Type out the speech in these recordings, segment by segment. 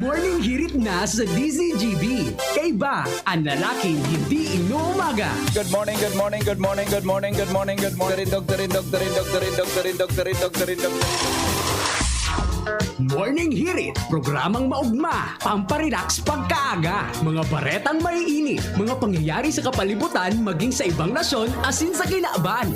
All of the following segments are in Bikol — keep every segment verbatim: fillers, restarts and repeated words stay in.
Morning hirit na sa D Z G B. Kaiba, ang lalaking hindi inuumaga. Good morning, good morning, good morning, good morning, good morning, good morning. Doktor, doktor, doktor, doktor, doktor, doktor, doktor. Morning Hirit, programang maugma, pamparelax pagkaaga. Mga baretang maiinit, mga pangyayari sa kapalibutan maging sa ibang nasyon asin sa kinaban.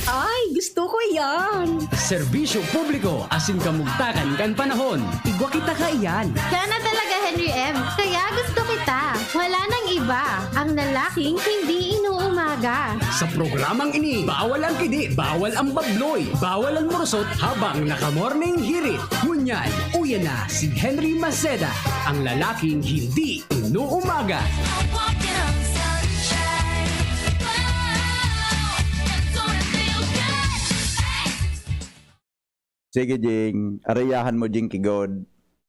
Ay, gusto ko yan! Serbisyo publiko asin kamugtakan kan panahon. Igwa kita kaiyan. Kana talaga, Henry M. Kaya gusto kita. Wala nang iba. Ang lalaking hindi inuumaga. Sa programang ini, bawal ang kidi, bawal ang babloy, bawal ang murusot habang naka-morning hirit. Ngunyan, uya na si Henry Maceda, ang lalaking hindi inuumaga. Sige, Jing. Arayahan mo, Jing, kigod.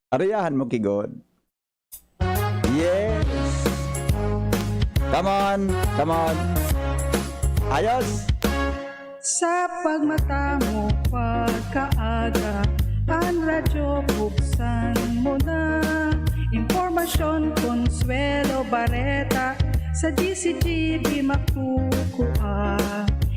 Arayahan mo, kigod. Yes. Come on. Come on. Ayos. Sa pagmata mo pagkaaga, an radyo buksan mo na. Impormasyon, konsuwelo, bareta, sa D C G B makukua.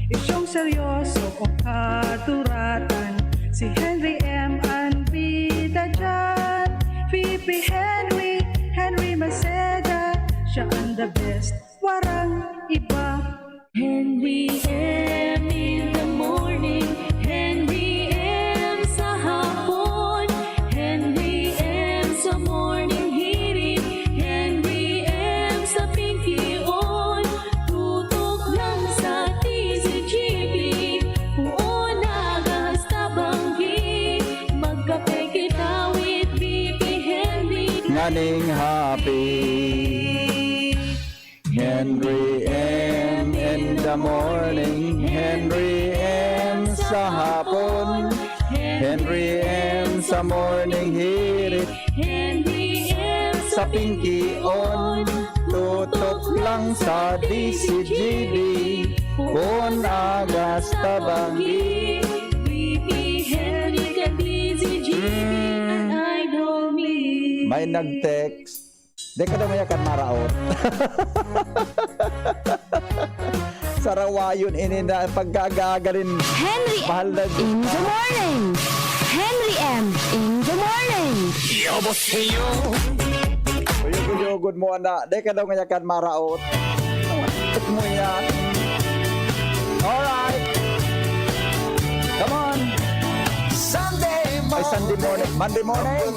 Isyong seryoso o kaduratan, si Henry M an bida diyan. V P Henry, Henry Maceda, siya ang the best, warang iba. Henry M in the morning, Henry M sa hapon, Henry M sa morning hirit, Henry M sa pinki on. Tutok lang sa D Z G B, puon na gasta banggi. Magkape kita with V P Henry. Nganing happy. Henry M in the morning, Henry M sa hapon, Henry M sa morning hirit, Henry M sa pinki on. Tutok lang sa D Z G B, kun agas ta banggi. V P Henry kan D Z G B, an idol mi. May nag-text, "Di ka daw mayakan maraot." Sarawayon ini na pagkagaga rin. Henry Mahal na in the morning. Henry M in the morning. 여보세요. Uyog-uyogon mo, ana. Di ka daw ngayakan maraot. Ito mo yan. Alright. Come on. Sunday morning. Ay, Sunday morning. Monday morning.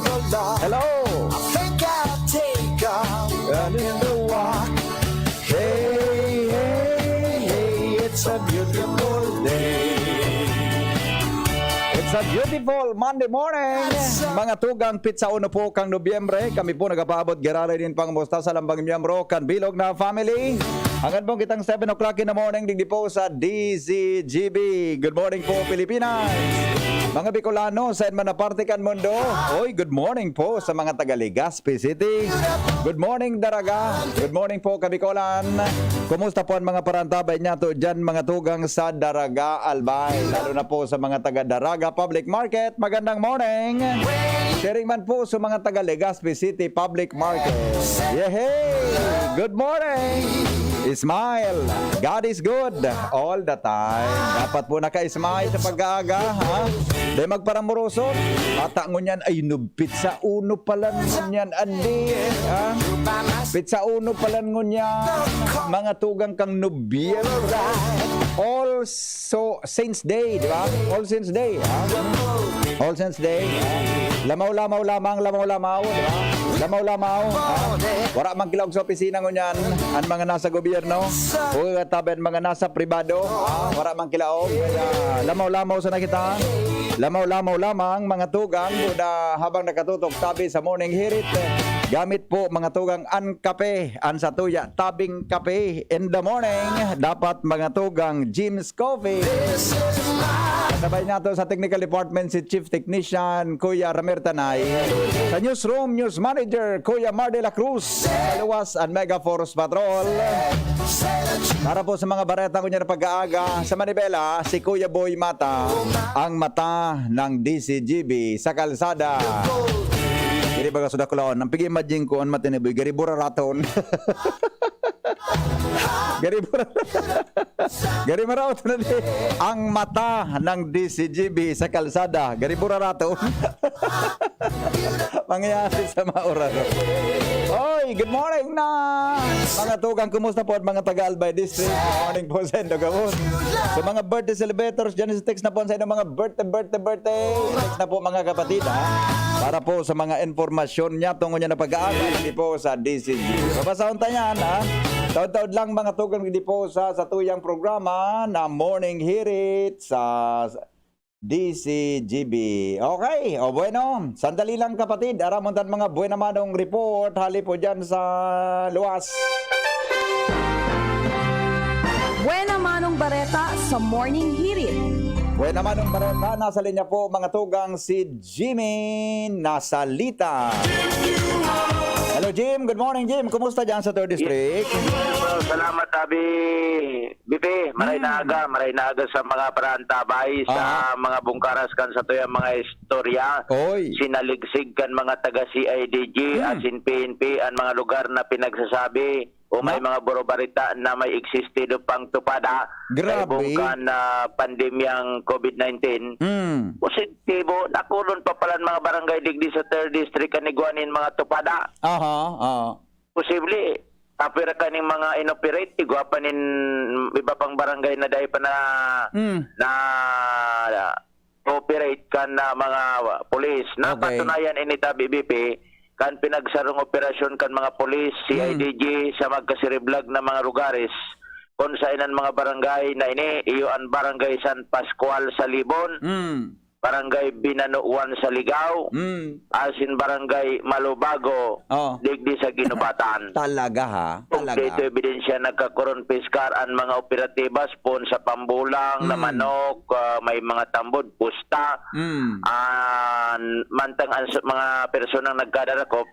Hello. I think I'll take a run in the walk. Hey, hey, hey, it's a beautiful day. It's a beautiful Monday morning. Mga tugang, pitsa uno po kang Nobyembre. Kami po nagapaabot giraray nin pangamusta sa lambang miyembro kan bilog na family. Hangad pong kitang seven o'clock in the morning, digdi po sa D Z G B. Good morning po, Pilipinas. Mga Bicolano, saan man na parte kan mundo. Oy, good morning po sa mga taga Legazpi City. Good morning, Daraga. Good morning po, Kabikolan. Kumusta po ang mga parantabay niyato diyan, mga tugang sa Daraga, Albay? Lalo na po sa mga taga Daraga Public Market. Magandang morning. Sharing man po sa mga taga Legazpi City Public Market. Yehey! Good morning! Smile! God is good all the time. Dapat po naka-smile sa pag-aaga, ha? Di magparamoroso. Ata ngunyan ay nub-, pitsa uno pa lang ngunyan, andi, ha? Pitsa uno pa lang ngunyan, mga tugang kang Nobyembre. All So, Saints Day, di ba? All Saints Day, ha? All Saints Day, ha? Lamaw-lamaw lamang, lamaw-lamaw, di ba? Lamaw-lamaw, ha? Wara man kilaog sa opisina ngunyan, ang mga nasa gobyerno, o tabi ang mga nasa pribado, ha? Wara man kilaog, kaya lamaw-lamaw sana kita. Lamaw-lamaw lamang, mga tugang, na habang nakatutok tabi sa morning hirit, gamit po, mga tugang, an kape, an satuya, tabing kape in the morning. Dapat, mga tugang, Jim's Coffee. Kasabay nato sa technical department si Chief Technician Kuya Ramer Tanay. Sa newsroom, News Manager Kuya Mar de la Cruz. Sa luwas, ang Mega Force Patrol. Para po sa mga bareta ko niya na pag-aaga, sa manibela, si Kuya Boy Mata, ang mata ng D Z G B sa kalsada. Ini Pagkasudakulaon, ang pig-imagine ko, ang matiniboy, gari buraraton. Gari bura-, gari maraot na di. Ang mata ng D C G B sa kalsada, gari buraraton. Mangyayari sa mga oras. Oy, good morning na! Mga tugang, kumusta po at mga taga Albay District? Good morning po sa indo gabos. Sa mga birthday celebrators dyan, text na po sa inyong mga birthday, birthday, birthday. Text na po, mga kapatid, ha? Para po sa mga impormasyon niya tungkol niya na pag-aaral, hindi po sa D C G. Babasahon tayo yan, ha? Taod-taod lang, mga tugang, hindi po sa, sa tuyang programa na Morning Hirit sa D C G B. Okay, o bueno, sandali lang, kapatid. Aramon tan mga buena manong report, hali po dyan sa luwas. Buena manong bareta sa Morning Hirit. Buena manong bareta, nasa linya po, mga tugang, si Jimmy Nasalita. Hello, Jim. Good morning, Jim. Kumusta dyan sa third District? Salamat, Abi. Bipi, maray na aga, maray na aga sa mga parantabay, sa mga bungkaras kan satuyang mga istorya. Oy. Sinaligsig kan mga taga C I D G, asin P N P, ang mga lugar na pinagsasabi o may mga buro-barita na may existido pang tupada. Grabe. Kaibong kan, ah, pandemyang covid nineteen. Positibo, nakulon pa pala ang mga barangay digdi sa third district kan igwa nin mga tupada. Aha, oo. Posible, apwera kaning mga inoperate, igwa pa nin iba pang barangay na dai pa na, Hmm. na operate kan, ah, mga pulis. Okay. Napatunayan ini ta, B B P, kan pinagsarong operasyon kan mga pulis, Hmm. C I D G, sa magkasiriblag na mga lugares, kung saan ang mga barangay na ini, iyo ang Barangay San Pascual sa Libon, Hmm. Barangay Binanuan sa Ligao, Mm. asin Barangay Malubago, Oh. digdi sa Guinobatan. Talaga, ha? Talaga. Kompleto ebidensya, nagkakoron piskar an mga operatibas poon sa pambulang na Mm. manok, ah, may mga tambod, pusta. Mm. An, mantang an s-, mga personang nagkadarakop,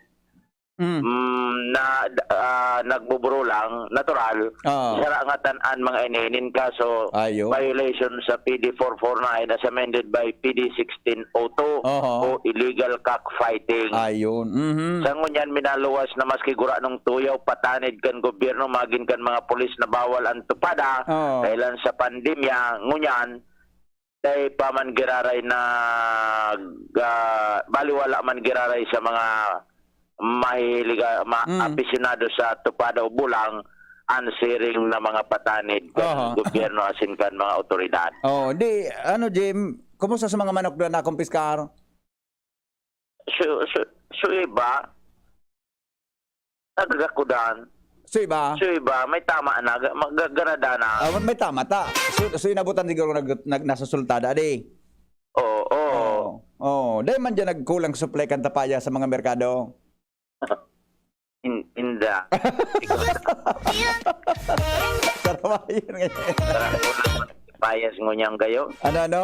Mm. mm, na, ah, nagbuburulang, natural, Oo. sarangatan an mga ini nin kaso, Ayo. violation sa P D four four nine as amended by P D sixteen oh two Oho. o illegal cockfighting. Ayun, mhm. Sa ngunyan, minaluwas na maski guranong tuyaw, patanid kan gobyerno, magin kan mga pulis na bawal an tupada, Oo. dahilan sa pandemya, ngunyan, dai pa man giraray nag, ah, baliwala man giraray sa mga mahihilig, ah, ma-, Hmm. apisyonado sa tupada o bulang an siring na mga patanid kan Aha. gobyerno asin kan mga awtoridad. Oh, di, ano, Jim, kumusta sa mga manok na nakumpiskar? Su-, su-, su iba, nagagakudan. Su iba? Su iba, may tama na, ga-, mag-, garada na. Ah, may tama ta. Su-, su inabutan siguro nag-, nag-, nasa sultada, di? Oo, oo. Oo, oo. Dai man diyan nagkulang supply kan tapaya sa mga merkado? In-, inda. Saramayan ngayon. Sarang kulang man kita payas ngunyan kayo. Ano, ano?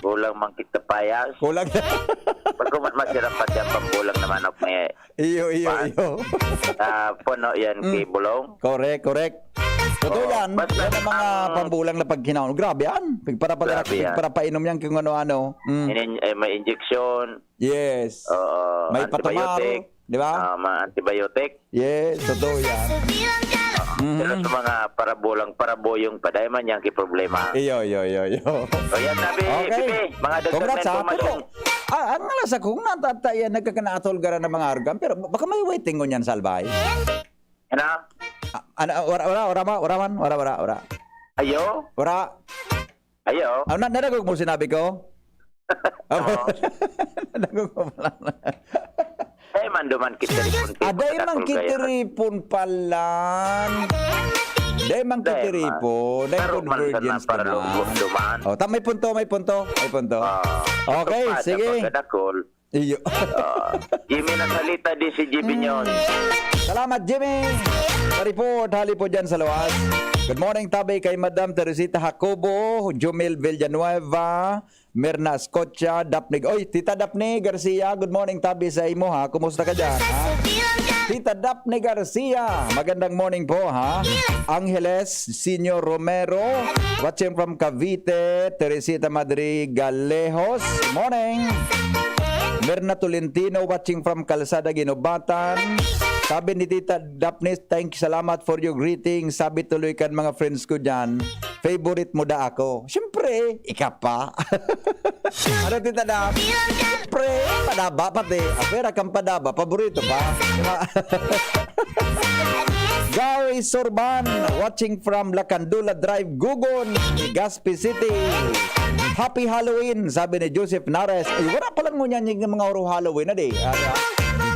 Kulang man kita payas. Kulang. Pagkumat masirap pa siya pang kulang na manok ni Iyo, iyo, Juan. Iyo. Ah, puno yan Hmm. kay Bulong. Correct, correct. Totoo Oo, yan. basta Yan ang mga ang pambulang na pagkinaon. Grabe yan. Pagpara-, Grabe yan. pagparapainom yan kung ano-ano. Mm. Inin-, eh, may injection. Yes. Oo, May antibiotic. patumar, di ba? Ah, mga antibiotic. Yes, totoo yan. Mhm. Pero sa mga parabulang, paraboyong pa, dahil man yan ki problema. Iyo, iyo, iyo, iyo. O yan, sabi, Okay. Bibi, mga dagdag Congrats, na ha. impormasyon. Pero, ah, ang nga lang sa kung natata yan, nagkakanatol gara ng mga argan, pero baka may waiting ngunyan, Salbay. Ano? Ah, ano, wala, wala, wala, ma-, wala man, wala, wala, wala. Ayo? Wala. Ayo? Ah, na-, nadagog mo sinabi ko? Oo. Nadagog mo pala. Dai man duman kitiripon, Aday man kitiripon palan. Dai man Dai man. kitiripon. Dai Taro man convergence sana para naman. lu-, duman. Oh, ta-, may punto, may punto, may punto. Ah, Okay, ito pa, sige. sa pagkadakol. Iyo. Ah, Jimmy Nasalita, D C G Binyon. Salamat, Jimmy. Sa report, hali po dyan sa luwas. Good morning, tabi kay Madam Teresita Jacobo, Jumil Villanueva, Mirna Scotia, Daphne. Oy, Tita Daphne Garcia, good morning, tabi sa imo, ha? Kumusta ka dyan, ha? Tita Daphne Garcia, magandang morning po, ha? Angeles Senior Romero, watching from Cavite, Teresita Madrigalejos, morning. Erna Tolentino watching from Calzada, Guinobatan. Sabi ni Tita Daphne, "Thank you, salamat for your greeting." Sabi tuloy kan mga friends ko dyan, "Favorite mo da ako." Siyempre, ika pa. Ano, Tita Daph? Siyempre, padaba pati. Apera kang padaba, paborito pa. Diba? Gary Sorban, watching from Lacandula Drive, Gugon, Legazpi City. "Happy Halloween," sabi ni Joseph Nares. Ay, wala pala ngunyan yung mga huro Halloween na di. Ah, ah.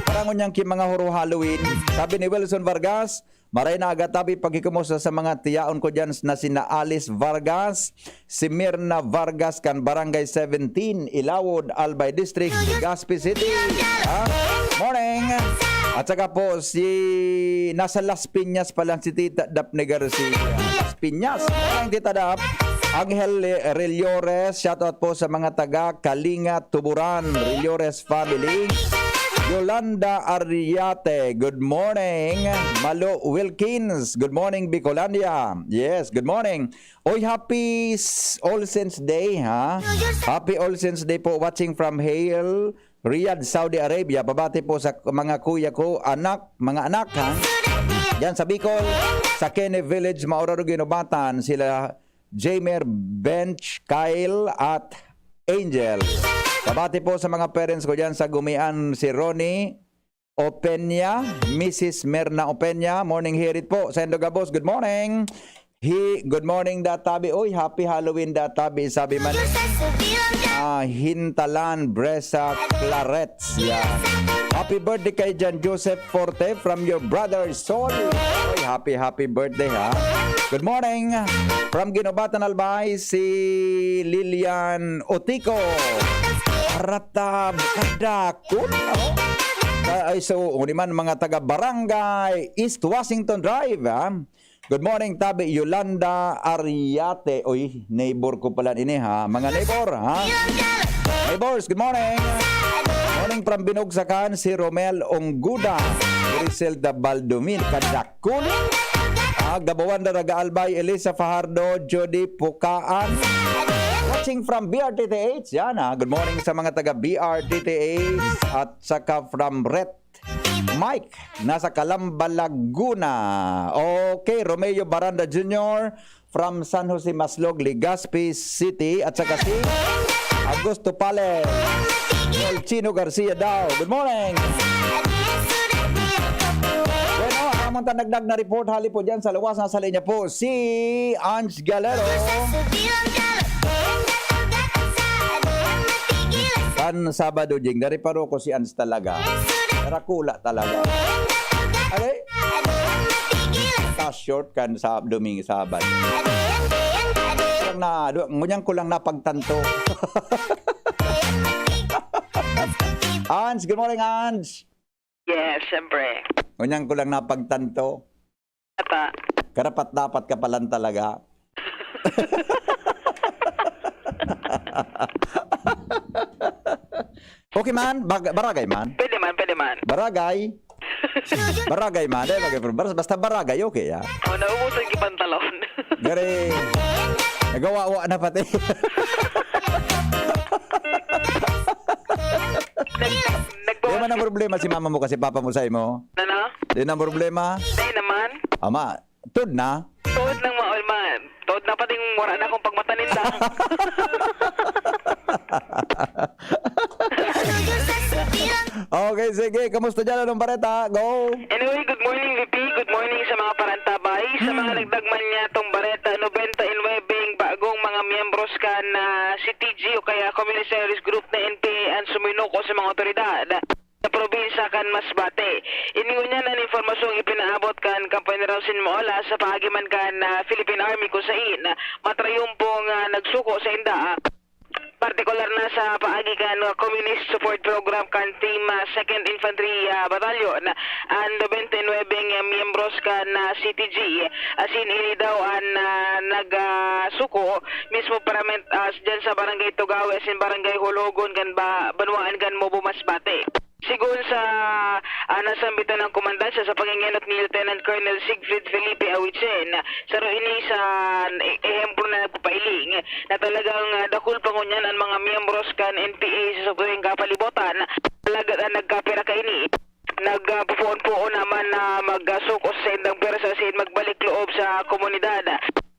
Parang ngunyan ki mga huro Halloween. Sabi ni Wilson Vargas, "Maray na aga tabi, pagkikumusta sa mga tiyaon ko dyan na sina Alice Vargas, si Mirna Vargas kan Barangay seventeen, Ilawod, Albay District, Legazpi City." Ha? Morning! At saka po, si, nasa Las Piñas pa lang si Tita Daphne Garcia. Las Piñas. Morning, Tita Daph. Angel Le-, Reliores, shoutout po sa mga taga Kalinga, Tuburan, Reliores family. Yolanda Ariate, good morning. Malo Wilkins, good morning, Bicolandia. Yes, good morning. Oy, happy s-, All Saints Day, ha? Happy All Saints Day po, watching from Hale, Riyadh, Saudi Arabia. Pabati po sa mga kuya ko, anak, mga anak, ha? Diyan sa Bicol, sa Kene Village, Mauraro, Guinobatan, sila Jamer, Bench, Kyle, at Angel. Pabati po sa mga parents ko diyan sa Gumian, si Ronnie Opeña, Missus Merna Opeña. Morning, Hirit po. Sendo Gabos, good morning. Hi, good morning, Databi. Oy, happy Halloween, Databi. Sabi man, ah, Hintalan, Bresa, Clarets. Yeah. Happy birthday kay Jan Joseph Forte from your brother Sol. Oy, happy, happy birthday, ha. Good morning. From Guinobatan, Albay, si Lilian Otico. Ratab, kadakon, oh. Ay, so, uni man, mga taga Barangay East Washington Drive, ha. Good morning, Tabi Yolanda Ariate. Uy, neighbor ko pala ini, ha? Mga neighbor, ha? Neighbors, good morning. Morning from Binugsakan, si Romel Ongguda, Griselda Baldomir, kadakul. Ah, Gabawan, Daraga Albay, Elisa Fajardo, Jody Pukaan. Watching from B R T T H. Yan, ha? Good morning sa mga taga B R T T H at saka from Ret Mike, nasa Calamba, Laguna. Okay, Romeo Baranda Junior from San Jose Maslog, Legazpi City, at saka si Augusto Pale. Chino Garcia daw. Good morning. Bueno, amon ta nagdag na report hali po dyan sa luwas. Nasa linya po si Ange Galero. Kan Sabado, Jing, dari paro ko si Ange talaga. Darakula talaga. Okay? Ta short kan sa Domingo, Sabado. Lang na, du-, ngunyan ko lang napagtanto. Ange, good morning, Ange. Yes, siyempre. Ngunyan ko lang napagtanto. Ata. Karapat-dapat ka pa lang talaga. Okay man, bag-, baragay man. Pwede man, pwede man. Baragay. Baragay man, dahil bagay, basta, basta baragay, okay, ah. Oh, naubusan yung pantalon. Gari, nagawawa na pati. Nag-, nag-, Di man ang problema si mama mo kasi papa mo sa imo. Ano? Di na ang problema. Di naman. Ama, Tuod na? Tuod nang maol man. Tuod na pati yung wala na akong pagmataninda. Okay, sige. Kamusta dyan? Anong bareta? Go! Anyway, good morning, V P. Good morning sa mga parantabay. Sa mga Hmm. nagdagman niya tong bareta, nobenta y nuebe bagong mga miyembros kan, ah, C T G o kaya Communist Terrorist Group na N P A ang suminuko sa mga otoridad sa probinsya kan Masbate. Ini ngunyan an impormasyong ipinaabot kan Kampo General Sin Maola sa paagi man kan, ah, Philippine Army, kun sain matrayumpong, ah, nagsuko sainda, ah, partikular na sa paagi kan, ah, Communist Support Program kan Team, ah, Second Infantry, ah, Battalion, an nobenta y nuebe nga miyembros kan, ah, C T G. Asin ini daw an, ah, nag, ah, suko mismo parament-, ah, dyan sa Barangay Tugawe asin Barangay Hologon kan ba-, banwaan kan Mobo, Masbate. Sigon sa, ah, nasambitan ng komandansya sa pangingenot ni Lieutenant Colonel Siegfried Felipe Awitsen, saro ini sa e-, ehemplo na nagpapailing na talagang, ah, dakul pa ngunyan an mga miyembros kan N P A sa satuyang kapalibotan. Alagad an nagkapira kaini, nagpupoon-poon naman na magsukos sa indang pwersa asin magbalik loob sa komunidad.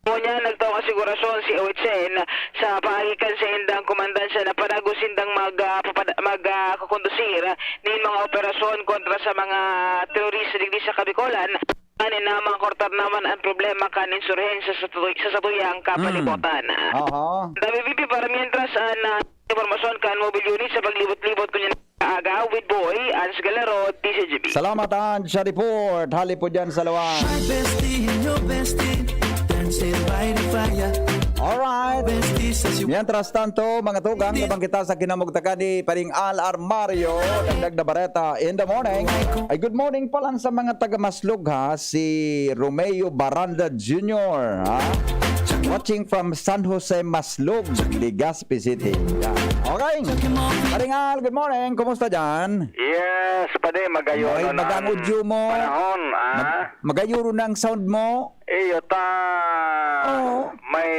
Ngunyan, nagtaong asigurasyon si Oetsen sa paagi kan saindang komandansya na panago sindang mag, ah, papad-, mag, ah, kukondusir nin mga operasyon kontra sa mga terorista digdi sa Kabikolan. Nganing na makortar naman ang problema kan insurhensya sa satu-, sa satuyang kapalibotan. Aha. Dami, Bibi, para mientras, ah, na impormasyon kan mobile unit sa paglibot-libot ko niya aga with Boy, Ans Galero, D Z G B. Salamat, Ans, sa report. Hali po dyan sa Luwas. My bestie, your bestie, dancing by the fire. Alright. Bestie says you Mientras tanto, mga tugang, tabang kita sa kinamugtakan ni Paring Al Armario. Dagdag na bareta in the morning. Ay, good morning pa lang sa mga taga Maslog, ha. Si Romeo Baranda Junior, ha. Watching from San Jose, Maslog, Legazpi City. Yan. Okay. Paring Al, good morning. Kumusta dyan? Yes, padi, magayon Maray na baga ang ang udyo mo. Panahon, ah. Mag-, magayon na ang sound mo. Iyo ta, Oo. may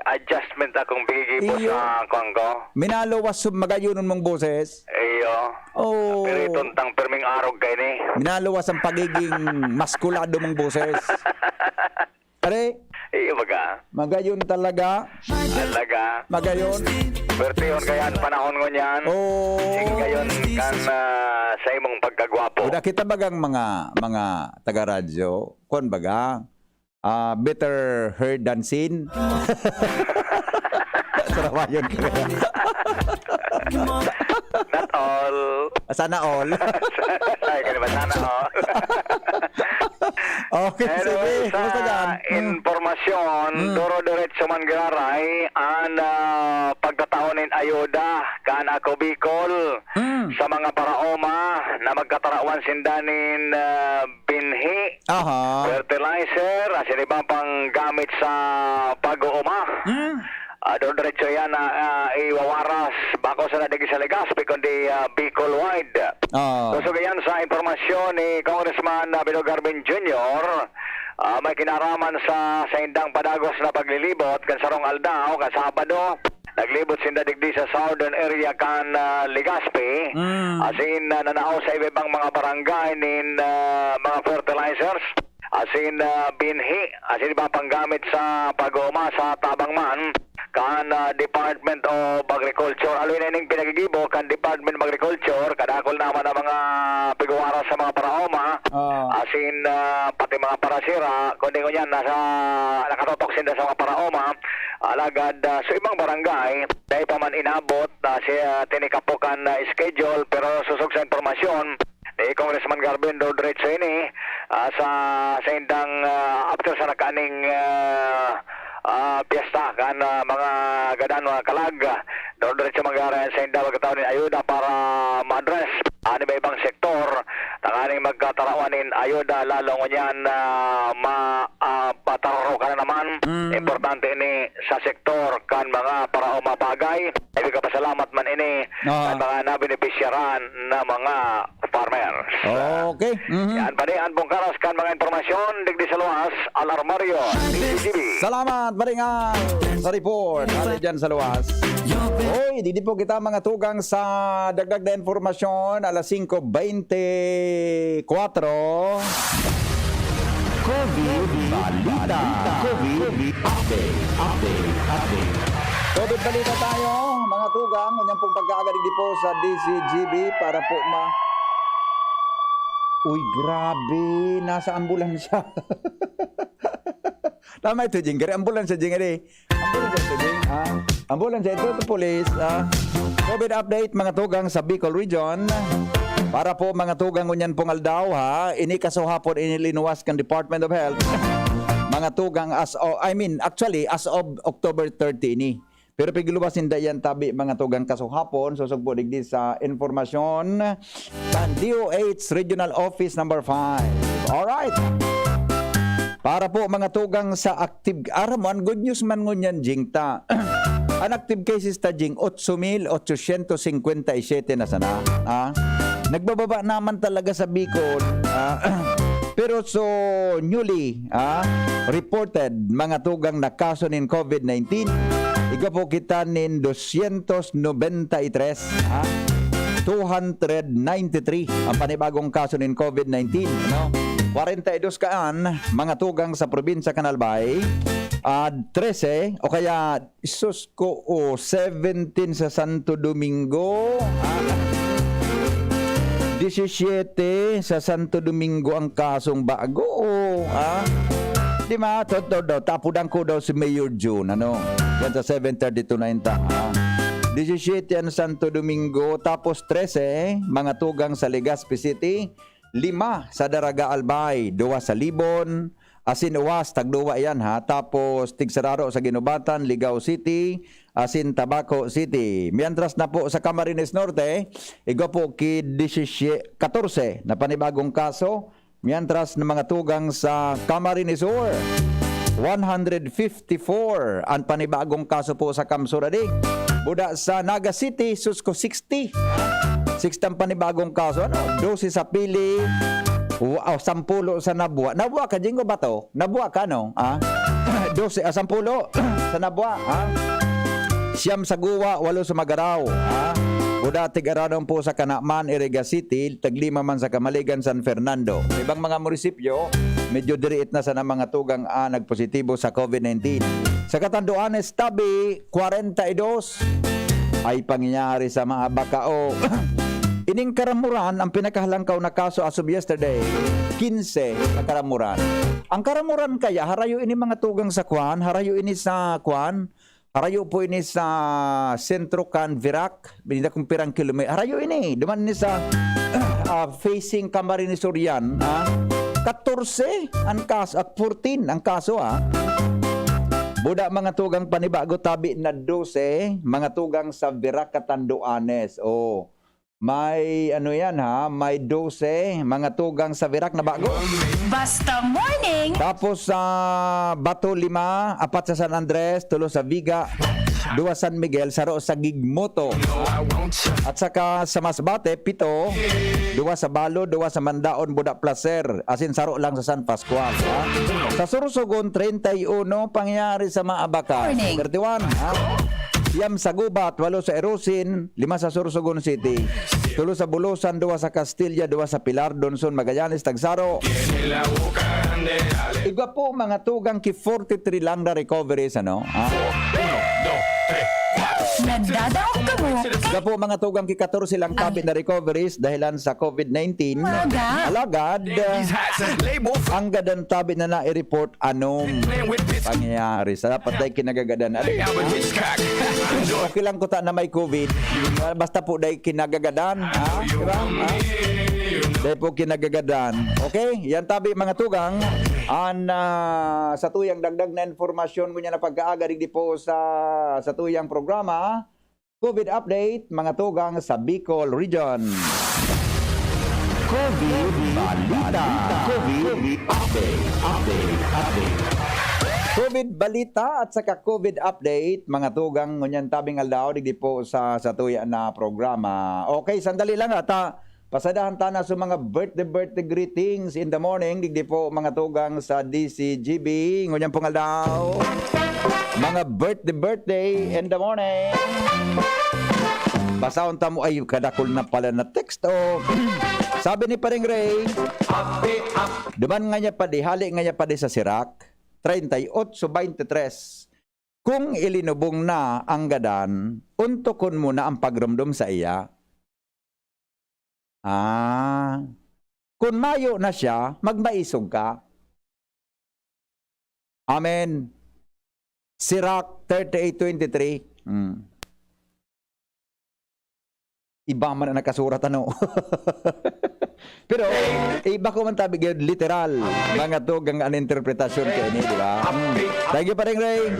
adjustment akong bigigibo Iyo. sa kwan ko. Minaluwas sub magayon mong boses. Iyo. Oo. Pero itong tang pirming arog kayo ni. Minaluwas ang pagiging maskulado mong boses. Pare, Iyo baga. Magayon talaga. Alaga. Magayon. Pertihon kaya ang panahon ngunyan. Oo. Singgayon kan, ah, sa imong pagkagwapo. Uda kita bagang mga, mga taga-radyo. Kwan baga, ah, better heard than seen. Sarawayon ka. Not all. Sana all. Ay, kaya ba sana all? Okay, Pero sige. sa Kumusta dyan? Mm. impormasyon, Mm. duro-diretso man giraray ang, ah, pagtatao nin ayuda kan Ako Bicol Mm. sa mga paraoma na magkatarawan sinda nin, ah, binhi, Aha. fertilizer, asin iba pang gamit sa pag-uuma. Mm. Ah, duro-diretso yan na, ah, iwawaras. Bako sana digdi sa Legazpi, kundi, ah, Bicol wide. Oo. Kusog iyan sa impormasyon ni Congressman, ah, Bidog Garvin Junior, ah, may kinaraman sa saindang padagos na paglilibot kan sarong aldaw, kan Sabado. Naglibot sinda digdi sa southern area kan, ah, Legazpi. Mm. Asin, ah, nanao sa iba-ibang mga barangay nin, ah, mga fertilizers. Asin, ah, binhi, asin iba pang gamit sa pag-uuma sa tabang man kan, ah, Department of Agriculture. Aloy na ining pinagigibo kan Department of Agriculture, kadakul naman ang mga pigwaras sa mga paraoma, Ah. asin, ah, pati mga parasira, kundi ngunyan, nasa, nakatotok sinda sa mga paraoma. Alagad, ah, sa ibang barangay, dai pa man inabot, ah, si, ah, tinikapo kan, ah, schedule, pero sosog sa impormasyon, ni Congressman Garvin, duro-diretso ini, ah, sa, sa indang, ah, after sa nakaning, ah, ah, piyesta kan, ah, mga gadan, mga kalag, duro-diretso mangyari sa indang magkatao nin ayuda para ma-address an iba-ibang sektor, tanganing magkatarawan nin ayuda, lalo ngunyan na ma-, ah, patararo ka na naman. Mm. Importante ini sa sektor kan mga paraoma bagay. Ay, pasalamat man ini Ah. kan mga nabenepisyaran na mga farmers. Okay. Mhm. Yan, padi, an pong karas kan mga impormasyon, digdi sa Luwas, Al Armario, D Z G B. Salamat, Baringan, sa report. Ano dyan sa Luwas? Oy, digdi po kita mga tugang sa dagdag na impormasyon, alas singko beintikwatro. COVID Balita. COVID Update. Update. Update. COVID Balita tayo, mga tugang. Ngunyan pong pagkaaga digdi po sa D Z G B para po ma-, Uy, grabe. Nasa ambulansya. Tama ito, Jing. Kaya ambulansya, Jing. Ambulansya ito, Jing. Ah, ambulansya ito, ito, police. Ah, COVID update, mga tugang sa Bicol Region. Para po, mga tugang, ngunyan pong aldaw, ha. Ini kasuhapon, ini linuwas kan Department of Health. Mga tugang, as o-, I mean, actually, as of October thirty ini. Pero pigluwas ninda yan tabi, mga tugang, kasuhapon. Sosog po digdi sa informasyon kan D O H Regional Office Number Five. Alright. Para po, mga tugang, sa active, aram mo, ang good news man ngunyan, Jing, ta. Ang active cases ta, Jing, otso mil otsosyentos singkwenta y siyete na sana. Ah? Nagbababa naman talaga sa Bicol. Ah, pero so newly, ah, reported mga tugang na kaso nin COVID nineteen, igwa po kita nin dosyentos nobenta y tres, ah, two hundred ninety-three ang panibagong kaso nin COVID nineteen, no? Kwarenta y dos kaan mga tugang sa probinsya kan Albay, ah, trese o kaya Sus ko, oh, seventeen sa Santo Domingo. Ah, disisyete sa Santo Domingo ang kasong bago, oh, ah. Di ba? Totoo daw, tapudan ko daw si Mayor June, ano? Yan sa seven thirty to nine ta, ah. Disisyete ang Santo Domingo, tapos trese, mga tugang sa Legazpi City, lima sa Daraga Albay, duwa sa Libon, asin Uwas, tagduwa yan ha. Tapos, tigsararo sa Guinobatan, Ligao City, asin Tabaco City. Mientras na po sa Camarines Norte, igwa po ki disisye-, katorse na panibagong kaso. Mientras na mga tugang sa Camarines Sur, one hundred fifty-four an panibagong kaso po sa Kamsur adi. Buda sa Naga City, sus ko, sixty. Sixty an panibagong kaso. Ano? Dose sa Pili, wa-, oh, sampulo sa Nabua. Nabua ka, Jingo Bato? Nabua ka, no? Ah? Dose, ah, sampulo sa Nabua, ha? Siyam sa Guwa, walo sa Magarao, ha? Buda, tig-aradon po sa Kanaman, Iriga City, taglima man sa Kamaligan, San Fernando. Ibang mga munisipyo, medyo diriit na sana mga tugang, ah, nagpositibo sa COVID nineteen. Sa Catanduanes, tabi, kwarenta y dos. Ay pangyayari sa mga bakao. Ining Karamuran, ang pinakahalangkaw na kaso as of yesterday, kinse na Karamuran. Ang Karamuran kaya, harayo ini mga tugang sa kwan, harayo ini sa kwan, harayo po ini sa sentro kan Virac, hindi kung pirang kilometro, harayo ini, duman ini sa, ah, facing Camarines Sur yan, ah, katorse ang kaso, at fourteen ang kaso, ah. Buda mga tugang panibago, tabi na dose, mga tugang sa Virac, Catanduanes. Oh. May ano yan ha, may dose, mga tugang sa Virac na bago. Basta morning. Tapos sa Bato, lima, apat sa San Andres, tulo sa Viga, duwa San Miguel, saro sa Gigmoto. At saka sa Masbate, pito, duwa sa Balo, duwa sa Mandaon, Buda Placer, asin saro lang sa San Pascual. Ha? Sa Sorsogon, treinta y uno, pangyayari sa Maabaca. Morning. Thirty-one, ha? Siyam sa Gubat, walo sa Erosin, lima sa Sorsogon City, tulo sa Bulusan, duwa sa Castilla, duwa sa Pilar, Donson, Magallanes, Tagsaro. Igwa po mga tugang ki forty-three lang na recoveries, ano? Ah. Nadadaog kamo. Igwa po mga tugang ki katorse lang tabi na recoveries dahilan sa COVID nineteen. Mga. Alagad, ang gadan tabi na nai-report anom pangyayari. Sa dapat dai kinagagadan. Ano? Okay lang kuta na may COVID. Basta po dai kinagagadan. Ha? Di ba? Ha? Dai po kinagagadan. Okay? Yan tabi, mga tugang. An, ah, sa tuyang dagdag na informasyon, ngunyan na pagkaaga, digdi po sa, sa tuyang programa, COVID update, mga tugang sa Bicol Region. COVID Balita. COVID Update. Update. Update. COVID Balita at saka COVID Update, mga tugang, ngunyan tabing aldaw, digdi po sa, sa tuya na programa. Okay, sandali lang ata. Pasadahan ta na sa mga birthday, birthday greetings in the morning. Digdi po, mga tugang sa D C G B. Ngunyan pong aldaw. Mga birthday, birthday in the morning. Basahon ta mo, ay, kadakol na pala na text, oh. Sabi ni Paring Ray, duman nga niya pa di, hali nga niya pa di sa Sirak, treinta y ocho veintitrés. Kung ilinubong na ang gadan, untokon mo na ang pagromdom sa iya. Ah. Kun mayo na siya, magmaisog ka. Amen. Sirach thirty-eight twenty-three. Hmm. Iba man ang nakasurat, ano? Pero, iba ko man tabi gyud, literal. Mga tugang an interpretasyon kaini, di ba? Hmm. Thank you, Paring Ray.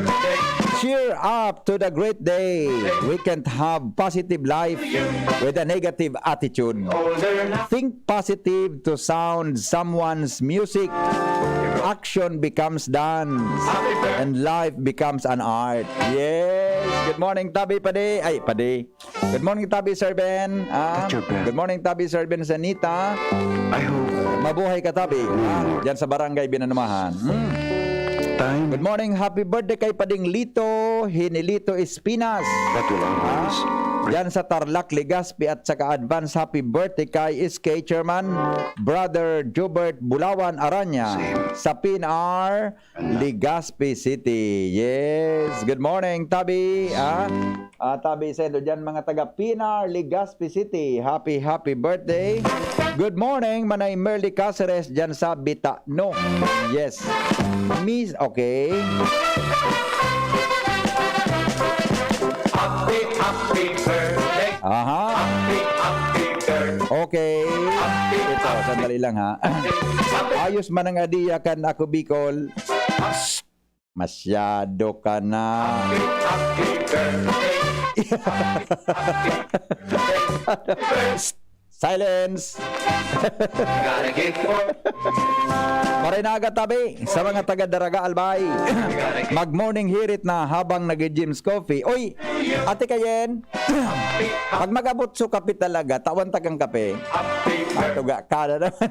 Cheer up to the great day. We can't have positive life with a negative attitude. Think positive to sound someone's music. Action becomes dance. And life becomes an art. Yes! Good morning, Tabi Padi. Ay, Padi. Good morning, Tabi Sir Ben. Ah, Teacher Ben. Good morning, Tabi Sir Ben Sanita. I hope Mabuhay ka, Tabi. Ah, diyan sa Barangay Binanumahan. Hmm. Time. Good morning, happy birthday kay Pading Lito, Hinilito Espinas. That will always Ah, diyan sa Tarlac, Legazpi, at saka advance happy birthday kay S K Chairman, Brother Jobert Bulawan Aranya Same. Sa P N R, Legazpi City. Yes. Good morning, Tabi. Ah, ah, Tabi Sendo dyan, mga taga Pinar, Legazpi City. Happy, happy birthday. Good morning, Manay Merly Caceres dyan sa Bitano. Yes. Miss, okay. Happy, happy birthday. Aha. Happy, happy birthday. Okay. Ito, sandali lang ha. Ayos man ang adiya kan ako Bicol. Masyado ka na. Silence! Maray na aga, Tabi, sa mga taga Daraga, Albay. Mag-morning hirit na habang nag-Jim's Coffee. Oy, Ate Kayen, pag mag-abot so kape talaga, tawan ta kang kape. Matuga ka na naman.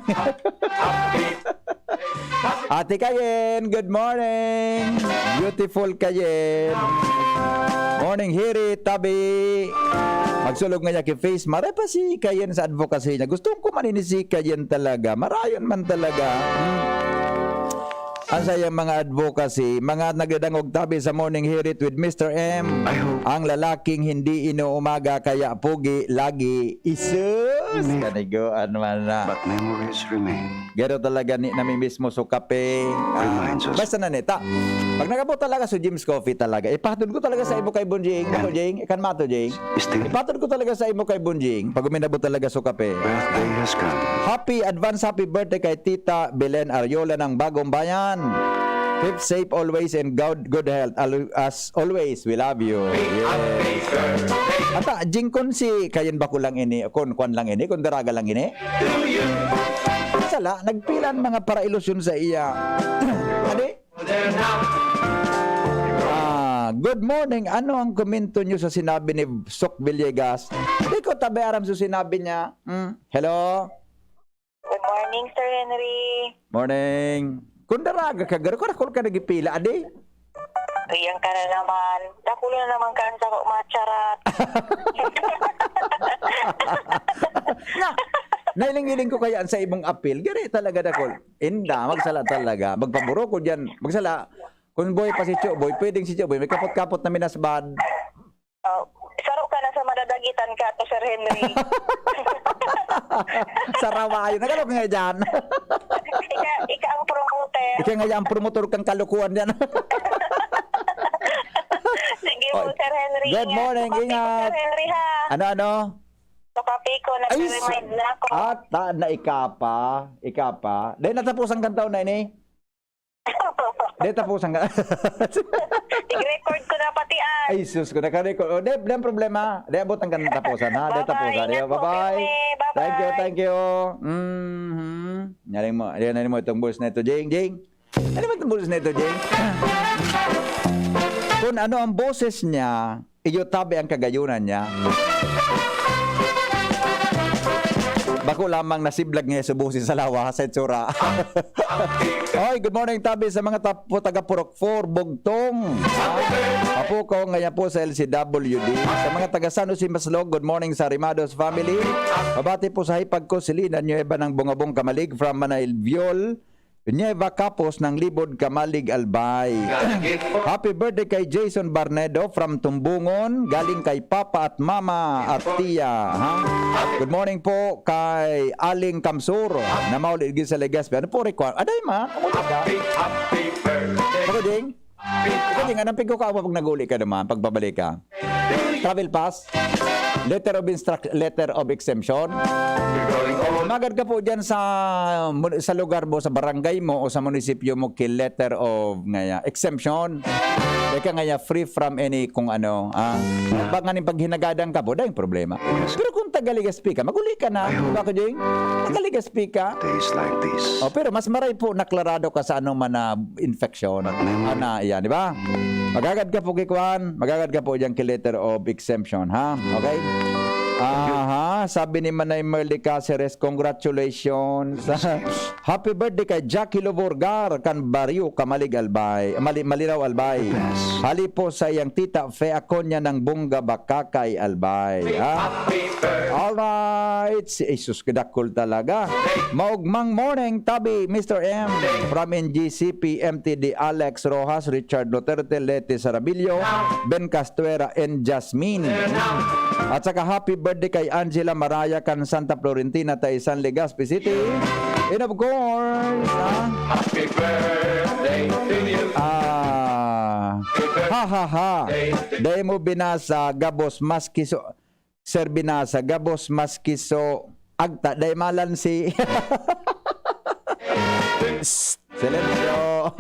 Ate Kayen, good morning. Beautiful Kayen. Morning, Hiri, Tabi. Magsulog nga niya ki Face. Maray pa si Kayen sa advocacy niya. Gusto ko man ini si Kayen talaga. Marayon man talaga. Hmm. Ang sayang mga advocacy, mga nagdadangog tabi sa Morning Hirit with Mister M. I hope. Ang lalaking hindi inuumaga kaya pugi lagi. Isus! Kanigo, ano man na. But memories remain. Garo talaga ni nami mismo so kape. Ah, Reminds us. Basta na nita. Pag nagabot talaga sa Jim's Coffee talaga, ipatod ko talaga sa imo kay Bonjing. Ako, Jing, ikan mato, Jing. Still. Ipatod ko talaga sa imo kay Bonjing. Pag uminabot talaga so kape. Birthday has come. Happy, advance happy birthday kay Tita Belen Ariola ng Bagong Bayan. Keep safe always and good, good health. Al-, as always, we love you. Yes. Ata, Jing, kun si Kayen ba ko lang ini, kun kwan lang ini, kun daraga lang ini? Sala, nagpilan mga para ilusyon sa iya. Adi? Ah, good morning. Ano ang komento nyo sa sinabi ni Sok Villegas? Di ko tabi aram sa sinabi niya. Hmm? Hello? Good morning, Sir Henry. Morning. Kung daraga ka, garo ka, dakul ka nagipila, adi? Ayan ka na naman. Dakul na naman ka ang sako, macharat. Na, nailing-iling ko kaya sa imong apil. Gari talaga, dakul. Inda, magsala talaga. Magpaburo ko dyan. Magsala. Kung boy pa si Cho Boy, pwedeng si Cho Boy. May kapot-kapot na minasbad. Oh, saro ka na sa madadagitan ka to, Sir Henry. Sarawayo. Nagalok nga dyan. Ika, ika ang promoter. Ika nga ang promotor kang kalokohan yan. Sige po, Oy. Sir Henry. Good morning, Kape ko, ingat. Sir Henry, ha? Ano, ano? Kape ko, Ay, nagre-remind na ako. Ata na ikapa, ikapa. Dahil natapusan kang taon na ini? Di, tapusan ka. Ig-record ko na pati, ah. Ay, sus, ko naka-record. O, di, di ang problema. Di, abutan ka ng tapusan, ha? Di, Bye-bye. Tapusan. Ingat Yo, po, bye-bye. Pirmi. Bye-bye. Thank you, thank you. Mhm. Nyaring mo, ayan, nyaring mo itong boss na ito, Jing, Jing. Ano ba itong boss na ito, Jing? Kung ano ang boses niya, iyo tabi ang kagayunan niya. Bako lamang nasiblag niya sa boses sa lawas, sa itsura. Oy, good morning, tabi sa mga tapo, taga Purok four, Bugtong. Apo ko, ngayon po sa L C W D. Sa mga taga San Jose Maslog, good morning sa Rimados family. Mabati po sa hipag ko, si Lina Nueva ng Bungabong Kamalig from Manayviol. Nueva Capos ng Libod, Kamalig, Albay. Happy birthday kay Jason Barnedo from Tumbungon, galing kay Papa at Mama at Tia, ha? Good morning po kay Aling Kamsur na mauli din sa Legazpi. Ano po require? Aday ma, ano ka? Happy, happy birthday. Ako, Jing? Ikaw, Jing, anong pigkukao mo pag nag-uli ka naman, pagbabalik ka? Travel pass? Letter of instruct-, letter of exemption? Magad ka po dyan sa mun-, sa lugar mo, sa barangay mo, o sa munisipyo mo, ki letter of ngaya, exemption. Ika ngaya, free from any kung ano. Ah, pag nga ning paghinagadan ka po, dahil problema. Pero kung taga Legazpi ka, mag-uli ka na. Di ba, Kajing? Taga Legazpi ka. Days like this. Oh, pero mas maray po naklarado ka sa anong man na infection. But memory. Ana, yan, di ba? Magagad ka po kikwan, magagad ka po dyan ki letter of exemption, ha? Okay? Aha, sabi ni Manay Merly Caceres, congratulations. Happy birthday kay Jackie Loborgar, kan Barrio Camalig, Albay. Mali-, Malinaw, Albay. Hali po sa iyang tita, Fe Aconia ng Bunga, Bacacay, Albay. Ha? Alright. Si Jesus, kadakol talaga. Maugmang morning, Tabi, Mister M. From N G C P, M T D, Alex Rojas, Richard Duterte, Leti Sarabillo, Ben Castuera, and Jasmine. At saka happy birthday kay Angela Maraya kan Santa Florentina, Taisan, Legazpi City. And of course, ha? Happy birthday to you. Ah, ha ha ha. Dai mo binasa, gabos maski so, Sir, binasa, gabos maski so, agta, dai malan si... Psst, silencio.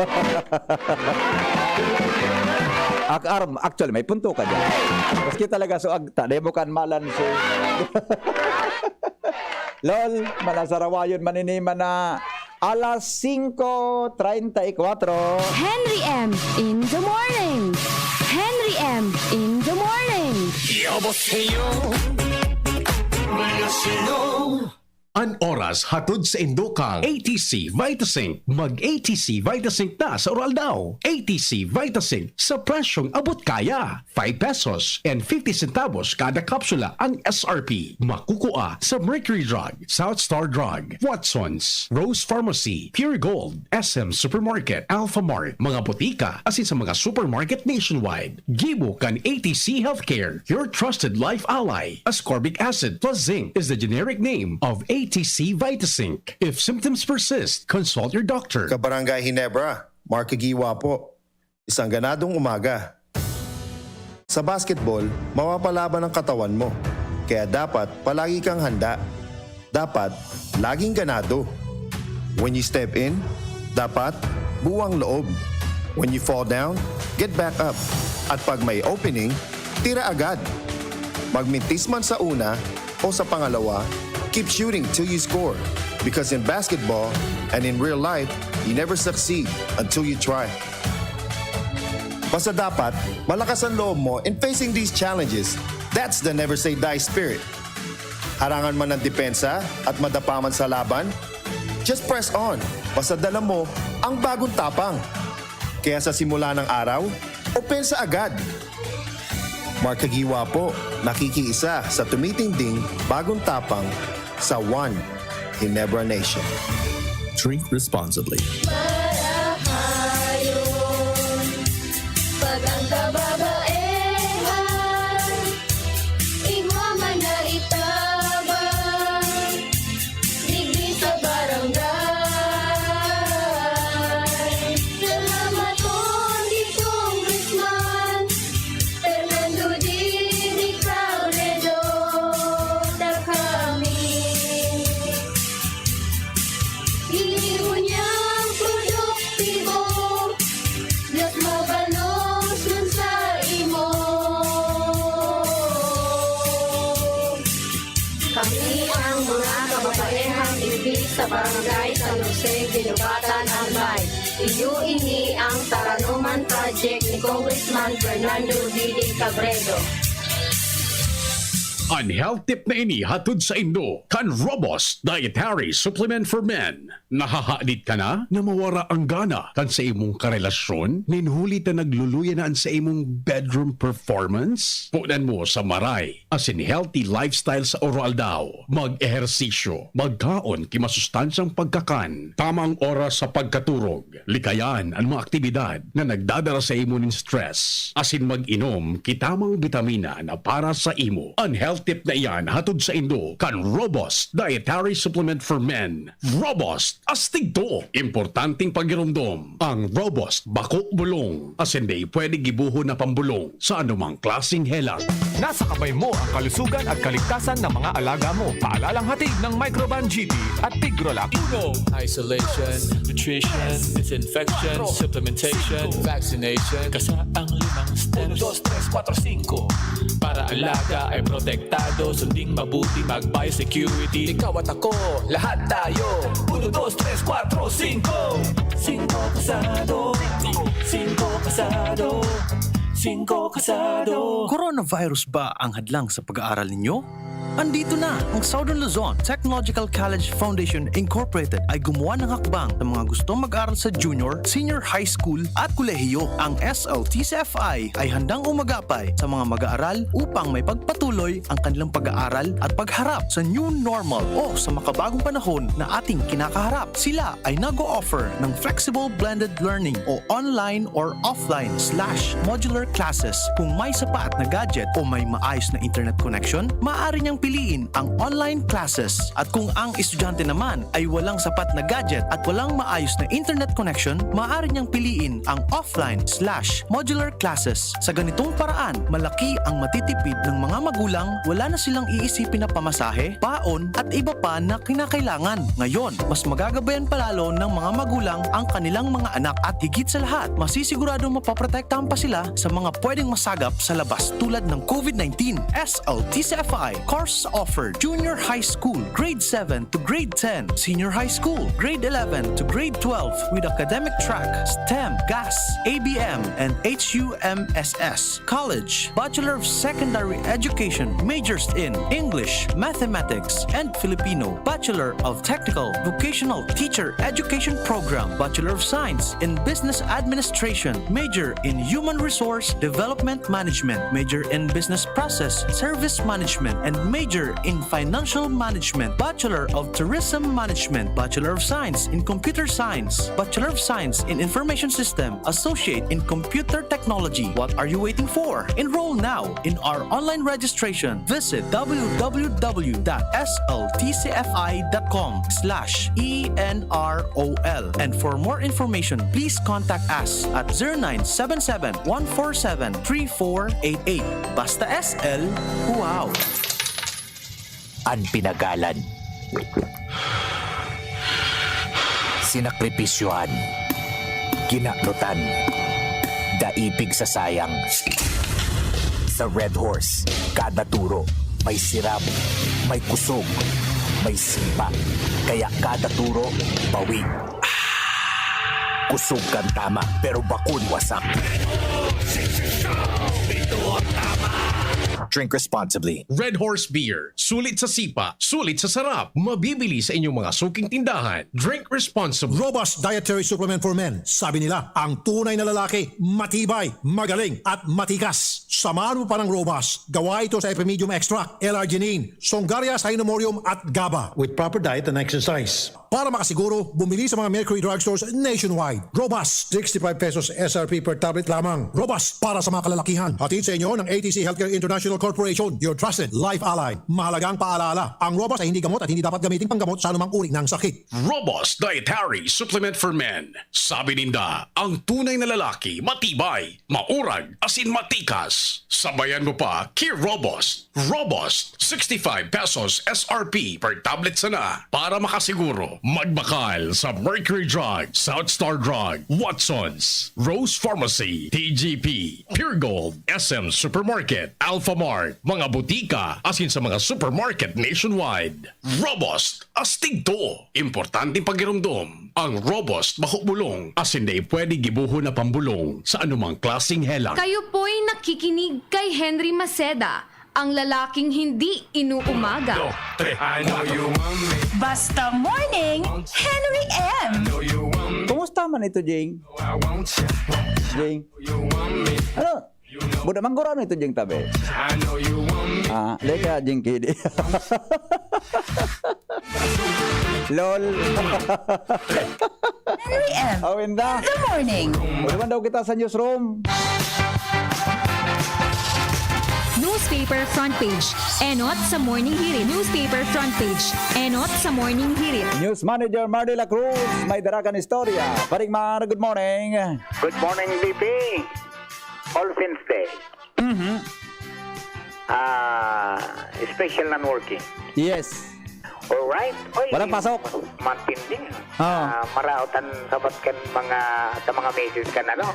Ak-, arm, actually, may punto ka dyan. Maski talaga so agta, dai mo kan malan si... Lol, manasarawayon, maniniman na alas singko treinta y cuatro. Henry M in the morning. Henry M in the morning. 여보세요. 안녕하세요. An oras hatod sa indukang A T C Vitasync. Mag A T C Vitasync na sa Oral Daw. A T C Vitasync sa presyong abot kaya. Five pesos and fifty centavos kada kapsula ang S R P. Makukua sa Mercury Drug, South Star Drug, Watson's, Rose Pharmacy, Pure Gold, S M Supermarket, Alphamart, mga botika, asin sa mga supermarket nationwide. Gibo kan A T C Healthcare, your trusted life ally. Ascorbic acid plus zinc is the generic name of A T C Vitasync. If symptoms persist, consult your doctor. Kabarangay Ginebra, Mark Kagiwa po. Isang ganadong umaga. Sa basketball, mapapalaban ang katawan mo. Kaya dapat palagi kang handa. Dapat laging ganado. When you step in, dapat buwang loob. When you fall down, get back up. At pag may opening, tira agad. Magmintis man sa una o sa pangalawa, keep shooting till you score. Because in basketball and in real life, you never succeed until you try. Basta dapat, malakas ang loob mo in facing these challenges. That's the never say die spirit. Harangan man ang depensa at madapa man sa laban, just press on. Basta dala mo ang bagong tapang. Kaya sa simula ng araw, opensa agad. Mark Kagiwa po, nakikiisa sa tumitinding bagong tapang sa One Ginebra Nation. Drink responsibly. Marahayon, pag ang kababaehan, igwa man na itabang, digdi sa barangay. Salamat po ni Congressman Fernando Didi Cabredo, dakami. Gibo niyang produktibo, mas mabalos man sa imo. Kami ang mga kababaehang igdi sa Barangay San Jose, Guinobatan, Albay. Iyo ini ang Taranoman Project ni Congressman Fernando Didi Cabredo. An health tip na ini hatod saindo kan Robust Dietary Supplement for Men. Nahahadit ka na na mawara ang gana kan sa imong karelasyon? Nin huli ta nagluluya na an sa imong bedroom performance? Punan mo sa maray asin healthy lifestyle sa Oro Aldaw. Mag-ehersisyo, magkaon ki masustansyang pagkakan, tamang oras sa pagkaturog, likayan an mga aktibidad na nagdadara sa imo nin stress, asin mag-inom ki tamang bitamina na para sa imo. An health tip na iyan hatod saindo kan Robust Dietary Supplement for Men. Robust, astig to! Importanteng pagiromdom, ang Robust bako bulong, asin dai pwede gibohon na pambulong sa anumang klaseng helang. Nasa kamay mo ang kalusugan at kaligtasan ng mga alaga mo. Paalalang hatid ng Microban G T at Tigrolac. Uno, isolation, nutrition, disinfection, supplementation, vaccination. Kasa ang limang steps. Uno, dos, tres, kuwatro, singko. Para alaga ay protektado, sunding mabuti, mag-biosecurity. Ikaw at ako, lahat tayo. Uno, dos, tres, kuwatro, singko. Singko pasado. Singko pasado. Chinko Kasado. Coronavirus ba ang hadlang sa pag-aaral ninyo? Andito na! Ang Southern Luzon Technological College Foundation Incorporated ay gumawa ng hakbang sa mga gustong mag-aral sa junior, senior high school at kolehiyo. Ang S L T C F I ay handang umagapay sa mga mag-aaral upang may pagpatuloy ang kanilang pag-aaral at pagharap sa new normal o sa makabagong panahon na ating kinakaharap. Sila ay nag-o-offer ng flexible blended learning o online or offline slash modular classes. Kung may sapat na gadget o may maayos na internet connection, maaari niyang piliin ang online classes. At kung ang estudyante naman ay walang sapat na gadget at walang maayos na internet connection, maaari niyang piliin ang offline slash modular classes. Sa ganitong paraan, malaki ang matitipid ng mga magulang, wala na silang iisipin na pamasahe, paon, at iba pa na kinakailangan. Ngayon, mas magagabayan pa lalo ng mga magulang ang kanilang mga anak at higit sa lahat, masisiguradong mapoprotektahan pa sila sa mga pwedeng masagap sa labas tulad ng COVID nineteen. S L T C F I course offered: Junior High School, Grade seven to Grade ten, Senior High School, Grade eleven to Grade twelve, with academic track STEM, GAS, A B M, and H U M S S. College, Bachelor of Secondary Education, majors in English, Mathematics, and Filipino, Bachelor of Technical Vocational Teacher Education Program, Bachelor of Science in Business Administration, major in Human Resource Development Management, major in Business Process Service Management, and major in Financial Management, Bachelor of Tourism Management, Bachelor of Science in Computer Science, Bachelor of Science in Information System, Associate in Computer Technology. What are you waiting for? Enroll now in our online registration. Visit w w w dot s l t c f i dot com slash e n r o l. And for more information, please contact us at zero nine seven seven, one four seven, three four eight eight. Basta S L, wow! An pinagalan, sinakripisyohan, kinaprotan, daipig sa sayang. Sa Red Horse, kada turo may sirab, may kusog, may sipa. Kaya kada turo, bawi. Kusog kan tama, pero bakun wasak. Drink responsibly. Red Horse Beer. Sulit sa sipa, sulit sa sarap. Mabibili sa inyong mga suking tindahan. Drink responsibly. Robust Dietary Supplement for Men. Sabi nila, ang tunay na lalaki, matibay, magaling, at matikas. Samahan mo pa ng Robust. Gawa ito sa Epimedium Extract, L-arginine, Songaria Sinomorium, at GABA. With proper diet and exercise. Para makasiguro, bumili sa mga Mercury Drugstores nationwide. Robust, sixty-five pesos S R P per tablet lamang. Robust, para sa mga kalalakihan. Hatid sa inyo ng A T C Healthcare International Corporation, your trusted life ally. Mahalagang paalala, ang Robust ay hindi gamot at hindi dapat gamitin panggamot sa anumang uri ng sakit. Robust Dietary Supplement for Men. Sabi ninda, ang tunay na lalaki, matibay, maurag, asin matikas. Sabayan mo pa, ki Robust. Robust, sixty-five pesos S R P per tablet sana. Para makasiguro, magbakal sa Mercury Drug, South Star Drug, Watsons, Rose Pharmacy, T G P, Pure Gold, S M Supermarket, Alphamart, mga butika, asin sa mga supermarket nationwide. Robust, astig to! Importanteng pagiromdom, ang Robust bako bulong, asin dai pwede gibohon na pambulong sa anumang klaseng helang. Kayo po'y nakikinig kay Henry Maceda, ang lalaking hindi inuumaga. Basta morning, Henry M. Kumusta man ito, Jing? Jing? Ano? Buda man gurano ito, Jing, tabi. Ah, leka, Jing, kidi. Lol. Henry M. Awinda. The morning. Buda man daw kita sa newsroom. Newspaper front page. Enot sa Morning Hirit. Newspaper front page. Enot sa Morning Hirit. News Manager Marley La Cruz, may dara kan istorya. Paring Mar, good morning. Good morning, B P. All since day. Mhm. Ah, special non-working. Yes. Alright. Oy, walang pasok. Matindi. Ah. Ah, maraot an sabat kan mga, sa mga misis kan ano?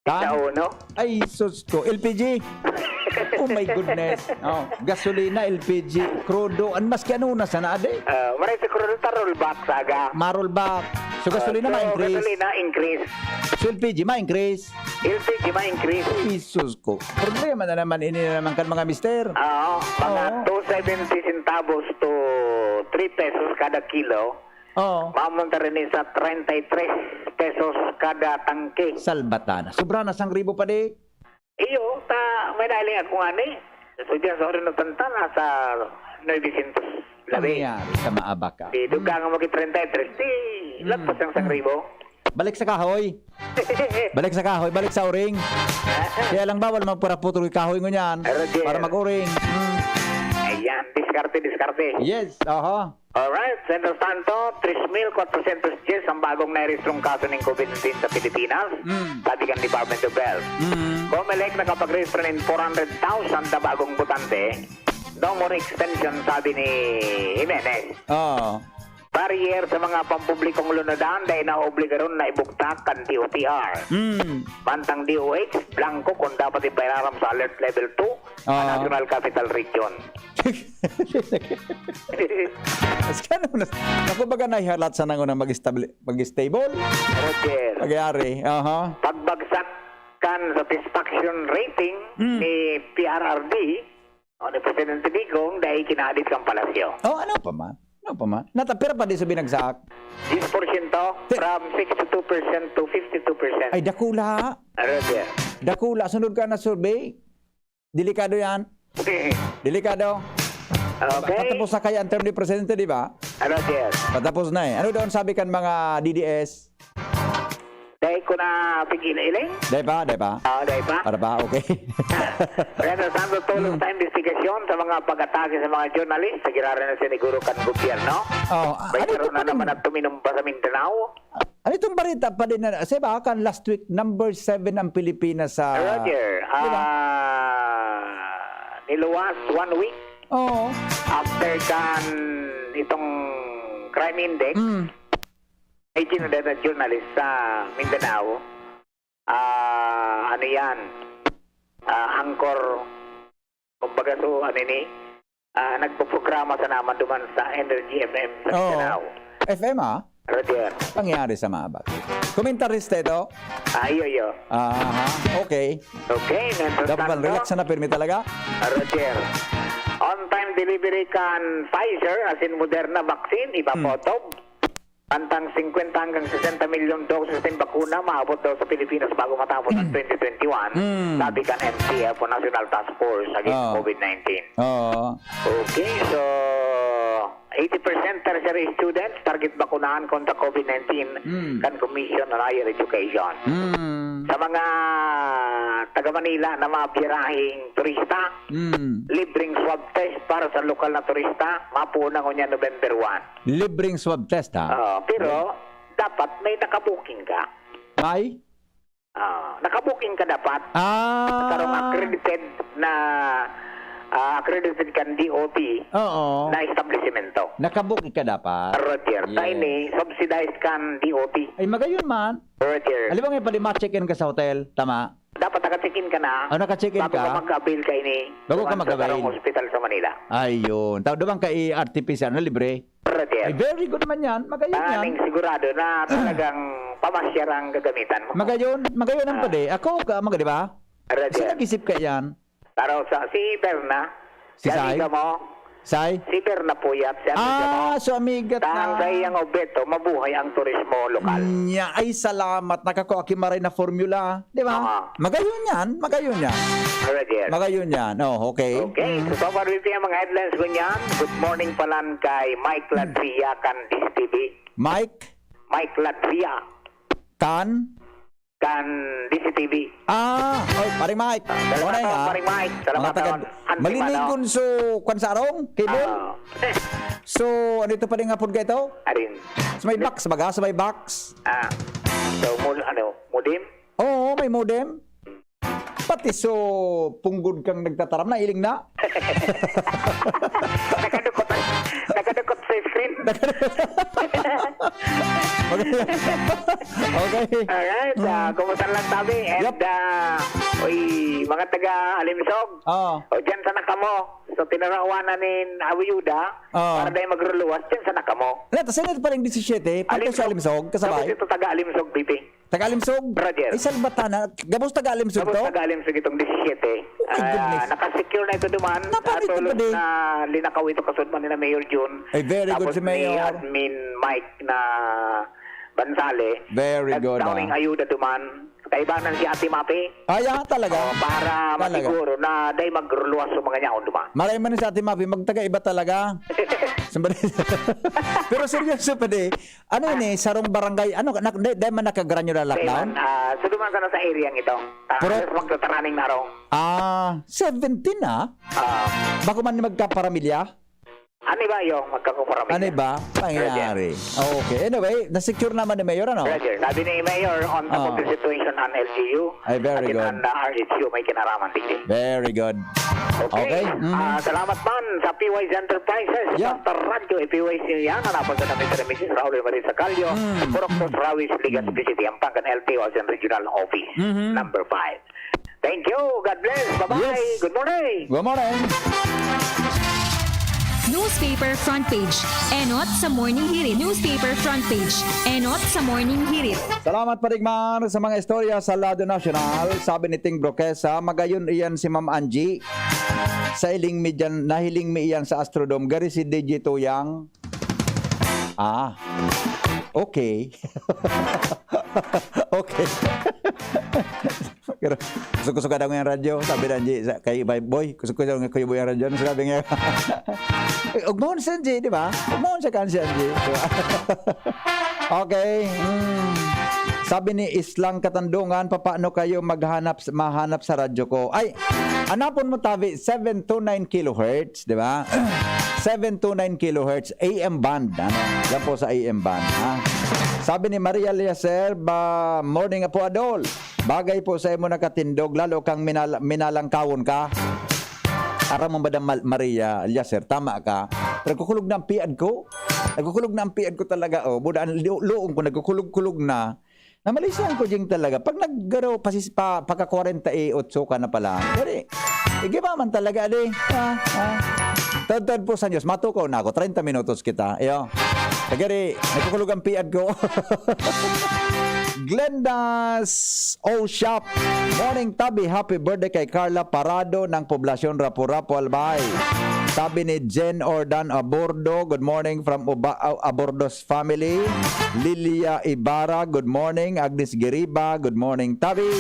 Kan? Sa uno. Ay, sus ko. L P G. Oh my goodness. Oh, gasolina, L P G, krudo, an maski ano na sana, ade. Ah, maray si krudo, ta rollback, saga. Ma-rollback. So, gasolina Ah, so, ma-increase. gasolina increase. So, L P G ma-increase. L P G ma-increase. Jesus ko. Problema na naman ini na naman kan mga mister. Oo, mga Oo. two seventy centavos to three pesos kada kilo. Oo. Mamunta rin sa treinta y tres pesos kada tangke. Salbatana. Sobra na sang ribo pa di. Iyo, ta, may nailing ako nga ni. So, diyan sa Oriental Tantan, nasa novecientos labi. Nangyari sa maabak ka. Di, dugang mo ki treinta y tres, di, Hmm. lagpas ang Hmm. sangribo. Balik sa kahoy. Balik sa kahoy, balik sa uring. Kaya lang bawal magparaputol yung kahoy ngunyan. Roger. Para mag-uring. Hmm. Ayan, diskarte, diskarte. Yes, aha. Alright, mientras tanto, tres mil cuatrocientos diez ang bagong nairehistrong kaso ng covid nineteen sa Pilipinas, Mm. sabi kan Department of Health. Mm. Comelec nakapagrehistro nin four hundred thousand na bagong botante. No more extension, sabi ni Jimenez. Oo. Barrier sa mga pampublikong lunadan dahil naobligaron na ibugtak kan D O T R. Mm. Mantang D O H, blanco kung dapat ipailaram sa Alert Level two ang Ah. National Capital Region. Mas ka naman, naku, baga nahihalat sa nanguna mag-establi-, mag-stable. Roger. Magyari, aha. Pagbagsak kan satisfaction rating Mm. ni P R R D, o ni Presidente Digong, dahil kinadit kang palasyo. Oh, ano pa man? Ano pa man? Nata-, pira pa di sa binagsak? Diyes porsyento, Ti- from sixty-two percent to fifty-two percent. Ay, dakula. Roger. Dakula. Sunod ka na survey. Delikado yan. Delikado. Okay. Patapos na kaya ang term ni Presidente, di ba? Ano, sir? Patapos na eh. Ano doon sabi kan mga D D S? Dahil ko na pigil-iling? Dahil pa, dahil pa? Oo, dahil pa. Para pa? Okay. Kaya sa Santo Tulong Hmm. sa investigasyon sa mga pag-atake sa mga journalist, sa girara na siniguro kan gobyerno. Oh, May ano ito karoon na pa naman rin? At tuminumba sa Mindanao. Ano itong balita pa din na, sa iba, kan last week, number seven ang Pilipinas sa Roger, di ba? Ah, niluwas one week Oo. after kan itong crime index, Mm. may kinadala na journalist sa Mindanao. Ah, ano yan? Ah, anchor, kumbaga, so, ano ni, ah, nagpoprograma sa naman duman sa Energy F M sa Oo. Mindanao. F M, ah? Roger. Pangyari sa mga bagay. Komentarista ito? Ah, iyo, iyo. Aha, okay. Okay, mientras Dapat tanto, relax na pirmi talaga. Roger. On-time delivery kan Pfizer, asin Moderna vaccine, iba Hmm. po to. Pantang singkwenta hanggang sesenta milyon doses ng bakuna maabot daw sa Pilipinas bago matapos ang Hmm. twenty twenty-one, Hmm. sabi kan N T F o National Task Force Against Oo. covid nineteen. Oo. Okay, so eighty percent tertiary students target bakunahan kontra covid nineteen Hmm. kan Commission on Higher Education. Hmm. Sa mga taga Manila na mga birahing turista, Hmm. libreng swab test para sa lokal na turista, mapuno ngunyan November one. Libreng swab test, ha? Oo, pero dapat may nakabuking ka. May? Ah, nakabuking ka dapat. Ah. Karong accredited na, ah, accredited kan D O T Oo. na establisimento. Nakabuking ka dapat. Roger. Yes. Sa ini, subsidized kan D O T. Ay, magayon man. Roger. Halimbawa ngayon, pali ma-check-in ka sa hotel, tama? Dapat naka-check-in ka na. Ah, naka-check-in Bago ka. ka mag-avail ka ini Bago ka duman sa mag-avail. sarong hospital sa Manila. Ayun. Tao naman ka i-R T P C R na libre. Roger. Ay, very good man yan. Magayon yan. Aning sigurado na Ah. talagang pamasyar ang gagamitan mo. Magayon. Magayon ang Ah. pwede. Ako, ka, mag-, di ba? Roger. Sino nag-isip ka yan? Taro sa, si Berna. Si Si Sai? amiga mo. Sai? Si Berna Puyat, si amiga mo. Ah, so amiga Tang na. Sa iyang objeto, mabuhay ang turismo lokal. Nya, ay salamat. Nakakua ki maray na formula. Di ba? Oo. Magayon yan. Magayon yan. Roger. Magayon yan. Oh, okay. Okay. Mm. So, so far, with ang mga headlines ko niyan. Good morning palan kay Mike Hmm. Ladria kan D C T V. Mike? Mike Ladria. Kan? Kan D C T V. Ah, oy, Paring Mike. Ah, salamat Ako na, ako, ha? Paring Mike. Salamat Mga taga ako. Antimano. Malinigon so, kwan sa arong? Cable? Ah. So, ano ito pa rin nga pod ka ito? Arin. Sa may box, baga? Sa may box? Ah. So, mul-, ano, modem? Oo, may modem. Pati so, punggod kang nagtataram, nailing na. Nakadukot, nakadukot sa screen. Okay. Okay. Alright, ah, kumusta lang tabi? And, Yup. ah, uy, mga taga Alimsog, Oo. o dyan sana kamo, sa tinarawanan nin Awiyuda, Oo. para dahil magruluwas, dyan sana kamo. Wala, tas sino pa rin disisiyete? Pati Alimsog. sa Alimsog, kasabay? Tapos ito, taga Alimsog, P P. Taga Alimsog? Roger. Ay, Salbatana. Gabos taga Alimsog Tapos to? taga Alimsog itong disisiyete. Ay, Ah, goodness. nakasecure na ito duman. Napano ito, Atulog pwede? na linakaw ito kasud man ni na Mayor Jun. Ay, very good Tapos si ni Mayor. Admin Mike na Bansale. Very good, Nagdaon ah. ning ayuda duman. Kaibanan si Ate Mapi. Ah, yeah, talaga? Oh, para Talaga. masiguro na dahil magruluwas sa mga nyaon duman. Maray man si Ate Mapi, magtaga-iba talaga. Siyempre. Pero seryoso pa di. Ano yun eh, sarong barangay, ano, na, di, di man naka-granular lockdown? Kailan, ah, so duman sana sa area ito. Ah, Pero halos magtataraning na raw. Ah, seventeen ah? Ah. Bako man magkaparamilya? Ano ba yung magkakumpara Ano ba? Pangyayari. Okay. Anyway, na-secure naman ni Mayor, ano? Roger, sabi ni Mayor, on top of Ah. the situation on L G U, Ay, very atin good. ang, uh, R H U may kinaraman, T J. Very good. Okay. Okay. Mm. Ah, salamat man sa P Y C Enterprises, Yeah. Pastor Radyo, P Y C yan, ang napagkatapit sa Misis Raul Marie Sacalio, Mm. Corocos, Rawis, Legazpi Mm. City, ang Pangkan L T O as in Regional Office, Mhm. number five. Thank you. God bless. Bye-bye. Yes. Good morning. Good morning. Newspaper front page. Enot sa Morning Hirit. Newspaper front page. Enot sa Morning Hirit. Salamat, Parigmar, sa mga istorya sa lado nasyonal. Sabi ni Ting Broquesa, magayon iyan si Ma'am Angie. Sa hiling mi dyan, nahiling mi iyan sa Astrodome. Gari si D J Tuyang. Ah. Okay. Okay. Pero, "Kusog-kusog ka daw ngayong radyo," sabi ni Angie sa, kay Boy, "Kusog-kusog nga Kuya Boy ang radyo." Ano sabi niya? Eh, ugmahon si Angie, di ba? Ugmahon siya kan si Angie, di ba? Okay. Mm. Sabi ni Islang Katandungan, "Papaano kayo maghanap, mahanap sa radyo ko?" Ay, hanapon mo, tabi, seven two nine kilohertz, di ba? Seven two nine kilohertz A M band. Ano? Yan po sa A M band, ha? Sabi ni Maria Eliezer, ba, "Morning, Apo Adol. Bagay po sa imo nakatindog, lalo kang minal-, minalangkawon ka." Aram mo, Madam Mal-, Maria Eliezer, tama ka. Nagkukulog na ang piad ko. Nagkukulog na ang piad ko talaga, oh. Buda ang lu-, luong ko, nagkukulog-kulog na. Namalisan ko, Jing, talaga. Pag naggaro, pasis-, pa, pagka kwarenta y otso ka na pala. Dari, igiba man talaga, di. Ah, ah. Tadtad po sa Diyos, matukaw na ako. Treinta minutos kita. Iyo. Tagari, nagkukulog ang piad ko. Glenda's O Shop. Morning, Tabi. Happy birthday kay Carla Parado ng Poblacion Rapu-Rapu, Albay. Sabi ni Jen Ordan Abordo, "Good morning from Uba-, uh, Abordo's family." Lilia Ibarra, "Good morning." Agnes Giriba, "Good morning, Tabi."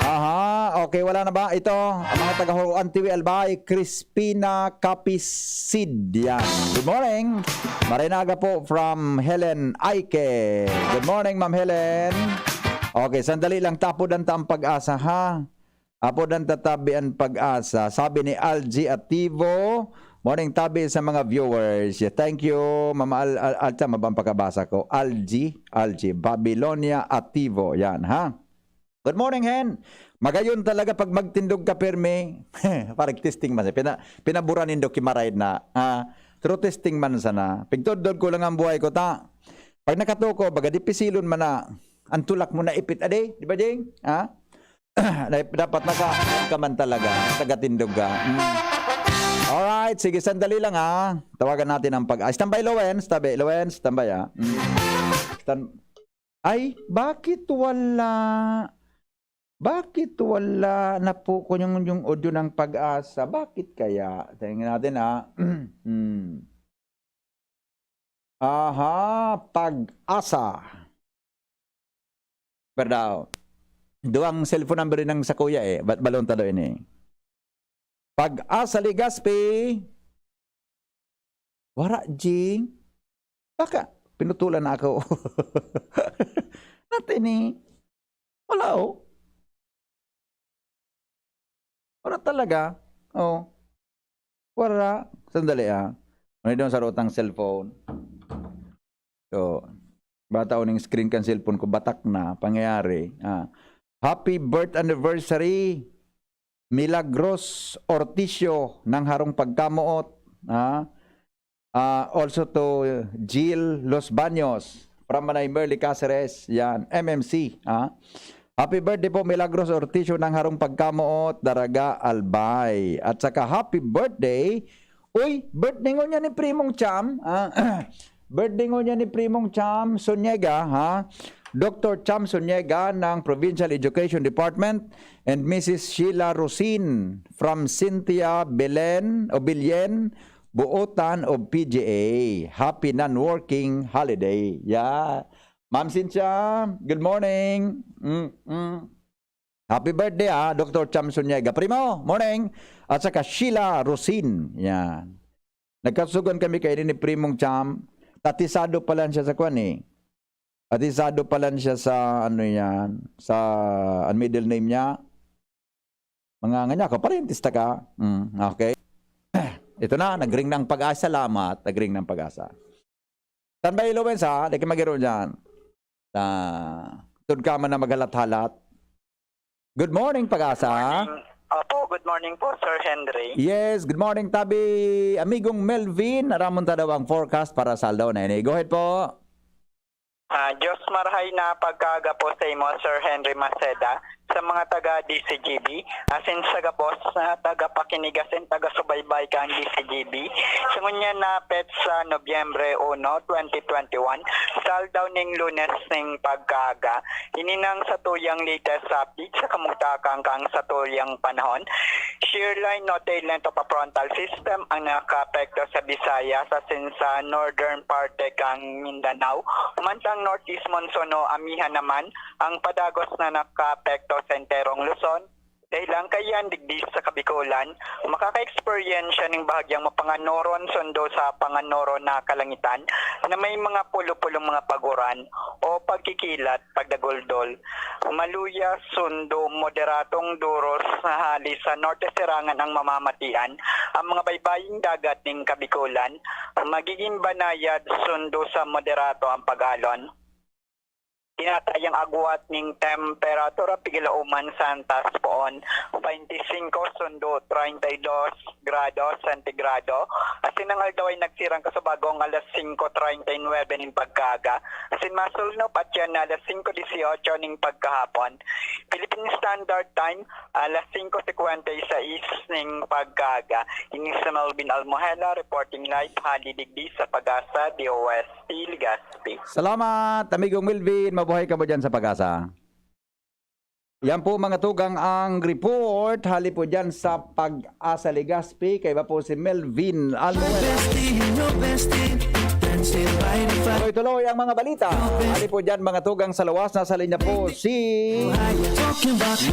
Aha, okay, wala na ba? Ito, ang mga taga Huruan T V, Albay, Crispina Capisid. Yan. Good morning. Marinaga po from Helen Aike. Good morning, Ma'am Helen. Okay, sandali lang. Tapodan ta ang Pag-asa, ha? Apo dan tatabi an Pag-asa. Sabi ni Algie Ativo, "Morning, Tabi, sa mga viewers." Yeah, thank you, Mama Al-, Al-, Alta, mabang pagkabasa ko. Algie, Algie, Babylonia Ativo. Yan, ha? Good morning, Hen. Magayon talaga pag magtindog ka, pirmi. Parang testing man. Pina-, pinabura nindo ki Maraid na. Ah, true testing man sana. Pigtodod ko lang ang buhay ko, ta. Pag nakatuko, baga dipisilon man na. Ang tulak mo na ipit, ade? Di ba, Jing? Ha? Dap-, dapat naka-, ka man talaga. Tagatindog ka. Mm. Alright, sige, sandali lang, ha. Tawagan natin ang Pag-, ah, standby, Lowen. Tabi, Lowen, standby, ha. Mm. Stan-, ay, bakit wala? Bakit wala na po ko yung, yung audio ng Pag-asa? Bakit kaya? Tingnan natin, ha. Hmm. Aha, Pag-asa. Pero daw, duwang cellphone number rin ang sa kuya eh. Ba't balon talo ini? Pag-asa, Legazpi. Wara, Jing. Baka, pinutulan na ako. Natin eh. Wala, oh. Wala talaga. Oh. Wala. Sandali, ah. Ano daw sa rotang cellphone? So, bata uning screen kan cellphone ko, batak na, pangyayari. Ah. Happy birth anniversary, Milagros Orticio ng Harong Pagkamoot. Ah. Ah, also to Jill Los Baños From Manay Merly Caceres, yan, M M C, ha? Happy birthday po, Milagros Orticio ng Harong Pagkamoot, Daraga, Albay. At saka happy birthday, uy, birthday ngunyan ni Primong Cham, ah, birthday ngunyan ni Primong Cham Suniega, ha? Doctor Cham Suniega ng Provincial Education Department and Missus Sheila Rosin from Cynthia Belen o Bilyen, Buotan of P G A. Happy non-working holiday. Yeah. Ma'am Cynthia, good morning. Mm, mm. Happy birthday, ah, Doctor Cham Suniega. Primo, morning. At saka Sheila Rosin. Yan. Nagkasugan kami kaini ni Primong Cham. Tatisado pa lang siya sa kwan, eh. Tatisado pa lang siya sa, ano yan, sa, ang middle name niya. Mga nga niya, kaparentes ta ka. Mm, okay. Ito na, nagring ng pag-asa. Salamat, nagring ng pag-asa. Standby, Lowens, ha? Di ka magiro dyan. Ah, tud ka man na maghalat-halat. Good morning, Pag-asa. Morning. Opo, good morning po, Sir Henry. Yes, good morning, tabi, amigong Melvin. Aramon ta daw ang forecast para sa aldaw na ini. Go ahead po. Ah, Diyos marhay na pagkaaga po sa imo, Sir Henry Maceda, sa mga taga D C G B, asin sa gabos na tagapakinig asin taga-subaybay kan D C G B. Sa ngunyan na petsa, Nobyembre uno, twenty twenty-one, sa aldaw ning Lunes ning pagkaaga, ini nang satuyang latest update sa kamugtakan kan satuyang panahon. Shear line o tail end of a frontal system ang nakaapekto sa Visayas asin sa northern parte kan Mindanao. Mantang northeast monsoon o amihan naman ang padagos na nakaapekto sa enterong Luzon. Dahelan kaiyan digdi sa Kabikolan, makaka-eksperyensya nin bahagyang mapanganoron sundo sa panganoron na kalangitan na may mga pulo-pulong mga paguran o pagkikilat, pagdaguldol. Maluya sundo moderadong duros na hali sa norte sirangan ang mamamatian. Ang mga baybaying dagat nin Kabikolan, magiging banayad sundo sa moderado ang pag-alon. Tinatayang agwat nin temperatura pigilauman sa antas poon, twenty-cinco sundo treinta y dos grado sentigrado. Asin ang aldaw ay nagsirang kasubagong alas singko treinta y nuebe nin pagkaaga. Asin masulnop at yan na alas singko dieciocho nin pagkahapon. Philippine Standard Time, alas singko cincuenta y seis nin pagkaaga. Ini si Melvin Almohela, reporting live, hali digdi sa Pag-asa, D O S T, Legazpi. Salamat, amigong Melvin. Mabuhay ka mo dyan sa Pag-asa. Yan po, mga tugang, ang report. Hali po dyan sa Pag-asa, Legazpi. Kaiba po si Melvin Almohela. Tuloy-tuloy ang mga balita. Hali po dyan, mga tugang, sa luwas. Nasa linya po si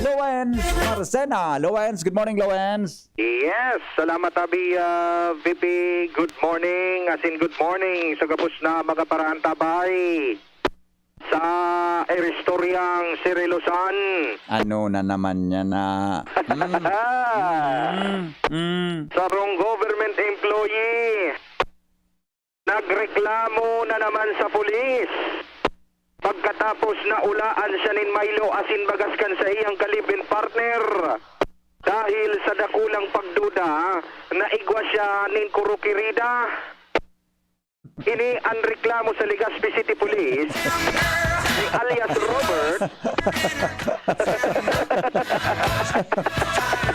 Lowen Marcena. Lowen, good morning, Lowen. Yes, salamat, Abi, ah, V P. Good morning, asin good morning sa gabos na mga paraantabay sa Eristoryang Sirilosan. Ano na naman yan, ah? Mm. Mm. Mm. Sarong government employee nagreklamo na naman sa pulis pagkatapos na ulaan siya nin Milo asin bagas kan saiyang ka-live-in partner dahil sa dakulang pagduda na igwa siya nin kurukirida. Ini an reklamo sa Legazpi City Police ni alias Robert.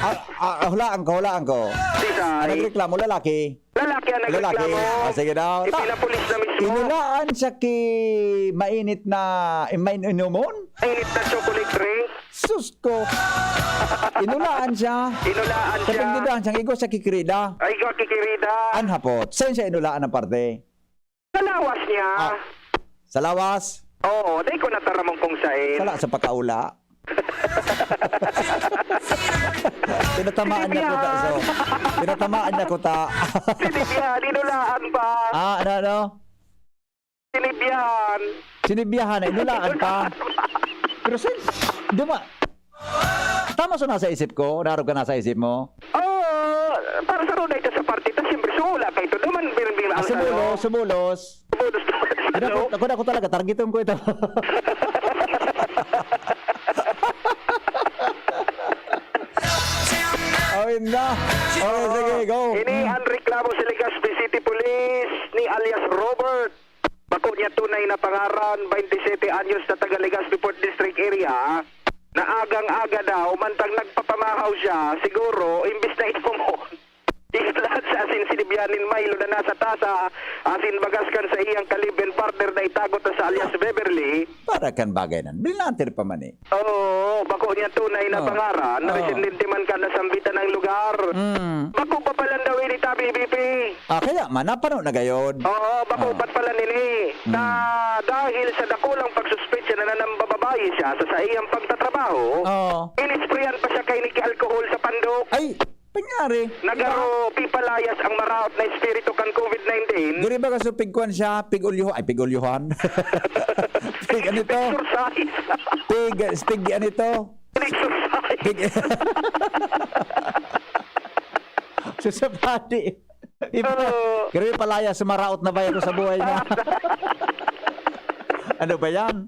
Ah, ah, hulaan ko, hulaan ko. Sisay. Ang nagreklamo, lalaki? Lalaki ang nagreklamo. Lalaki. Ah, sige daw. Ipinapulis na mismo. Inulaan siya ki mainit na, main-, inumon? Mainit na chocolate drink. Sus ko! Inulaan siya. Inulaan siya. Kapindudahan siya, igwa siya kikirida. Ay, igwa kikirida. An hapot. Saan siya inulaan ng parte? Sa lawas niya. Ah, sa lawas? Oo, di ko nataramon kung saan. Sala sa pakaula. Tinatamaan niya ko ta, so. Tinatamaan niya ko ta. Sinibyan, inulaan pa. Ah, ano, ano? Sinibyan. Sinibyahan na, inulaan pa. Pero sin-, duma-, tama sa nasa isip ko, narog ka nasa isip mo? Oo, para sa Ronay, ito sa parte, ito, siyempre, sumula kayo ito. Duman, bin-, bin-, Ah, ang sumulos, ano? Sumulos. Sumulos naman, Ako na, ano? ako, ako na, ako talaga, targeton ko ito. Oh, yun na. Okay, sige, go. Ini ang reklamo sa Legazpi City Police ni alias Robert. Bako niya tunay na pangaran, baynte sete anyos na taga Legazpi Fourth District area, na agang-aga daw, mantang nagpapamahaw siya, siguro, imbis na inomon, islad sa asin sinibyan nin Milo na nasa tasa, asin bagas kan sa iyang ka-live-in partner na itago ta sa alias Beverly. Para kan bagay nan, binater pa man eh. Oo, bako niya tunay na Oo. pangaran, na Oo. residente man kan nasambitan na lugar. Mm. Bako pa palan daw ini, Tabi, B P. Ah, kaya man, napano na gayod. Oo, bako Oo. pa palan ini. Mm. Na dahil sa dakulang pagsuspetsa na nanambababayi siya sa saiyang pagtatrabaho, Oo. inisprayan pa siya kaini ki alkohol sa pandok. Ay, panyari. Nagaro, pipalayas ang maraot na espiritu kan COVID nineteen. Diri ba kaso pigkuan siya, pig-ulyo-, ay, pig-ulyohan? Pig ano to? Exercise. Pig, pig ano to? Exercise. Pig, susapati. Oo. Grabe palaya, sumaraot na ba ito sa buhay niya? Ano ba yan?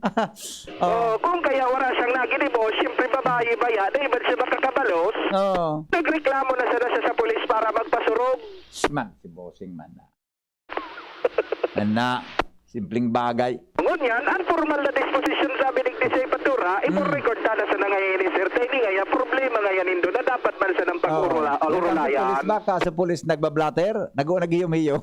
Oh. Oh, kung kaya wala siyang naginibo, siyempre babae ba yan? Di ba siya makakabalos? Oo. Nagreklamo na sana siya sa pulis para magpasurog. Sman, si bossing man na. Ana, simpleng bagay. Ngunyan, ang formal na disposition sa binig ni Sepatura, ipor-record sana sa nangayon ni Sir Teddy. Ngaya, problema ngaya nindo na dapat man sa nang Oo. pag-urula-, Yan ang urulayan. Sa pulis ba? Kaso pulis nagbablatter? Nag-, naghiyom-hiyom.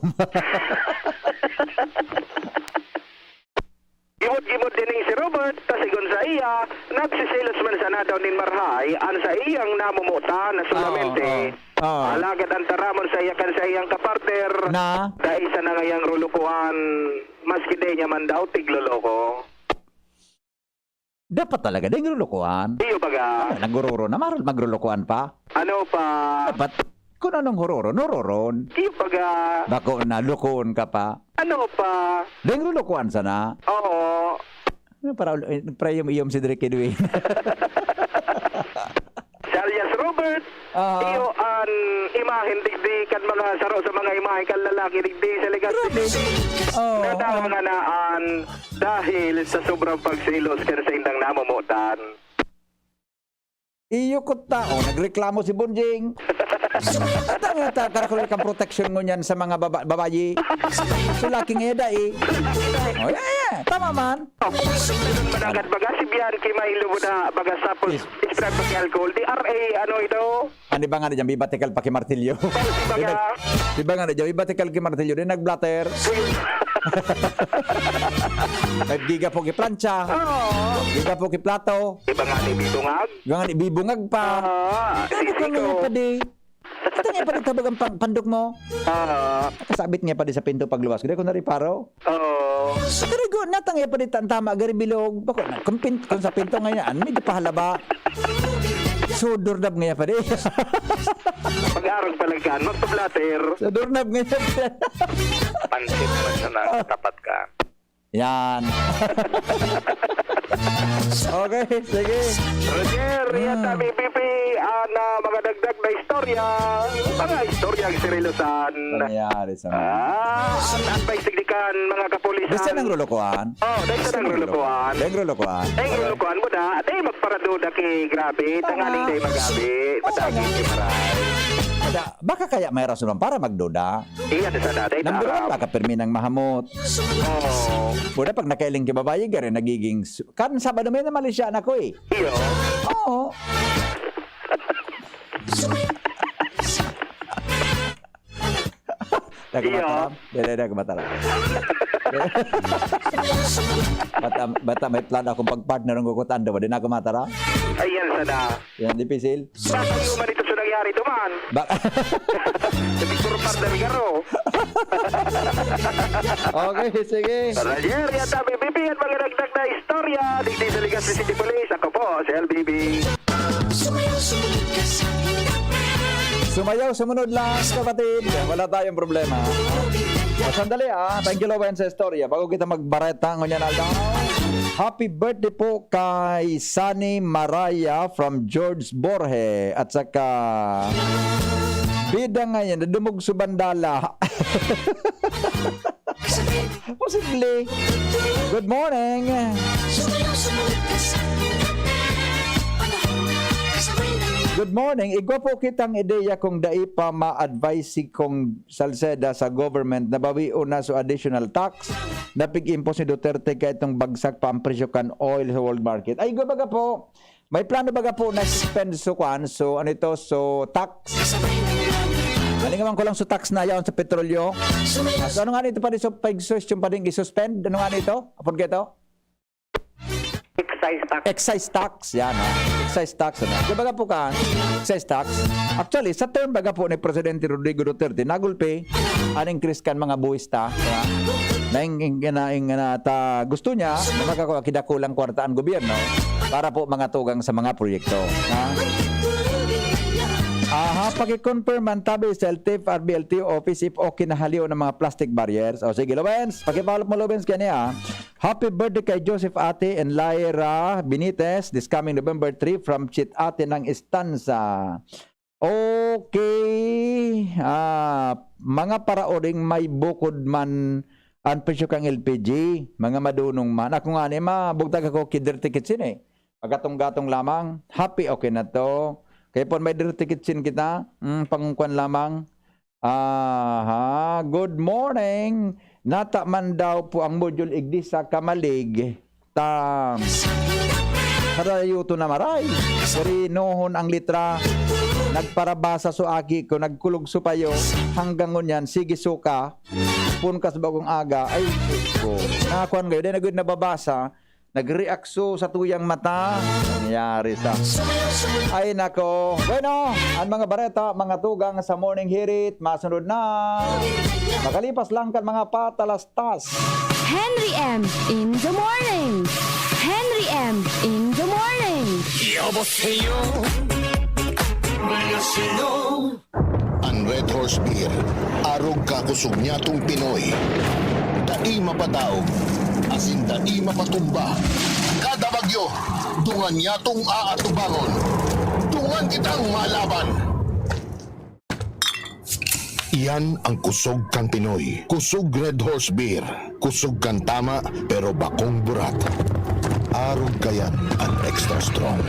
Gimod-gimod din si Robert, ta sigon sa iya, nagsiselos man sana daw nin marahay, ang sa iyang namomotan na Oo, solamente. Oo. Oo. Alagad ang taramon sa iya kan sa iyang kapartner, Na? dai sa nangayang rulukuan, maski dai niya man daw tigloloko. Dapat talaga, dai rulukuan. Iyo baga. Ano, nagururo na, marul magrulukuan pa? Ano pa? Dapat, kung anong huroron, huroron. Iyo baga. Bako na, lukuon ka pa. Ano pa? Dai rulukuan sana. Oo. Ano, para, eh, nagprayom-iyom si Drake Edwin. Si alias Robert, Aha. iyo an imahen digdi kan mga saro sa mga imahe kan lalaki digdi sa Legazpi. Grabe. Oo, Natawa oo. nga na an dahil sa sobrang pagselos kan saindang namomotan. Iyo ko ta, oh, nagreklamo si Bonjing. Ata nga ta, karakol kang proteksyon ngunyan sa mga baba-, babayi. So, laki nga yada eh. Oh, yeah, yeah. Tama man. Managad baga si Bianchi, may lubo na baga sa pul-, Yes. extract pag alcohol. Di R A, ano ito? Ano ba nga na dyan? Bibatikal pa ki martilyo. Baga. Di ba nga na dyan? Bibatikal ki martilyo. Di nagblatter. Naggiga po ki plancha. Oo. Giga po ki plato. Di ba nga ni Bibungag? Di ba nga ni Bibungag pa? Ah, Ano ka sisiko. nga pa di? Ito nga pa di tabag ang pan-, pandok mo? Ah. Nakasabit nga pa di sa pinto pagluwas ko. Di ko nariparo. Oo. Pero go, natang iya pa di ta-, tama, gari bilog. Bako na, kung pin-, kung sa pinto nga yan, medyo pahalaba. So, durnab nga iya pa di. Pag-arog palagkaan, magpa-flatter. So, durnab nga iya pa di. Pansit mo siya na tapat ka. Yan. Okay, sige. Roger, Hmm. yata may pipi, ah, na mga dagdag na istorya. Mga istorya ang sirilosan. Nangyari sa mga Ah, ang advice digdi kan mga kapulisan. Dahil sa nang rulukuan? Oh, dahil sa Sa nang nang rulukuan. rulukuan. Dahil rulukuan. Dahil rulukuan mo na, dahil magparaduda ki grabe, Tama. tanganing dahil magabi, Oo, madagit tama. ki maray. Ada, baka kaya may rason para magduda. Iyan sa dati, Number one, tama. baka pirmi nang mahamot. Oo. Pwede pag nakailing ki babae, gari nagiging su-, kan Sabado may namalisya na ko eh. Iyo. Oo. Dai ko Iyo. mataram. Dai, dai, dai ko mataram. Bata, bata may plano akong pag-partner ng kukutan, di ba? Di na ako mataram. Ayan, sana. Yan, dipisil. Basta yung man ito sa nangyari ito, man. Ba- Sa Victor Partner Garo. Okay, sige. Roger, yan tabi, B B, ang mga dagdag na istorya. Digdi sa Legazpi City Police, ako po, si L B B. Sumayaw, sumunod ka sa Sumayaw, sumunod lang, kapatid. Wala tayong problema. O, sandali, ah. Thank you, Lowen, sa istorya. Bago kita magbareta, ngunyan aldaw. Happy birthday po kay Sunny Maraya from George Borge. At saka, bida ngayon, nadumog sa bandala. Posible. Good morning. Good morning. Igwa po kitang ideya kung dai pa ma-advise si Cong Salceda sa government na bawion na so additional tax na pig-impose ni Duterte kaitong bagsak pa ang presyo kan oil sa world market. Ay, igwa baga po. May plano baga po na suspend so kwan? So, ano ito? So, tax. Nalingawan ko lang so tax na yaon sa petrolyo. Ah, so, ano nga nito pa rin? So, pag-suggestion pa rin i-suspend? Ano nga nito? Apod ka ito? Excise tax. Excise tax, yan, ha? Excise tax, ano? Di ba po ka? Excise tax. Actually, sa term baga po ni Presidente Rodrigo Duterte, nagulpi an increase kan mga buwis ta, di ba? Na, ing, ing, na, ing, na, ta, gusto niya na makakawa kidakulang kwarta ang gobyerno para po mga tugang sa mga proyekto. Ha? Aha, paki-confirm man tabi sa L T F R B L T O office if okay na haliw ng mga plastic barriers. O sige, Lobens, pakipalop mo, Lobens, kanya, ah. Happy birthday kay Joseph Ate and Lyra Benitez this coming November three from Chit Ate ng Estanza. Okay. Ah, mga paraoring may bukod man ang presyo kang L P G, mga madunong man. Ako nga ni, mabugtag ako ki Dirty Kitchen eh. Pagkatong-gatong lamang, happy okay na to. Kaya po may Dirty Kitchen kita, mm, pangungkwan lamang. Aha, good morning. Nata man daw po ang module igdi sa Kamalig. Ta, karayo to na maray. Rinohon ang litra. Nagparabasa so aki ko, nagkulog so payo. Hanggang ngunyan, sige suka. Punkas bagong aga. Ay, ko. Nakakuan kayo. Dahil nagud nababasa, nag-react so sa tuyang mata. Nangyari sa... Ay, nako. Bueno, ang mga bareta, mga tugang sa Morning Hirit, masunod na. Makalipas lang kan mga patalastas. Henry M in the morning. Henry M in the morning. 여보세요. 안녕하세요. An Red Horse Beer, arog kakosog nyatong Pinoy. Dai mapadaog, asin dai mapatumba. Kada bagyo, dungan nyatong aatubangon. Dungan kitang malaban! Iyan ang kusog kan Pinoy. Kusog Red Horse Beer. Kusog kan tama, pero bakong burat. Arog kayan an extra strong.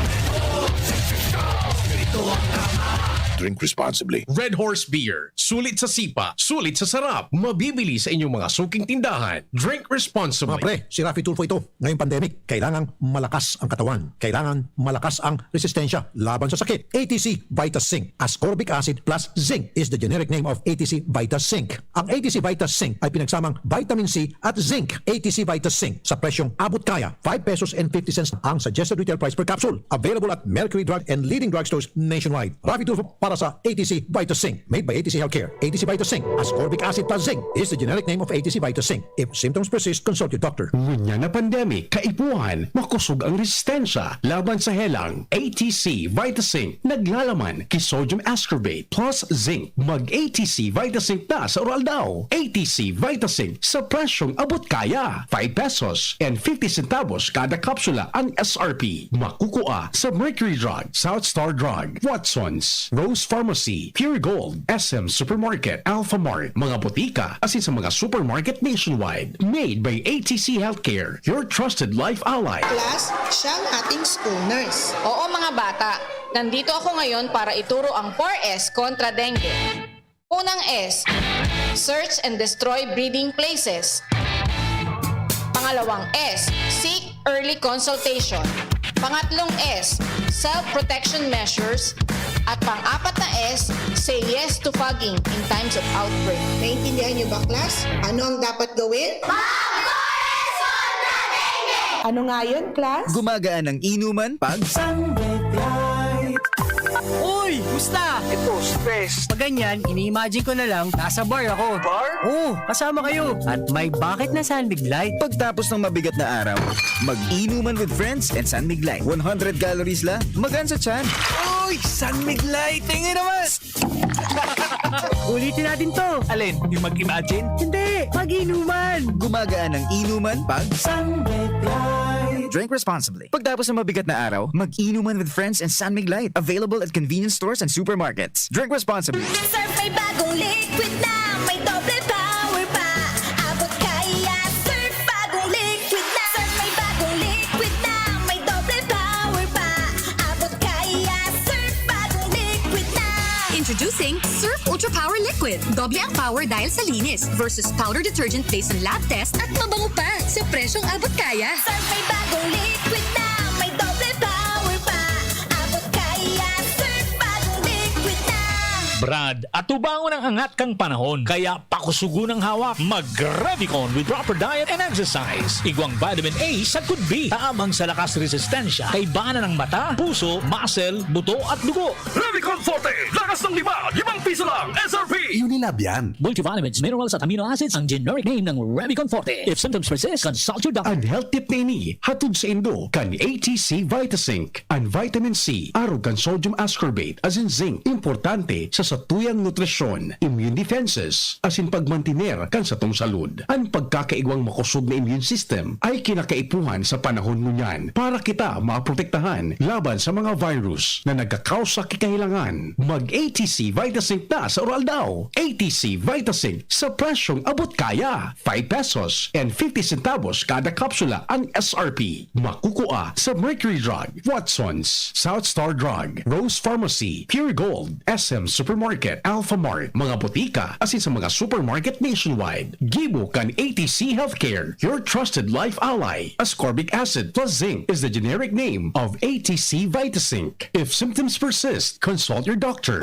Drink responsibly. Red Horse Beer. Sulit sa sipa, sulit sa sarap. Mabibili sa inyong mga suking tindahan. Drink responsibly. Mga pre, si Raffy Tulfo ito. Ngayong pandemic, kailangang malakas ang katawan. Kailangan malakas ang resistensya laban sa sakit. A T C Vitas Zinc. Ascorbic acid plus zinc is the generic name of A T C Vitas Zinc. Ang A T C Vitas Zinc ay pinagsamang vitamin C at zinc. A T C Vitas Zinc sa presyong abot kaya, five pesos and fifty cents ang suggested retail price per capsule. Available at Mercury Drug and leading drugstores nationwide. Raffy Tulfo para sa A T C Vitas Zinc. Made by A T C Healthcare. A T C Vitas Zinc. Ascorbic acid plus zinc is the generic name of A T C Vitas Zinc. If symptoms persist, consult your doctor. Ngunyan na pandemic, kaipuhan, makusog ang resistensya laban sa helang. A T C Vitas Zinc naglalaman ki sodium ascorbate plus zinc. Mag A T C Vitas Zinc ta sa Uraldaw. A T C Vitas Zinc sa presyong abot kaya. Five pesos and fifty centavos kada kapsula ang S R P. Makukua sa Mercury Drug, South Star Drug, Watson's, Rose Pharmacy, Pure Gold, S M Supermarket, Alpha Mart, mga botika, asin sa mga supermarket nationwide. Made by A T C Healthcare, your trusted life ally. Class, siya ang ating school nurse. Oo, mga bata, nandito ako ngayon para ituro ang four S kontra dengue. Unang S, search and destroy breeding places. Pangalawang S, seek early consultation. Pangatlong S, self-protection measures. At pang-apat na S, say yes to fogging in times of outbreak. Naintindihan niyo ba, class? Ano ang dapat gawin? Ano nga yun, class? Gumagaan ang inuman pag Uy! Musta? Ito, stress. Pag ganyan, ini-imagine ko na lang, nasa bar ako. Bar? Oo, kasama kayo. At may bakit na San Mig Light. Pagtapos ng mabigat na araw, mag-inuman with friends and San Mig Light. One hundred calories lang, magaan sa tiyan. Uy! San Mig Light! Tingin naman! Ulitin natin to. Alin? Yung mag-imagine? Hindi! Mag-inuman! Gumagaan ang inuman pag San Mig Light. Drink responsibly. Pagtapos ng mabigat na araw, mag-inuman with friends and San Mig Light. Available at convenience stores and supermarkets. Drink responsibly. Surf may bagong liquid na may doble power pa. Abot kaya, Surf bagong liquid na. Surf may bagong liquid na may doble power pa. Abot kaya, Surf bagong Sink Surf Ultra Power Liquid. Doble ang power dahil sa linis versus powder detergent based on lab test at mabango pa sa presyong abot kaya. Surf may bagong liquid na may doble power pa. Abot kaya, Surf bagong liquid na. Brad, atubangon ang angat kan panahon, kaya pakusugon ang hawak. Mag-Revicon with proper diet and exercise. Igwang vitamin A sagkod B. Tabang sa lakas resistensya, kaibanan ng mata, puso, muscle, buto at dugo. Revicon Forte, lakas ng lima, limang piso lang, S R P. Unilab yan. Multivitamins, minerals at amino acids ang generic name ng Revicon Forte. If symptoms persist, consult your doctor. An health tip na ini, hatod saindo kan A T C Vitasync. An vitamin C, arog kan sodium ascorbate, asin zinc, importante sa satuyang nutrisyon, immune defenses, asin pagmantiner kan satong salud. An pagkakaigwang makosog na immune system ay kinakaipuhan sa panahon ngunyan para kita maprotektahan laban sa mga virus na nagkakausa ki kahilangan. Mag A T C Vitasync na sa Oral Daw. A T C Vitasync sa presyong abot kaya. Five pesos and fifty centavos kada kapsula ang S R P. Makukua sa Mercury Drug, Watson's, South Star Drug, Rose Pharmacy, Pure Gold, S M Supermarket, Alpha Mart, mga botika, asin sa mga supermarket nationwide. Gibo kan A T C Healthcare, your trusted life ally. Ascorbic acid plus zinc is the generic name of A T C Vitasync. If symptoms persist, consult your doctor.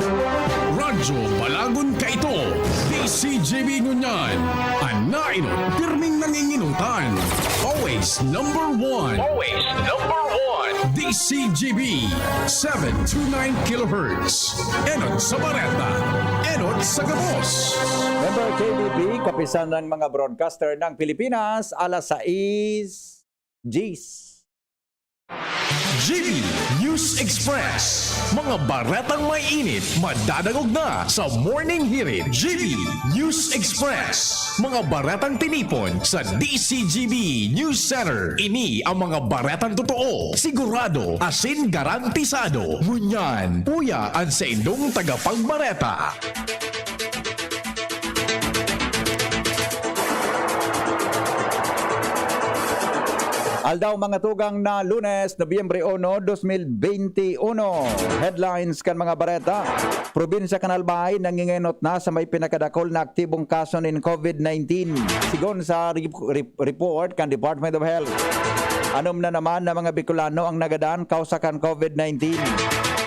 Radyo Balagon Kaito, D C G B ngunyan. An nainot, pirming nanginginutan. Always number one. Always number one. D C G B, seven two nine kilohertz. Enot sa Bareta. Enot sa Gabos. Member K B P, Kapisan ng mga Broadcaster ng Pilipinas, alas sais, Gis. G B News Express. Mga baretang may init, madadangog na sa Morning Hirit. G B News Express. Mga baretang tinipon sa D C G B News Center. Ini ang mga baretang totoo, sigurado, asin garantisado. Ngunyan, uya an saindong tagapagbareta. Aldaw, mga tugang, na Lunes, Nobyembre uno, dos mil benti uno. Headlines kan mga bareta. Probinsya kan Albay nangingenot na sa may pinakadakol na aktibong kaso nin COVID nineteen. Sigon sa re- re- report kan Department of Health, anom na naman na mga Bicolano ang nagadan kausa kan COVID nineteen.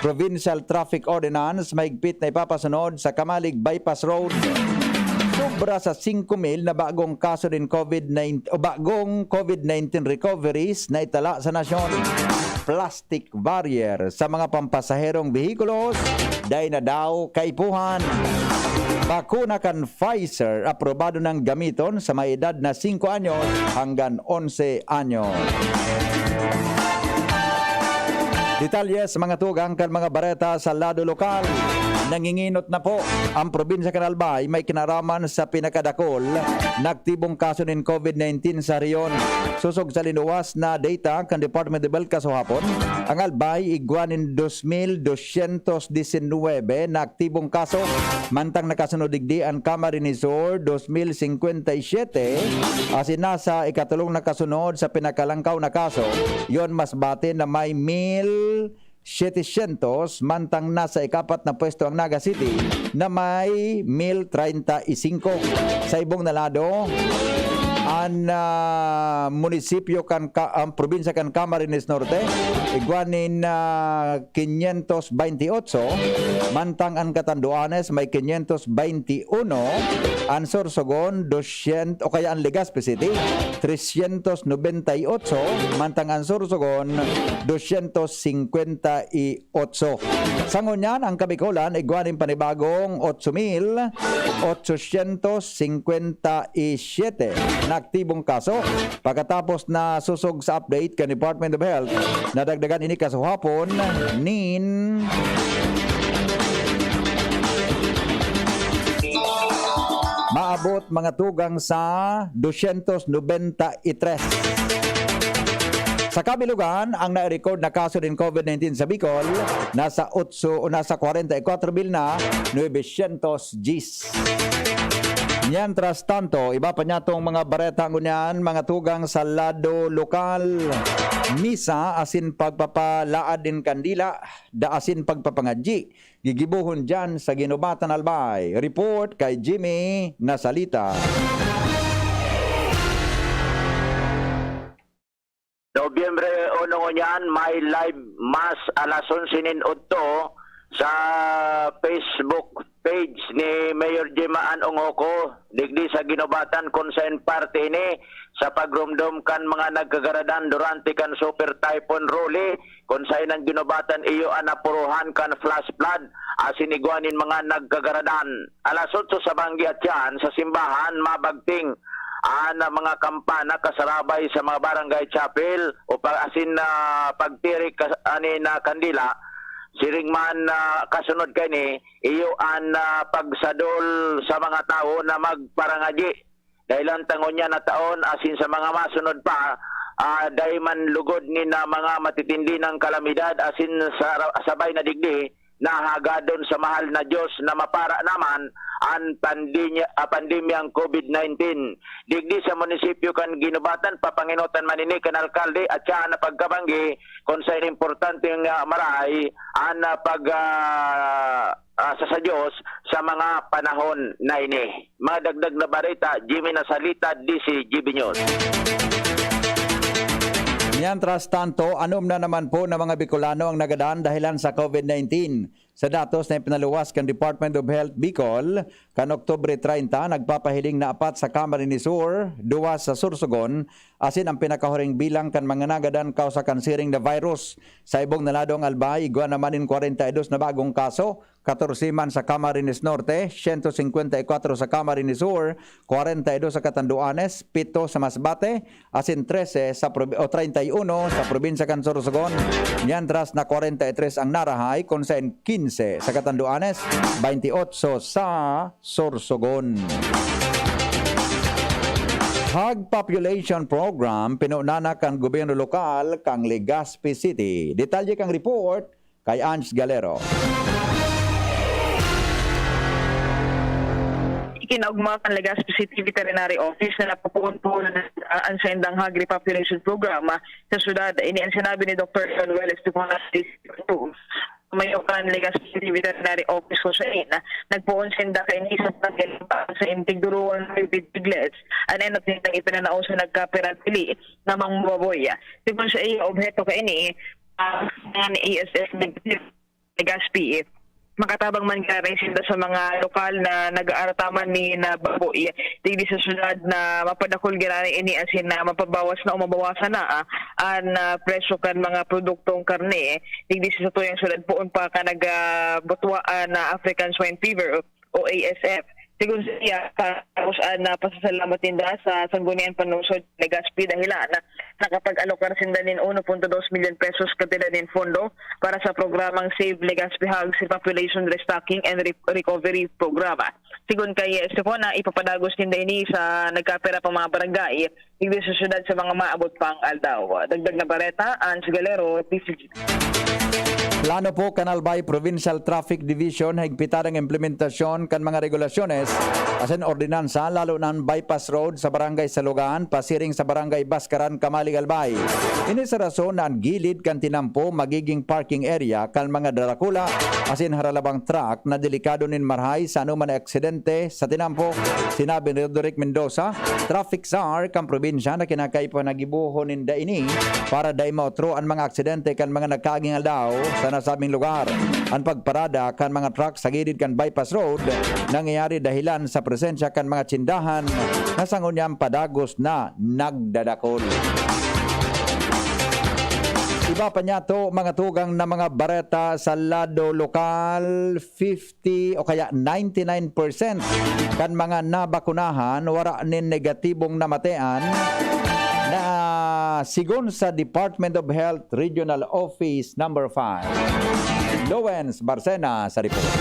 Provincial Traffic Ordinance mahigpit na ipapasunod sa Camalig Bypass Road. Sobra sa singko mil na bagong kaso nin COVID nineteen o bagong COVID nineteen recoveries na itala sa nasyon. Plastic barrier sa mga pampasaherong behikulos, dai na daw kaipuhan. Bakuna kan Pfizer aprobado nang gamiton sa may edad na singko anyos hanggan onse anyos. Detalye sa mga tugang kan mga bareta sa lado lokal. Nanginginot na po ang probinsya kan Albay may kinaraman sa pinakadakol na aktibong kaso nin COVID nineteen sa rehiyon. Sosog sa linuwas na data kan Department of Health kasuhapon, ang Albay igwa nin dos mil dosyentos disinwebe na aktibong kaso, mantang nakasunod digdi an Camarines Sur, dos mil singkwenta y siyete, asin nasa ikatolong nakasunod sa pinakalangkaw na kaso, yon mas bati na may mil setecientos, mantang nasa ikapat na pwesto ang Naga City na may mil treinta y cinco. Sa ibong na lado, an ah, munisipyo kan ka, ang probinsya kan Camarines Norte, igwa nin ah, quinientos veintiocho, mantang an Catanduanes may quinientos veintiuno, an Sorsogon, dosyentos, o kaya an Legazpi City, tresyentos nobenta y ocho, mantang an Sorsogon, dosyentos singkwenta y otso. Sa ngunyan, ang Kabikolan igwa nin panibagong otso mil otsosyentos singkwenta y siyete na aktibong kaso. Pagkatapos na sosog sa update kan Department of Health, nadagdagan ini kasuhapon nin maabot mga tugang sa dosyentos nobenta y tres. Sa kabilugan, ang na-record na kaso nin COVID nineteen sa Bicol nasa otso o nasa kwarenta y kwatro mil na nobesyentos diyes. Mientras tanto, iba pa niyatong mga bareta ngunyan, mga tugang sa lado lokal, misa asin pagpapalaad nin kandila, da asin pagpapangadyi, gigibohon diyan sa Guinobatan, Albay. Report kay Jimmy Nasalita. Nobyembre uno ngunyan, may live mass alas onse nin udto sa Facebook page ni Mayor Jim Aan Onghoco, digdi sa Guinobatan, kun saen parte ini sa pagromdom kan mga nagkagaradan durante kan Super Typhoon Rolly, kun saen an Guinobatan iyo an napuruhan kan flash flood asin igwa nin mga nagkagaradan. Alas otso sa banggi at yan, sa simbahan, mabagting an mga kampana kasarabay sa mga barangay chapel o pa, asin na pagtirik kas, ani na kandila. Siring man, ah, kasunod kaini, iyo an, ah, pagsadol sa mga tawo na magparangadyi. Dahelan ta ngunyan na taon asin sa mga masunod pa, ah, dai man lugod nin, ah, mga matitindi nang kalamidad asin sa, sabay na digdi, nahagadon sa mahal na Dios na mapara naman an pandemya, ah, pandemyang covid nineteen. Digdi sa munisipyo kan Guinobatan, papangenotan man ini kan alkalde at siya na pagkabanggi kun saen importante nga maray an, ah, pag, ah, ah, sa, sa Dios sa mga panahon na ini. Mga dagdag na bareta, Jimmy Nasalita, D C G B News. Mientras tanto, anom na naman po na mga Bicolano ang nagadan dahilan sa covid nineteen. Sa datos na ipinaluwas kan Department of Health Bicol, kan Oktubre treinta, nagpapahiling na apat sa Camarines Sur, duwa sa Sorsogon, asin ang pinakahuring bilang kan mga nagadan kausa kan siring na virus. Sa ibong na lado ang Albay, igwa naman nin kwarenta y dos na bagong kaso, katorse man sa Camarines Norte, siyento singkwenta y kwatro sa Camarines Sur, kwarenta y dos sa Catanduanes, pito sa Masbate, asin trese sa probi-, o treinta y uno sa probinsya kan Sorsogon, mientras na kwarenta y tres ang narahay, kun saen kinse sa Catanduanes, bainti otso sa Sorsogon. Hog Population Program, pinunana kan gobyerno lokal kan Legazpi City. Detalye kan report kay Ange Galero. Ikinaogma kan Legazpi City Veterinary Office na napopoon po na an saindang hog repopulation program, ah, sa syudad. Ini an sinabi ni Doktor Manuel Esteban, mayo kan Legazpi City Veterinary Office, kun saen nagpoon sinda kaini sa pagkailaban sa intigduruan hybrid piglets, an enot nindang ipinanao sa nagkaperang pili na mga baboy. Sigon sa iya, obheto kaini, ah, ng A S F Legazpi, makatabang man giraray sinda sa mga lokal na nag-aarataman ni na baboy digdi sa syudad na mapadakul giraray ini asin na mapabawas na o mabawasan na, ah, an, ah, presyo kan mga produktong karne digdi sa satuyang syudad poon pa kan nag, ah, butwaan na African Swine Fever o A S F. Sigon sa iya, sa kataposan na pasasalamat ninda sa Sangguniang Panlungsod Legazpi dahilan nakapag-alokar sinda nin uno punto dos milyon pesos kantidad nin pondo para sa programang Save Legazpi Hogs Repopulation Restocking and Re-, Recovery Program. Sigon kay Estefona, ipapadagos ninda ini sa nagkapira pang mga barangay digdi sa syudad sa mga maabot pang aldaw. Dagdag na bareta, Ange Galero, T C G. Plano po kan Albay Provincial Traffic Division higpitan ang implementasyon kan mga regulasyones asin ordinansa, lalo na an bypass road sa Barangay Salugan, pasiring sa Barangay Bascaran, Camalig, Albay. Ini sa rason na an gilid kan tinampo magiging parking area kan mga darakula asin haralabang truck na delikado nin marahay sa anoman na aksidente sa tinampo. Sinabi ni Roderick Mendoza, traffic czar kan probinsya, na kinakaipuhan na gibohon ninda ini para dai maotro an mga aksidente kan mga nagkaaging aldaw sa nasabing lugar. An pagparada kan mga truck sa gilid kan bypass road nangyayari dahilan sa presensya kan mga tsindahan na sa ngunyan padagos na nagdadakul. Iba pa niyato, mga tugang na mga bareta sa lado lokal, fifty o kaya ninety-nine percent kan mga nabakunahan wara nin negatibong namatean na sigon sa Department of Health Regional Office Number five. Lowens Barcena sa report.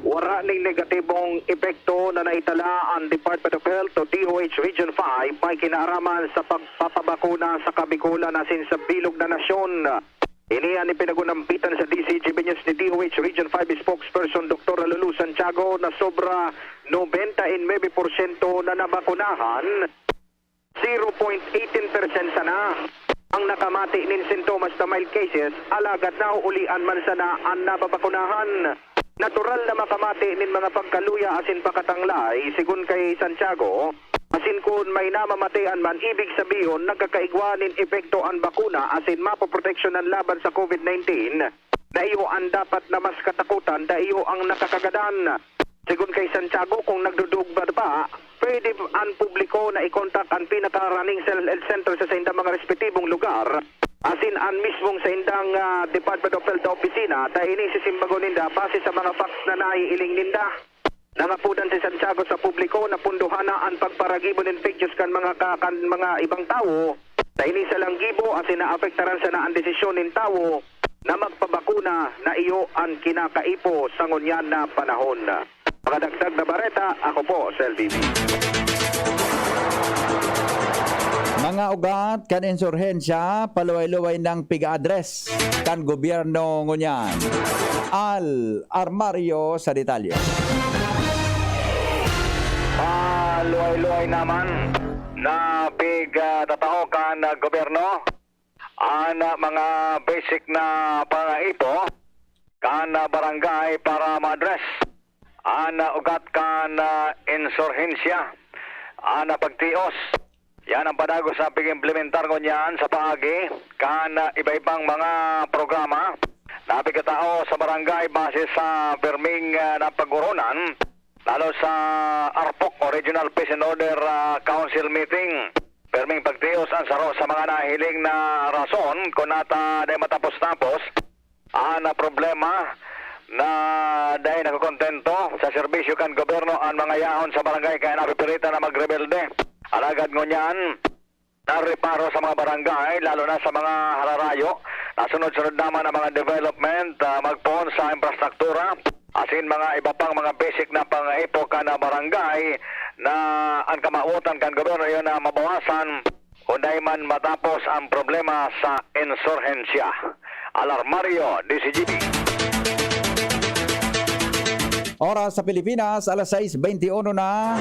Wara ning negatibong epekto na naitala an Department of Health o D O H Region five may kinaaraman sa pagpapabakuna sa kabicolan asin sa bilog na nasyon. Ini an ipinagunampitan sa D Z G B News ni D O H Region five Spokesperson Doktor Lulu Santiago na sobra nobenta y nuebe porsyento na nabakunahan, zero point eighteen percent sana ang nakamati nin sintomas na mild cases, alagad nauulian man sana an nababakunahan. Natural na makamati nin mga pagkaluya asin pakatanglay, sigon kay Santiago. Asin kun may namamatean man, ibig sabihon, nagkakaigwa nin epekto an bakuna asin mapoproteksyonan laban sa COVID nineteen. Dai iyo an dapat na mas katakutan, dai iyo ang nakakagadan. Sigon kay Santiago, kung nagdudugba pa, pwede an publiko na i-contact an pinaka-running cell health center sa saindang mga respetibong lugar, asin an mismong saindang, ah, Department of Health na opisina, ta ini sisimbagon ninda base sa mga facts na naihiling ninda. Nangapodan si Santiago sa publiko na pundohan na an pagparagibo nin pictures kan mga ka-, kan mga ibang tawo, ta ini sa langgibo asin naapektaran sana an desisyon nin tawo na magpabakuna na iyo an kinakaipo sa ngunyan na panahon. Mga dagdag na bareta, ako po si L B B. Mga ugat kan insurhensya, paluway-luway nang piga-address kan gobyerno ngunyan. Al Armario sa detalye. Maluway-luway naman na pig, ah, tatao kan, ah, gobyerno an, ah, mga basic na pangaipo kan, ah, barangay para ma-address an, ah, ugat kan, ah, insurhensya, an, ah, pagtios yan ang padagos na pig-implementar ngunyan sa paagi kan, ah, iba-ibang mga programa na pigkatao sa barangay base sa pirming, ah, napag-oronan, lalo sa ARPOC o Regional Peace and Order, ah, Council meeting. Pirming pagtios an saro sa mga nahiling na rason kun ata dai matapos-tapos an problema na dai nakokontento sa serbisyo kan gobyerno an mga yaon sa barangay kaya napipilitan na magrebelde. Alagad ngunyan, nareparo sa mga barangay, lalo na sa mga hararayo, nasunod-sunod naman ang mga development, ah, magpoon sa infrastruktura, asin mga iba pang mga basic na pangaipo kan barangay na an kamawotan kan gobyerno iyo na mabawasan kun dai man matapos ang problema sa insurhensya. Alarmario, D Z G B. Oras sa Pilipinas, alas sais beinti uno na.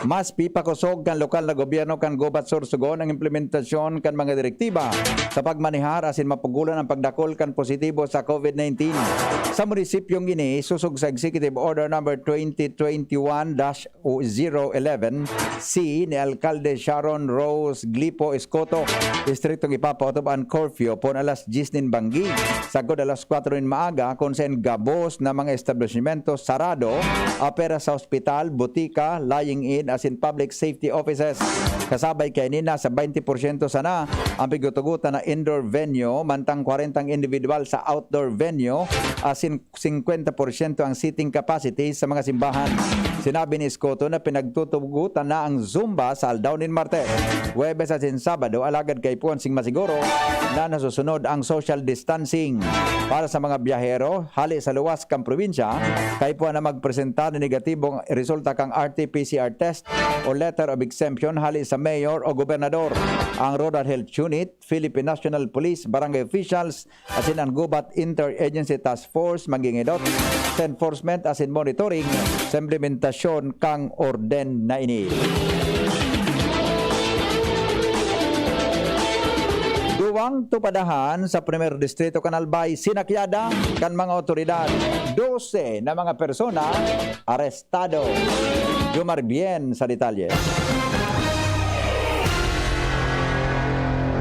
Mas pipakosog kan lokal na gobyerno kan gubat sursugon ang implementasyon kan mga direktiba sa pagmanehar asin mapugolan ang pagdakul kan positibo sa COVID nineteen. Sa munisipyong ini, sosog sa Executive Order Number twenty twenty-one dash zero eleven C ni Alkalde Sharon Rose Glipo Escoto, istriktong ipapaotob an curfew poon alas dyes nin banggi sagkod alas kwatro nin maaga, kun saen gabos na mga establisimento sarado, apera sa ospital, butika, lying-in, asin public safety offices. Kasabay kaini, nasa baynte porsyento sana ang pigtutugotan na indoor venue, mantang kwarentang individual sa outdoor venue, asin singkwenta porsyento ang seating capacity sa mga simbahan. Sinabi ni Escoto na pinagtutugutan na ang Zumba sa aldaw nin Martes, Huwebes asin Sabado, alagad kaipuhan sing masiguro na nasusunod ang social distancing. Para sa mga biyahero hale sa luwas kan probinsya, kaipuhan na magpresenta nin negatibong resulta kan R T P C R test o letter of exemption hale sa mayor o gobernador. Ang Rural Health Unit, Philippine National Police, barangay officials, asin an Gubat Interagency Task Force magingidot sa enforcement asin monitoring sa implementasyon kan orden na ini. Duwang tupadahan sa Primer Distrito kan Albay sinakyada kan mga awtoridad. Dose na mga persona arestado. Jomar Bien sa detalye.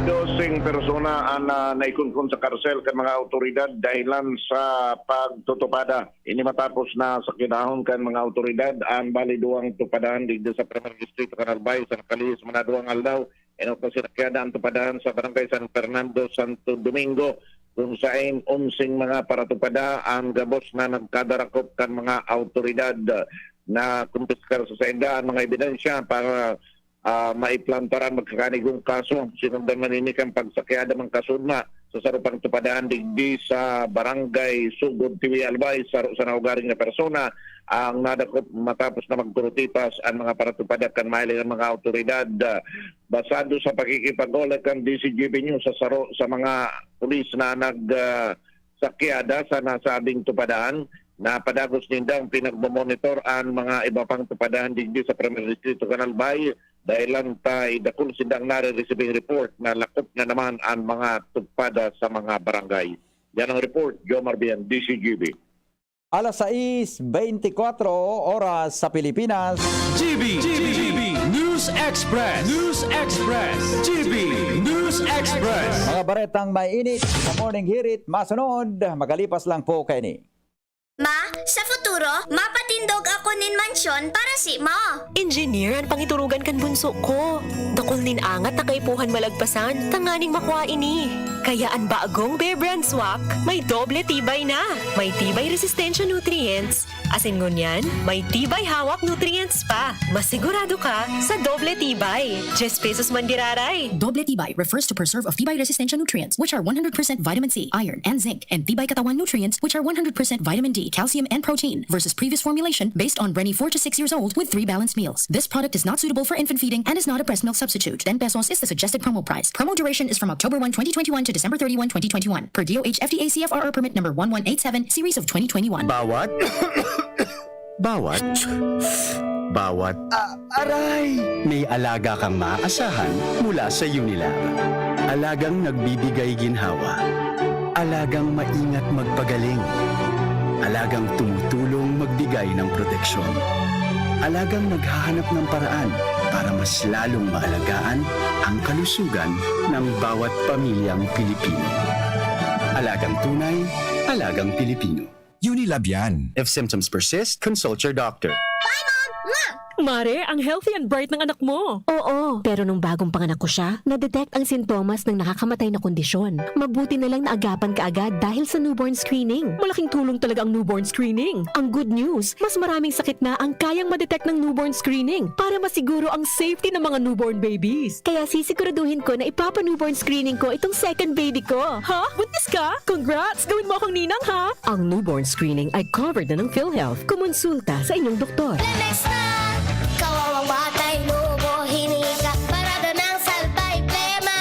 Doseng persona an, ah, naikunhon sa karsel kan mga awtoridad dahilan sa pagtutupada. Ini matapos na sakyadahon kan mga awtoridad an bali duwang tupadahan digdi sa Primer Distrito kan Albay sa nakalihis man na duwang aldaw. Enot na sinakyada an tupadahan sa Barangay San Fernando, Santo Domingo, kun saen onseng mga paratupada an gabos na nagkadarakop kan mga awtoridad. Nakumpiskar sa sainda an mga ebidensya para, ah, maiplantaran magkakanigong kaso. Sinundan man ini kan pagsakyada man kasudma sa saro pang tupadahan digdi sa Barangay Sugod, Tiwi, Albay, saro sa naugaring na persona ang nadakop matapos na magkurutipas ang mga paratupada kan mahiling ang mga awtoridad. Ah, basado sa pakikipag-ula kan D C G B News sa saro sa mga pulis na nag, ah, sakyada sa nasabing tupadahan, napadagos nindang pinagmomonitor ang mga iba pang tupadahan digdi sa Primer Distrito kan Albay, dahilan ta idakul sindang nare-receiving report na lakop na naman ang mga tupada sa mga barangay. Yan ang report, Jomar Bian, D C G B. Alas sais beintikwatro oras sa Pilipinas. G B, G B, News Express, News Express, G B, News Express. Mga baretang may init sa Morning Hirit, masunod, makalipas lang po kaini. Ma, sa futuro, mapatindog ako nin mansyon para si mo. Engineer an pangiturugan kan bunso ko. Dakul nin angat na kaipuhan malagpasan, tanganing makua ini. Kaya an bagong Bear Brand Swak, may doble tibay na. May tibay resistensya nutrients, asin ngunyan, may tibay hawak nutrients pa. Masigurado ka sa doble tibay. Diyes pesos man giraray. Doble tibay refers to preserve of tibay resistensya nutrients, which are one hundred percent vitamin C, iron, and zinc, and tibay katawan nutrients, which are one hundred percent vitamin D, calcium, and protein, versus previous formulation based on Brenny, four to six years old, with three balanced meals. This product is not suitable for infant feeding and is not a breast milk substitute. Ten pesos is the suggested promo price. Promo duration is from October one, twenty twenty-one to December thirty-one, twenty twenty-one, per D O H F D A C F R R permit number one one eight seven, series of twenty twenty-one. Bawat, bawat, bawat. Ah, aray! May alaga kang maaasahan mula sa Unilab. Alagang nagbibigay ginhawa. Alagang maingat magpagaling. Alagang tumutulong magbigay ng proteksyon. Alagang naghahanap ng paraan para mas lalong maalagaan ang kalusugan ng bawat pamilyang Pilipino. Alagang tunay, alagang Pilipino. Unilab yan. If symptoms persist, consult your doctor. Mare, ang healthy and bright ng anak mo. Oo, pero nung bagong panganak ko siya, na-detect ang sintomas ng nakakamatay na kondisyon. Mabuti na lang naagapan kaagad dahil sa newborn screening. Malaking tulong talaga ang newborn screening. Ang good news, mas maraming sakit na ang kayang ma-detect ng newborn screening para masiguro ang safety ng mga newborn babies. Kaya sisiguraduhin ko na ipapa-newborn screening ko itong second baby ko. Ha? Buntis ka? Congrats! Gawin mo akong ninang, ha? Ang newborn screening ay covered na ng PhilHealth. Kumonsulta sa inyong doktor. Lemex na! Kawawang batay, nubo, hininga, parada ng salbay, plema.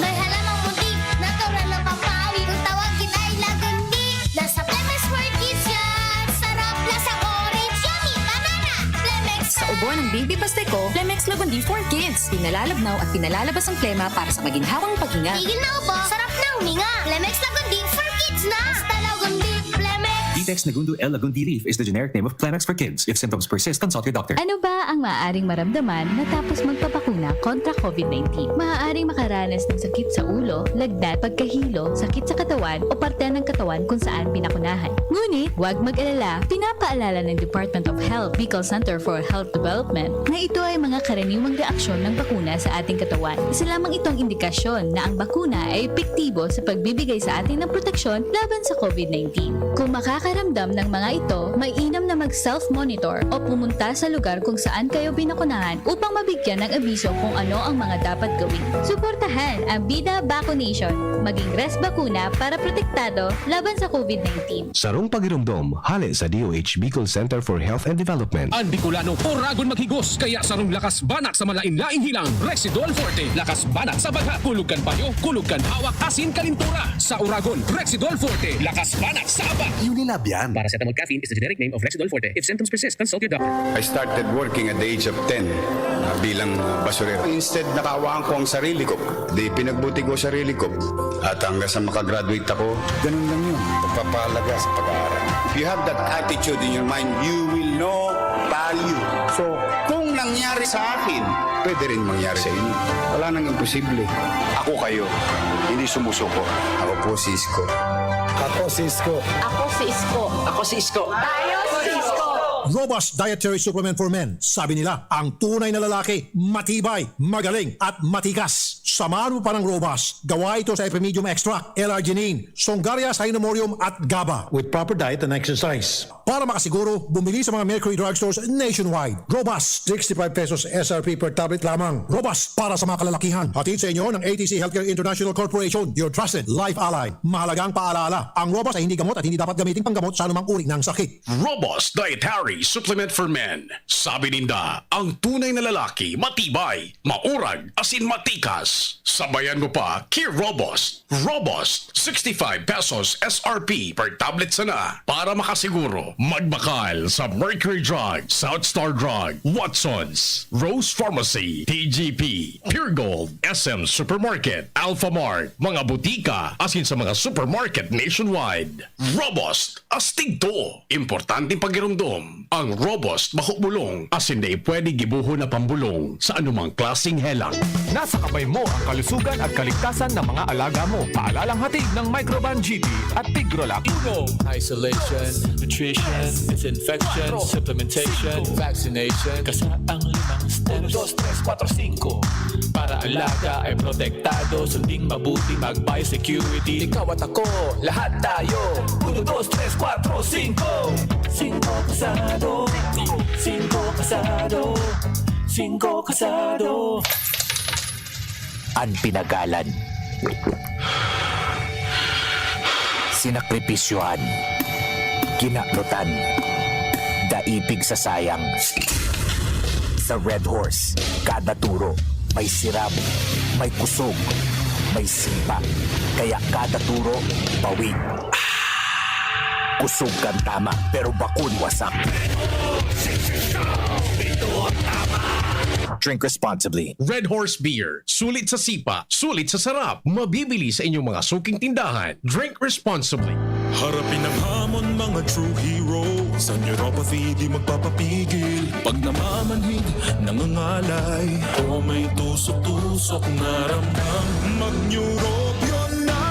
May halamang munti, natural na pampawi. Kung tawagin ay lagundi, nasa Lemex for Kids yan. Sarap, lasang orange, yummy, banana. Lemex Sa ubo ng baby Pasteco, Lemex Lagundi for Kids. Pinalalabnaw at pinalalabas ang plema para sa maginhawang paghinga. Tigil na ubo, sarap na huminga. Lemex Lagundi for Kids na. Basta Lagundi, Lemex. Ditex Nagundu L Lagundi Leaf is the generic name of Kleenex for kids. If symptoms persist, consult your doctor. Ano ba ang maaaring maramdaman matapos magpabakuna kontra COVID nineteen? Maaaring makaranas ng sakit sa ulo, lagnat, pagkahilo, sakit sa katawan o parte ng katawan kung saan binakunahan. Ngunit, huwag mag-alala, pinapaalala ng Department of Health, Bicol Center for Health Development, na ito ay mga karaniwang reaksyon ng bakuna sa ating katawan. Isa lamang itong indikasyon na ang bakuna ay epektibo sa pagbibigay sa atin ng proteksyon laban sa COVID nineteen. Kung makakaramdam ng mga ito, mainam na mag-self-monitor o pumunta sa lugar kung saan kayo binakunahan upang mabigyan ng abiso kung ano ang mga dapat gawin. Suportahan ang Bida Vaccination. Maging Res Bakuna para protektado laban sa COVID nineteen. Sarong pagiromdom hale sa D O H Bicol Center for Health and Development. An Bicolano, oragon maghigos, kaya sarong lakas banak sa malain-laing hilang, Rexidol Forte. Lakas banak sa bagha, kulog kan payo, kulog kan hawak, asin kalintura. Sa oragon, Rexidol Forte. Lakas banak sa aba. Unilab yan. Paracetamol caffeine is the generic name of Rexidol Forte. If symptoms persist, consult your doctor. I started working at the age of ten uh, bilang uh, basurero. Instead, nakawaan ko ang sarili ko. Di pinagbuti ko sarili ko. At hanggang sa makagraduate ako, ganun lang yun. Pagpapahalaga sa pag-aaral. If you have that attitude in your mind, you will know value. So, kung nangyari sa akin, pwede rin mangyari sa inyo. Wala nang imposible. Ako kayo, hindi sumusuko. Ako po si Isko. Ako si Isko. Ako si Isko. Ako si Isko. Tayo si Isko. Robust Dietary Supplement for Men. Sabi nila, ang tunay na lalaki, matibay, magaling, at matikas. Samahan mo pa ng Robust. Gawa ito sa Epimedium Extract, L-arginine, Songaria Cynomorium, at GABA. With proper diet and exercise. Para makasiguro, bumili sa mga Mercury Drugstores nationwide. Robust, sixty-five pesos S R P per tablet lamang. Robust para sa mga kalalakihan. Hatid sa inyo ng A T C Healthcare International Corporation, your trusted life ally. Mahalagang paalala, ang Robust ay hindi gamot at hindi dapat gamitin panggamot sa anumang uri ng sakit. Robust Dietary Supplement for Men. Sabi ninda, ang tunay na lalaki, matibay, maurag, asin matikas. Sabayan mo pa, Kir Robust. Robust, sixty-five pesos S R P per tablet sana. Para makasiguro, magbakal sa Mercury Drug, South Star Drug, Watsons, Rose Pharmacy, T G P, Pure Gold, S M Supermarket, Alphamart, mga butika, asin sa mga supermarket nationwide. Robust, astig to. Importanteng pagiromdom. Ang Robust bako bulong, asin dai pwede gibohon na pambulong sa anumang klaseng helang. Nasa kamay mo ang kalusugan at kaligtasan ng mga alaga mo. Paalalang hatid ng Microban G P at Tigrolac. Uno. Isolation, nutrition, disinfection, supplementation, vaccination. Kasaang limang steps. Uno, dos, tres, kuwatro, singko. Para alaga ay protektado, sunding mabuti, mag-biosecurity. Ikaw at ako, lahat tayo. Uno, dos, tres, kuwatro, singko. Singko kasado. Singko kasado. Singko kasado. An pinagalan, sinakripisyohan, kinanutan, dai pigsasayang. Sa Red Horse, kada turo may sirab, may kusog, may sipa. Kaya kada turo, bawi. Kusog kan tama, pero bako ni wasak. Drink responsibly. Red Horse Beer. Sulit sa sipa, sulit sa sarap. Mabibili sa inyong mga suking tindahan. Drink responsibly. Harapin ang hamon, mga true heroes. Ang neuropathy di magpapapigil. Pag namamanhid, nangangalay, o may tusok-tusok na ramdam, mag-Neurobion na!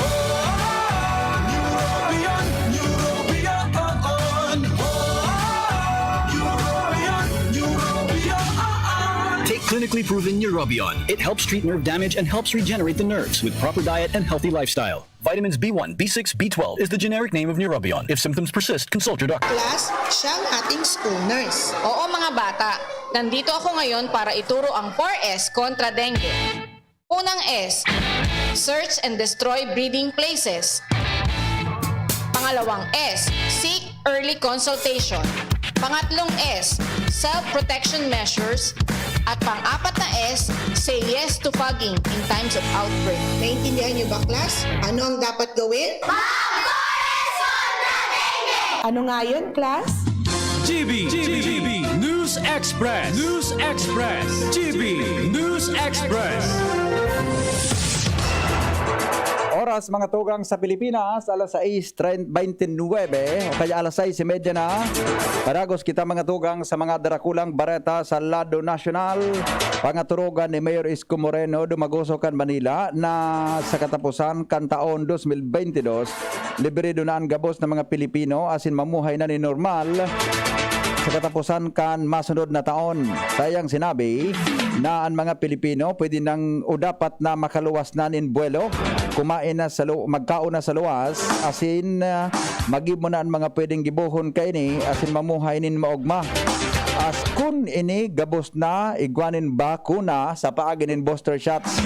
Oh, Neurobion, Neurobion on! Oh, Neurobion, Neurobion on! Take clinically proven Neurobion. It helps treat nerve damage and helps regenerate the nerves with proper diet and healthy lifestyle. Vitamins B one, B six, B twelve is the generic name of Neurobion. If symptoms persist, consult your doctor. Class, siyang ating school nurse. Oo, mga bata, nandito ako ngayon para ituro ang four S kontra dengue. Unang S, search and destroy breeding places. Pangalawang S, seek early consultation. Pangatlong S, self-protection measures. At pang-apat na S, say yes to fogging in times of outbreak. Naintindihan niyo ba, class? Ano ang dapat gawin? Mag-four S kontra dengue! Ano nga yun, class? G B, G B, News Express, News Express, G B, News Express. Oras, mga tugang, sa Pilipinas, alas sais twenty-nine, o kaya alas sais y media na. Padagos kita, mga tugang, sa mga darakulang bareta sa lado nasyonal. Pangaturugan ni Mayor Isko Moreno Dumagoso kan Manila na sa katapusan kan taon dos mil bentidós, libre na an gabos na mga Pilipino asin mamuhay na nin normal sa katapusan kan masunod na taon. Sa iyang sinabi na an mga Pilipino pwede nang o dapat na makaluwas na nin buwelo, kumain na sa lu-, magkaon na sa luwas, asin, ah, magibo na an mga pwedeng gibohon kaini asin mamuhay nin maogma. As kun ini gabos na igwa nin bakuna sa paagi nin booster shots.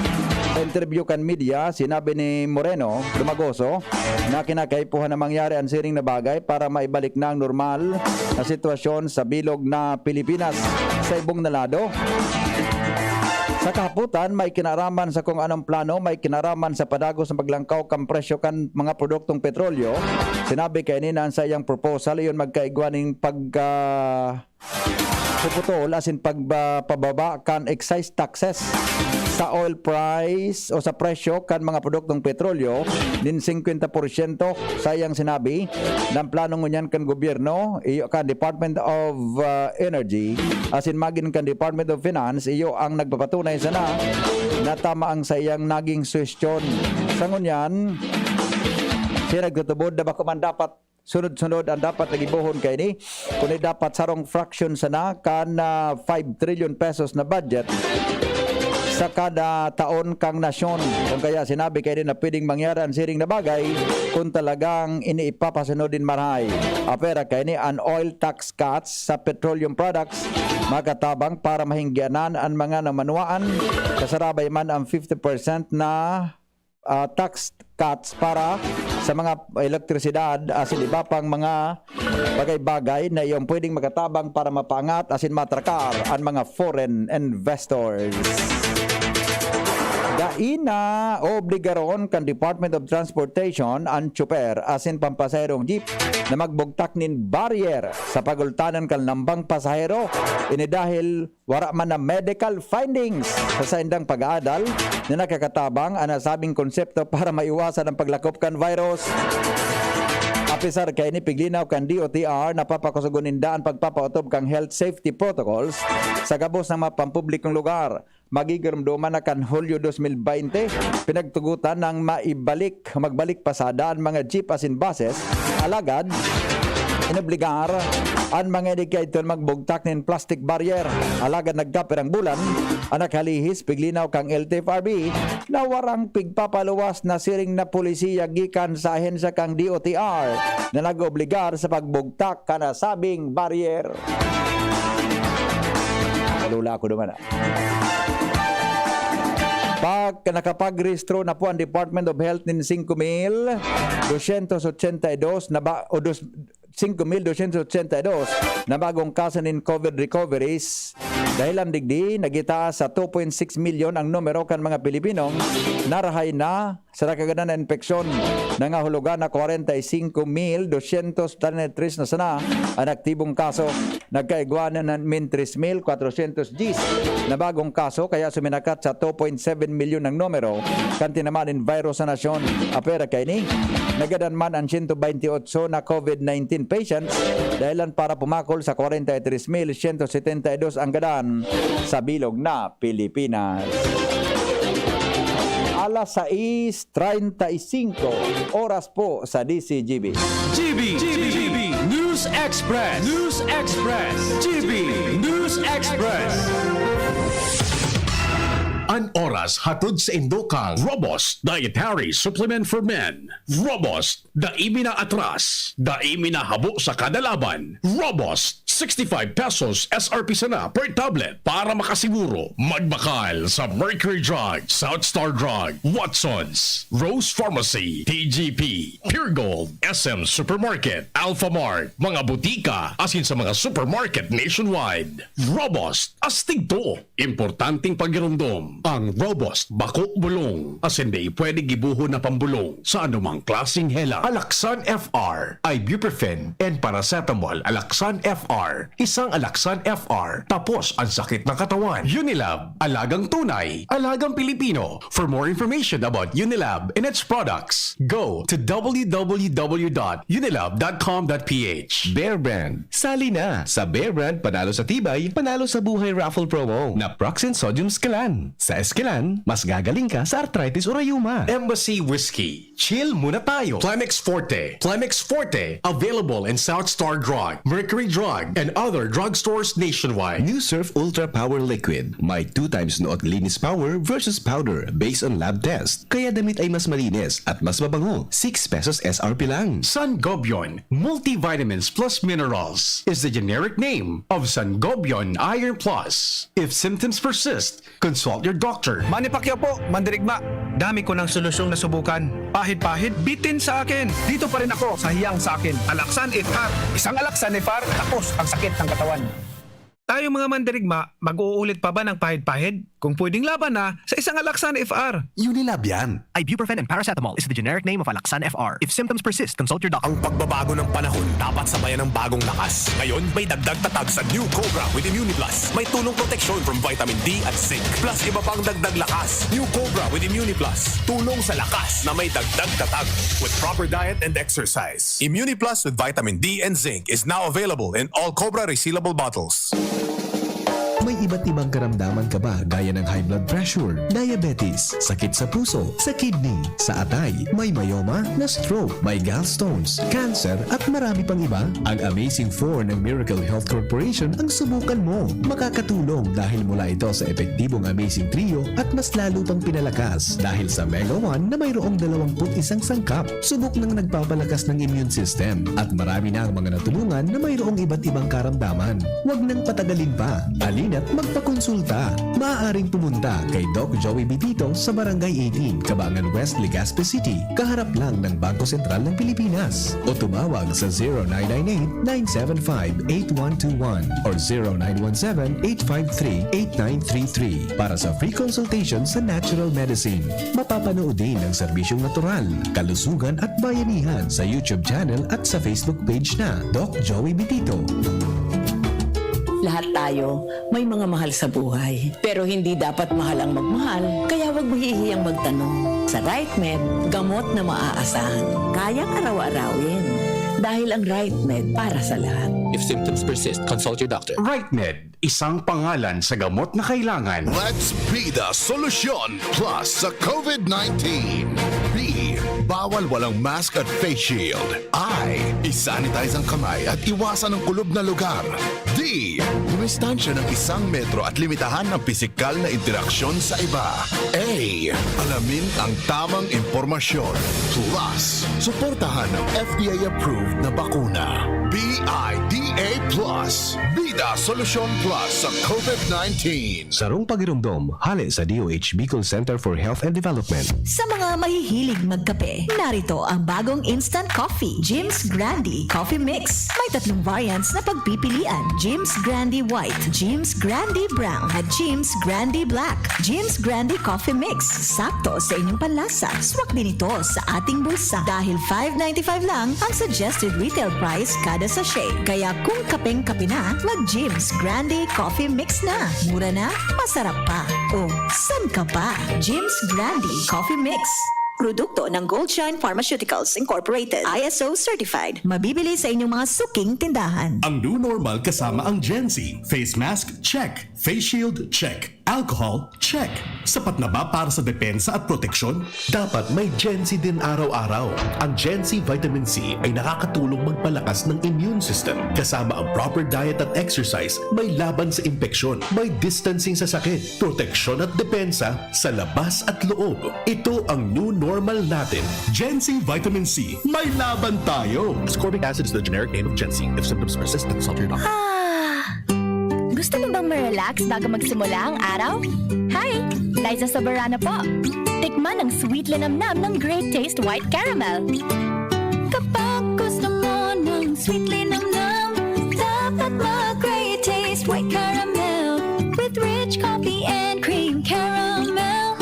Sa interview kan media, sinabi ni Moreno Dumagoso na kinakaipuhan na mangyari an siring na bagay para maibalik na ang normal na sitwasyon sa bilog na Pilipinas. Sa ibong na lado, sa kahapotan, may kinaraman sa kung anong plano, may kinaraman sa padagos na paglangkaw kan presyo kan mga produktong petrolyo. Sinabi kaini na an saiyang proposal iyon magkaigwa nin pagka puputol asin pagba-, pababa kan excise taxes sa oil price o sa presyo kan mga produktong petrolyo nin singkwenta porsyento. Sa iyang sinabi, na an plano ngunyan kan gobyerno, iyo kan Department of, ah, Energy, asin magin kan Department of Finance, iyo ang nagpapatunay sana na tama ang saiyang naging suhestyon. Sa ngunyan, siya nagtutubod na bako man dapat sunod-sunod ang dapat na gibohon kaini, kundi dapat sarong fraction sana kan, ah, five trillion pesos na budget sa kada taon kan nasyon. Kung kaya sinabi kaini na pwedeng mangyari ang siring na bagay kung talagang ini ipapasunod nin marahay. Apwera kaini an oil tax cuts sa petroleum products, makatabang para mahinggianan an mga namanwaan, kasarabay man ang fifty percent na, ah, tax cuts para sa mga elektrisidad asin iba pang mga bagay-bagay na iyong pwedeng makatabang para mapaangat asin matrakar an mga foreign investors. Dai na obligaron kan Department of Transportation an tsoper asin pampasaherong jeep na magbugtak nin barrier sa pagultanan kan lambang pasahero. Ini dahil wara man na medical findings sa saindang pag-aadal na nakakatabang an nasabing konsepto para maiwasan ang paglakop kan virus. Apisar kaini, piglinaw kan D O T R, napapakusugon ninda an pagpapaotob kan health safety protocols sa gabos na mga pampublikong lugar. Magigiromdoman na kan Hulyo dos mil baynte, pinagtugotan nang maibalik, magbalik pasada an mga jeep asin buses. Alagad, inobligar an mga ini kaidto magbugtak nin plastic barrier. Alagad nagkapirang bulan, an nakalihis, piglinaw kan L T F R B, na warang pigpapaluwas na siring na polisiya gikan sa ahensya kan D O T R na nag-obligar sa pagbugtak kan nasabing barrier. Kalula ako naman, ah. Pag nakapagrehistro na po ang Department of Health nin singko mil dosyentos ochenta y dos na ba, o dos, singko mil dosyentos ochenta y dos na bagong kaso nin COVID recoveries. Dahilan digdi, nagitaas sa two point six milyon ang numero kan mga Pilipinong narahay na sa nakagadan na impeksyon. Nangahulugan na kwarenta y singko mil dosyentos treinta y tres na sana an aktibong kaso. Nagkaigwa na nin tres mil kwatrosyentos diyes na bagong kaso, kaya suminakat sa two point seven milyon ang numero kan tinamaan nin virus sa nasyon. Apwera kaini, nagadan man an siyento baynte otso na COVID nineteen patients, dahilan para pumakol sa kwarenta y tres mil siyento setenta y dos ang gadan sa bilog na Pilipinas. Alas sais treinta y cinco, oras po sa D C G B. G B, G B, News Express, News Express, G B News Express. An oras hatod saindo kan Robust Dietary Supplement for Men. Robust, dai mi naatras, dai mi nahabo sa kada laban. Robust, sixty-five pesos S R P sana per tablet. Para makasiguro, magbakal sa Mercury Drug, South Star Drug, Watsons, Rose Pharmacy, T G P, Pure Gold, S M Supermarket, Alpha Mart, mga butika, asin sa mga supermarket nationwide. Robust, astig to. Importanteng pagiromdom, ang Robust bako bulong, asin dai pwede gibohon na pambulong sa anumang klaseng helang. Alaxan F R, ibuprofen and paracetamol. Alaxan F R, isang Alaxan F R, tapos ang sakit ng katawan. Unilab, alagang tunay, alagang Pilipino. For more information about Unilab and its products, go to w w w dot unilab dot com dot p h. Bear Brand. Sali na! Sa Bear Brand, panalo sa tibay, panalo sa buhay raffle promo na Proxin Sodium Scalan. Sa Escalan, mas gagaling ka sa arthritis o rayuma. Embassy Whiskey. Chill muna tayo. Plemex Forte. Plemex Forte. Available in South Star Drug, Mercury Drug, and other drugstores nationwide. New Surf Ultra Power Liquid. May two times nood linis power versus powder based on lab test. Kaya damit ay mas malinis at mas mabango. Six pesos S R P lang. Sangobion Multivitamins Plus Minerals is the generic name of Sangobion Iron Plus. If symptoms persist, consult your doctor. Manny Pacquiao po, mandirigma. Dami ko ng solusyong nasubukan. Pahid-pahid, bitin sa akin. Dito pa rin ako sa hiyang sa akin. Alaxan F R. Isang Alaxan F R, tapos ang sakit ng katawan. Tayo mga mandirigma, mag-uulit pa ba ng pahid-pahid? Kung pwedeng laban na, sa isang Alaxan F R. Unilab yan. Ibuprofen and paracetamol is the generic name of Alaxan F R. If symptoms persist, consult your doctor. Ang pagbabago ng panahon dapat sabayan ng bagong lakas. Ngayon, may dagdag tatag sa New Cobra with Immuniplus. May tulong proteksyon from vitamin D at zinc. Plus, iba pang dagdag lakas. New Cobra with Immuniplus. Tulong sa lakas na may dagdag tatag. With proper diet and exercise. Immuniplus with vitamin D and zinc is now available in all Cobra resealable bottles. May iba't ibang karamdaman ka ba gaya ng high blood pressure, diabetes, sakit sa puso, sa kidney, sa atay, may myoma, na stroke, may gallstones, cancer, at marami pang iba? Ang Amazing four ng Miracle Health Corporation ang subukan mo. Makakatulong dahil mula ito sa epektibong Amazing Trio at mas lalo pang pinalakas dahil sa Mega one na mayroong dalawang put isang sangkap. Subok ng nagpapalakas ng immune system at marami na ang mga natulungan na mayroong iba't ibang karamdaman. Huwag nang patagalin pa. Halina't magpakonsulta. Maaaring pumunta kay Doc Joey Bitito sa Barangay eighteen, Cabangan West, Legazpi City, kaharap lang ng Bangko Sentral ng Pilipinas. O tumawag sa zero nine nine eight, nine seven five, eight one two one or zero nine one seven, eight five three, eight nine three three para sa free consultation sa natural medicine. Mapapanood din ang serbisyong natural, kalusugan at bayanihan sa YouTube channel at sa Facebook page na Doc Joey Bitito. Lahat tayo may mga mahal sa buhay. Pero hindi dapat mahal ang magmahal, kaya huwag mahihiyang magtanong. Sa RightMed, gamot na maaasahan. Kayang araw-arawin. Dahil ang RightMed para sa lahat. If symptoms persist, consult your doctor. RightMed, isang pangalan sa gamot na kailangan. Let's be the solution plus sa COVID nineteen. B, bawal walang mask at face shield. I, isanitize ang kamay at iwasan ang kulob na lugar. D, dumistansya ng isang metro at limitahan ang pisikal na interaksyon sa iba. A, alamin ang tamang impormasyon. Plus, suportahan ang F D A-approved na bakuna. B I D A plus. Bida Solusyon Plus sa COVID nineteen. Sarong pagiromdom, hale sa D O H Bicol Center for Health and Development. Sa mga mahihilig magkape, narito ang bagong instant coffee, Jim's Grande Coffee Mix. May tatlong variants na pagpipilian, Jim's Grande White, Jim's Grande Brown, at Jim's Grande Black. Jim's Grande Coffee Mix, sakto sa inyong panlasa. Swak din ito sa ating bulsa dahil five ninety-five lang ang suggested retail price kada sachet. Kaya kung kapeng-kape na, mag Jim's Grande Coffee Mix na. Mura na, masarap pa. O, san ka pa? Jim's Grande Coffee Mix. Produkto ng Goldshine Pharmaceuticals Incorporated, I S O certified. Mabibili sa inyong mga suking tindahan. Ang new normal kasama ang Gen Z. Face mask, check. Face shield, check. Alcohol, check. Sapat na ba para sa depensa at proteksyon? Dapat may Gen Z din araw-araw. Ang Gen Z Vitamin C ay nakakatulong magpalakas ng immune system. Kasama ang proper diet at exercise, may laban sa impeksyon, may distancing sa sakit, proteksyon at depensa sa labas at loob. Ito ang new normal natin. Gen Z Vitamin C, may laban tayo! Ascorbic acid is the generic name of Gen Z. If symptoms persist, consult your doctor. Ah! Gusto mo bang ma-relax bago magsimula ang araw? Hi! Liza Soberano po. Tikman ang sweet linamnam ng Great Taste White Caramel. Kapag gusto mo ng sweet linamnam, dapat mag Great Taste White Caramel with rich coffee and cream caramel.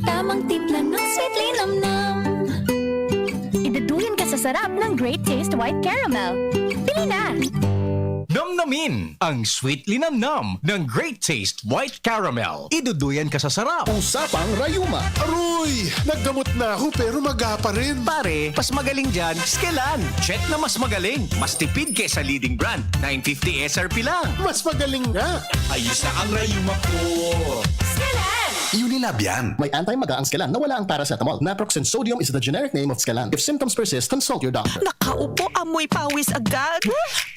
Tamang timpla ng sweet linamnam. Iduduyan ka sa sarap ng Great Taste White Caramel. Bili na! Namnamin ang sweet linamnam ng Great Taste White Caramel. Iduduyan ka sa sarap. Usapang rayuma. Aroy! Naggamot na ako pero maga pa rin. Pare, mas magaling dyan, Skelan. Check na mas magaling. Mas tipid kesa leading brand. nine fifty S R P lang. Mas magaling nga. Ayos na ang rayuma ko. Skelan! Unilab yan. May anti-maga ang Skelan na wala ang paracetamol. Naproxen sodium is the generic name of Skelan. If symptoms persist, consult your doctor. Nakaupo, amoy pawis agad.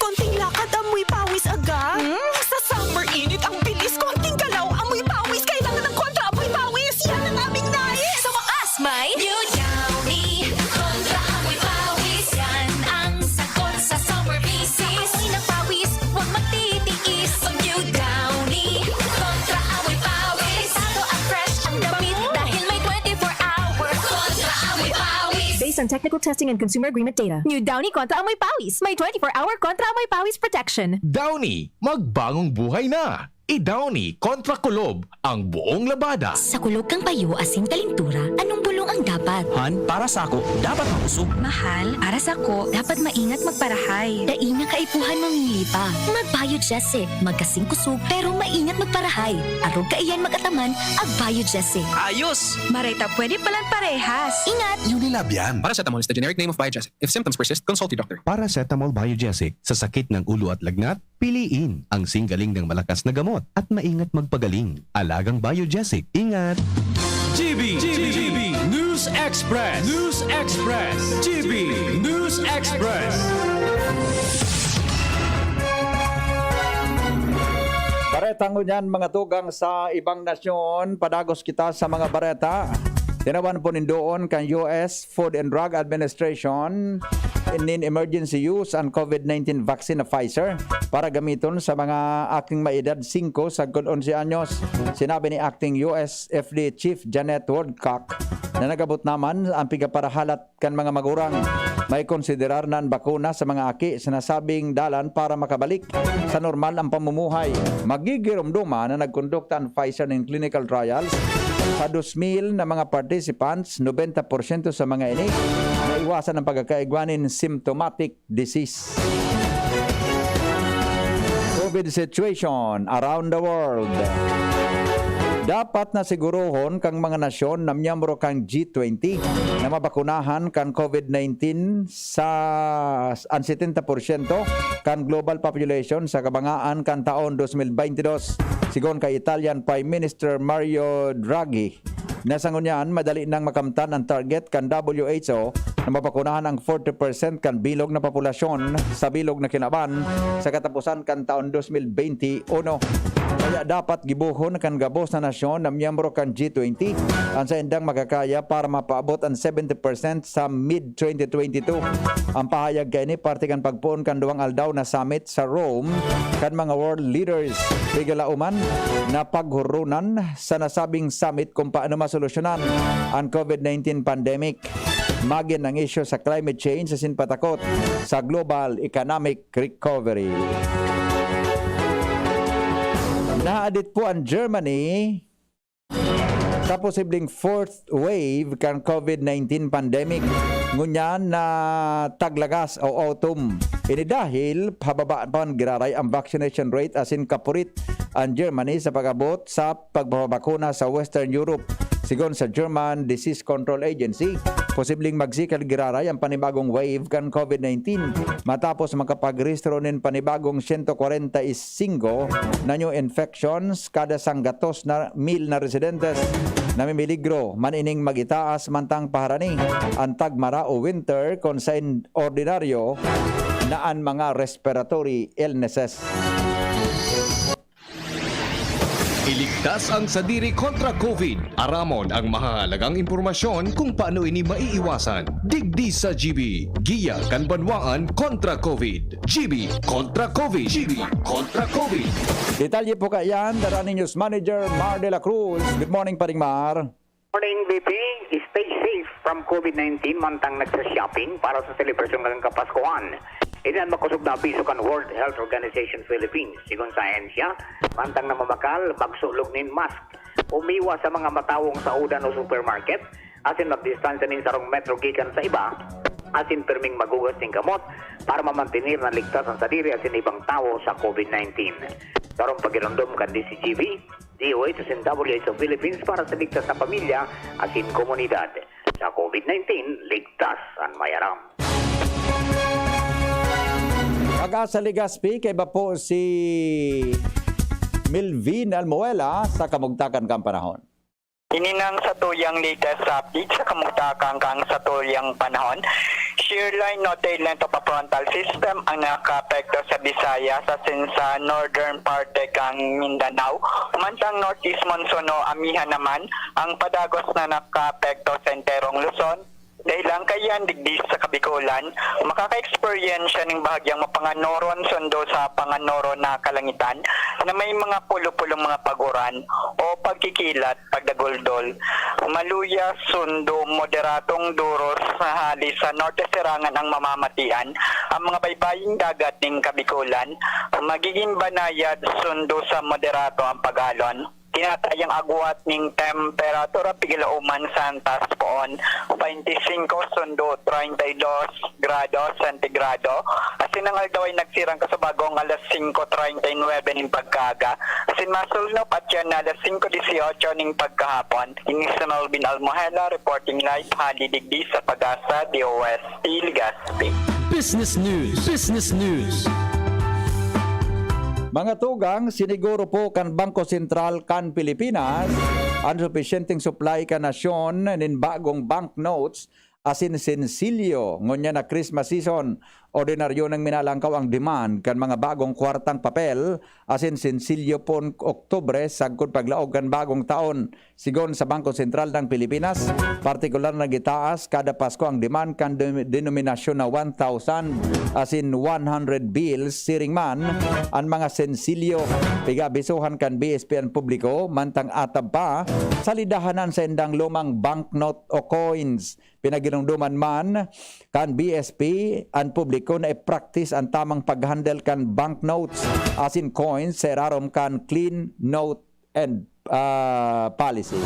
Konting lakad, amoy pawis agad. Hmm? Sa summer init, ang bilis, konting galaw, amoy pawis. Kailangan ng kontra amoy pawis. Yan ang aming nais. Sa wakas, may New Downy. Kontra amoy pawis. Yan ang sagot sa summer visis. Amoy ng pawis, huwag magtitiis. Pag New Downy. Kontra amoy pawis. Delikado at fresh ang damit dahil may twenty-four hour kontra amoy pawis. Based on technical testing and consumer agreement data. New Downy Kontra Amoy Pawis. May twenty-four hour Kontra Amoy Pawis protection. Downy, magbagong buhay na. I-Downy kontra kulob ang buong labada. Sa kulog kan payo asin kalintura, anong bulong ang Dapat. Han, para sako, dapat makusog. Mahal, para sako, dapat maingat magparahay. Dai na kaipuhan mamili pa. Mag-Biogesic. Magkasing kusog, pero maingat magparahay. Arog kaiyan mag-ataman, ag Biogesic. Ayos! Maray ta pwede palan parehas. Ingat! Unilab yan. Paracetamol is the generic name of Biogesic. If symptoms persist, consult your doctor. Paracetamol Biogesic. Sa sakit ng ulo at lagnat, piliin ang singgaling ng malakas na gamot at maingat magpagaling. Alagang Biogesic. Ingat! G B, G B, G B News Express, News Express, G B News Express. Bareta ngunyan, mga tugang sa ibang nasyon, padagos kita sa mga bareta. Tinawan po nindoon kan U S Food and Drug Administration nin emergency use an COVID nineteen vaccine na Pfizer para gamiton sa mga aking may edad singko sagkod onse anyos. Sinabi ni Acting U S F D A Chief Janet Woodcock na nag-abot naman ang pigaparahalat kan mga magurang. May konsiderar na an bakuna sa mga aki sa nasabing dalan para makabalik sa normal ang pamumuhay. Magigiromdoma na nagkondukta an Pfizer nin clinical trials sa dos mil na mga participants, nobenta porsyento sa mga ini naiwasan ang pagkakaigwa nin symptomatic disease. COVID situation around the world. Dapat na sigurohon kang mga nasyon na miyembro kan G twenty na mabakunahan kan COVID nineteen sa an setenta porsyento kan global population sa kabangaan kan taon dos mil baynte dos, sigon kay Italian Prime Minister Mario Draghi. Na sa ngunyan, madali nang makamtan an target kan W H O na mabakunahan ang forty percent kan bilog na populasyon sa bilog na kinaban sa kataposan kan taon dos mil baynte uno. Kaya dapat gibohon kan gabos na nasyon na miyembro kan G twenty an saindang makakaya para mapaabot an seventy percent sa mid twenty twenty-two. Ang pahayag kaini parte kan pagpoon kan duwang aldaw na summit sa Rome kan mga world leaders. Pigalaoman na paghurunan sa nasabing summit kung paano masolusyonan ang COVID nineteen pandemic. Magin ang isyu sa climate change asin patakot sa global economic recovery. Naadit po ang Germany sa posibleng fourth wave kan COVID nineteen pandemic. Ngunyan na taglagas o autumn. Ini dahil pababa pa giraray ang vaccination rate asin kapurit an Germany sa pag-abot sa pagpapabakuna sa Western Europe. Sigon sa German Disease Control Agency, posibleng magsikal giraray ang panibagong wave kan COVID nineteen matapos makapagrehistro nin panibagong siyento kwarenta y singko na new infections kada sanggatos na mil na residentes. Namimiligro man ining magitaas mantang paharani an tagmara o winter, kun saen ordinaryo na an mga respiratory illnesses. Iligtas ang sadiri kontra COVID. Aramon ang mahahalagang impormasyon kung paano ini maiiwasan. Digdi sa G B, Giya kan Banwaan kontra COVID. G B kontra COVID. G B kontra COVID. Detalye po kaiyan, dara ni News Manager Mar de la Cruz. Good morning, Paring Mar. Morning, B P. Stay safe from COVID nineteen mantang nagsa-shopping para sa selebrasyon kan Kapaskuhan. Ini an makosog na abiso kan World Health Organization Philippines. Sigon sa ahensya, mantang namamakal, magsulog nin mask. Umiwas sa mga matawong saodan o supermarket, asin magdistansya nin sarong metro gikan sa iba, asin pirming maghugas nin kamot para mamantener na ligtas an sadiri asin ibang tawo sa COVID nineteen. Sarong pagiromdom kan D C G B, D O H asin W H O Philippines para sa ligtas na pamilya asin komunidad. Sa COVID nineteen, ligtas an may aram. Pag-asa Legazpi, kaiba po si Melvin Almuela sa kamugtakan kan panahon. Ini nang satuyang latest update sa kamugtakan kan satuyang panahon. Shear line o tail line to frontal system ang nakaapekto sa Visayas asin sa northern parte kan Mindanao. Mantang northeast monsoon o amihan naman ang padagos na nakaapekto sa enterong Luzon. Dahelan kaiyan digdi sa Kabikolan, makaka-eksperyensya nin bahagyang mapanganoron sundo sa panganoron na kalangitan na may mga pulo-pulong mga paguran o pagkikilat, pagdaguldol. Maluya sundo moderadong duros na hali sa norte sirangan ang mamamatian. Ang mga baybaying dagat nin Kabikolan, magiging banayad sundo sa moderado ang pag-alon. Binatayang agwat ning temperatura pigilauman sa antas poon, twenty-five sundo treinta y dos grado sentigrado. Asin ang aldaw ay nagsirang kasabagong alas singko treinta y nuebe nin pagkaaga. Asin masulnop at yan na alas singko dieciocho nin pagkahapon. Ini si Melvin Almohela, reporting live, hali digdi sa Pag-asa, D O S T, Legazpi. Business News. Business News. Mga tugang, siniguro po kan Bangko Sentral kan Pilipinas an supisyenteng supply kan nasyon nin bagong banknotes asin sensilyo ngunyan na Christmas season. Ordinaryo nang minalangkaw ang demand kan mga bagong kwartang papel asin sensilyo pon Oktubre sagkod paglaog kan bagong taon. Sigon sa Bangko Sentral ng Pilipinas, partikular na gitaas kada Pasko ang demand kan de-, denominasyon na one thousand asin one hundred bills, siring man an mga sensilyo. Pigaabisohan kan B S P an publiko, mantang atab pa, salidahan an saindang lumang banknote o coins. Pinaginumduman man kan B S P an publiko na i-practice an tamang pag-handle kan banknotes asin coins sa irarom kan clean note and, ah, policy.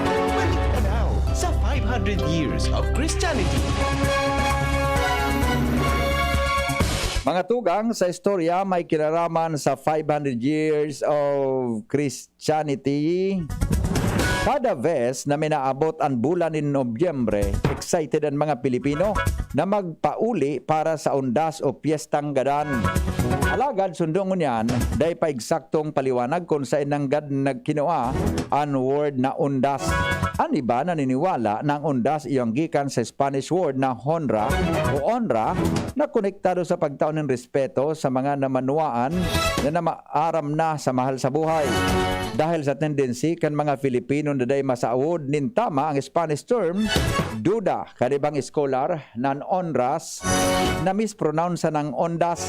Balik tanaw sa five hundred years of Christianity. Mga tugang, sa istorya may kinaraman sa five hundred years of Christianity. Kada vez na minaabot an bulan nin Nobyembre, excited an mga Pilipino na magpauli para sa undas o piyestang gadan. Alagad sundo ngunyan, dai pa eksaktong paliwanag kun saen nanggad nagkinua an word na undas. An iba naniniwala na ang undas iyo ang gikan sa Spanish word na honra o honra, na konektado sa pagtao nin respeto sa mga namanuaan na namaaram na sa mahal sa buhay. Dahil sa tendency kan mga Filipino na dai masaod nin tama ang Spanish term, duda kan ibang eskolar na an onras na mispronounce nang ondas.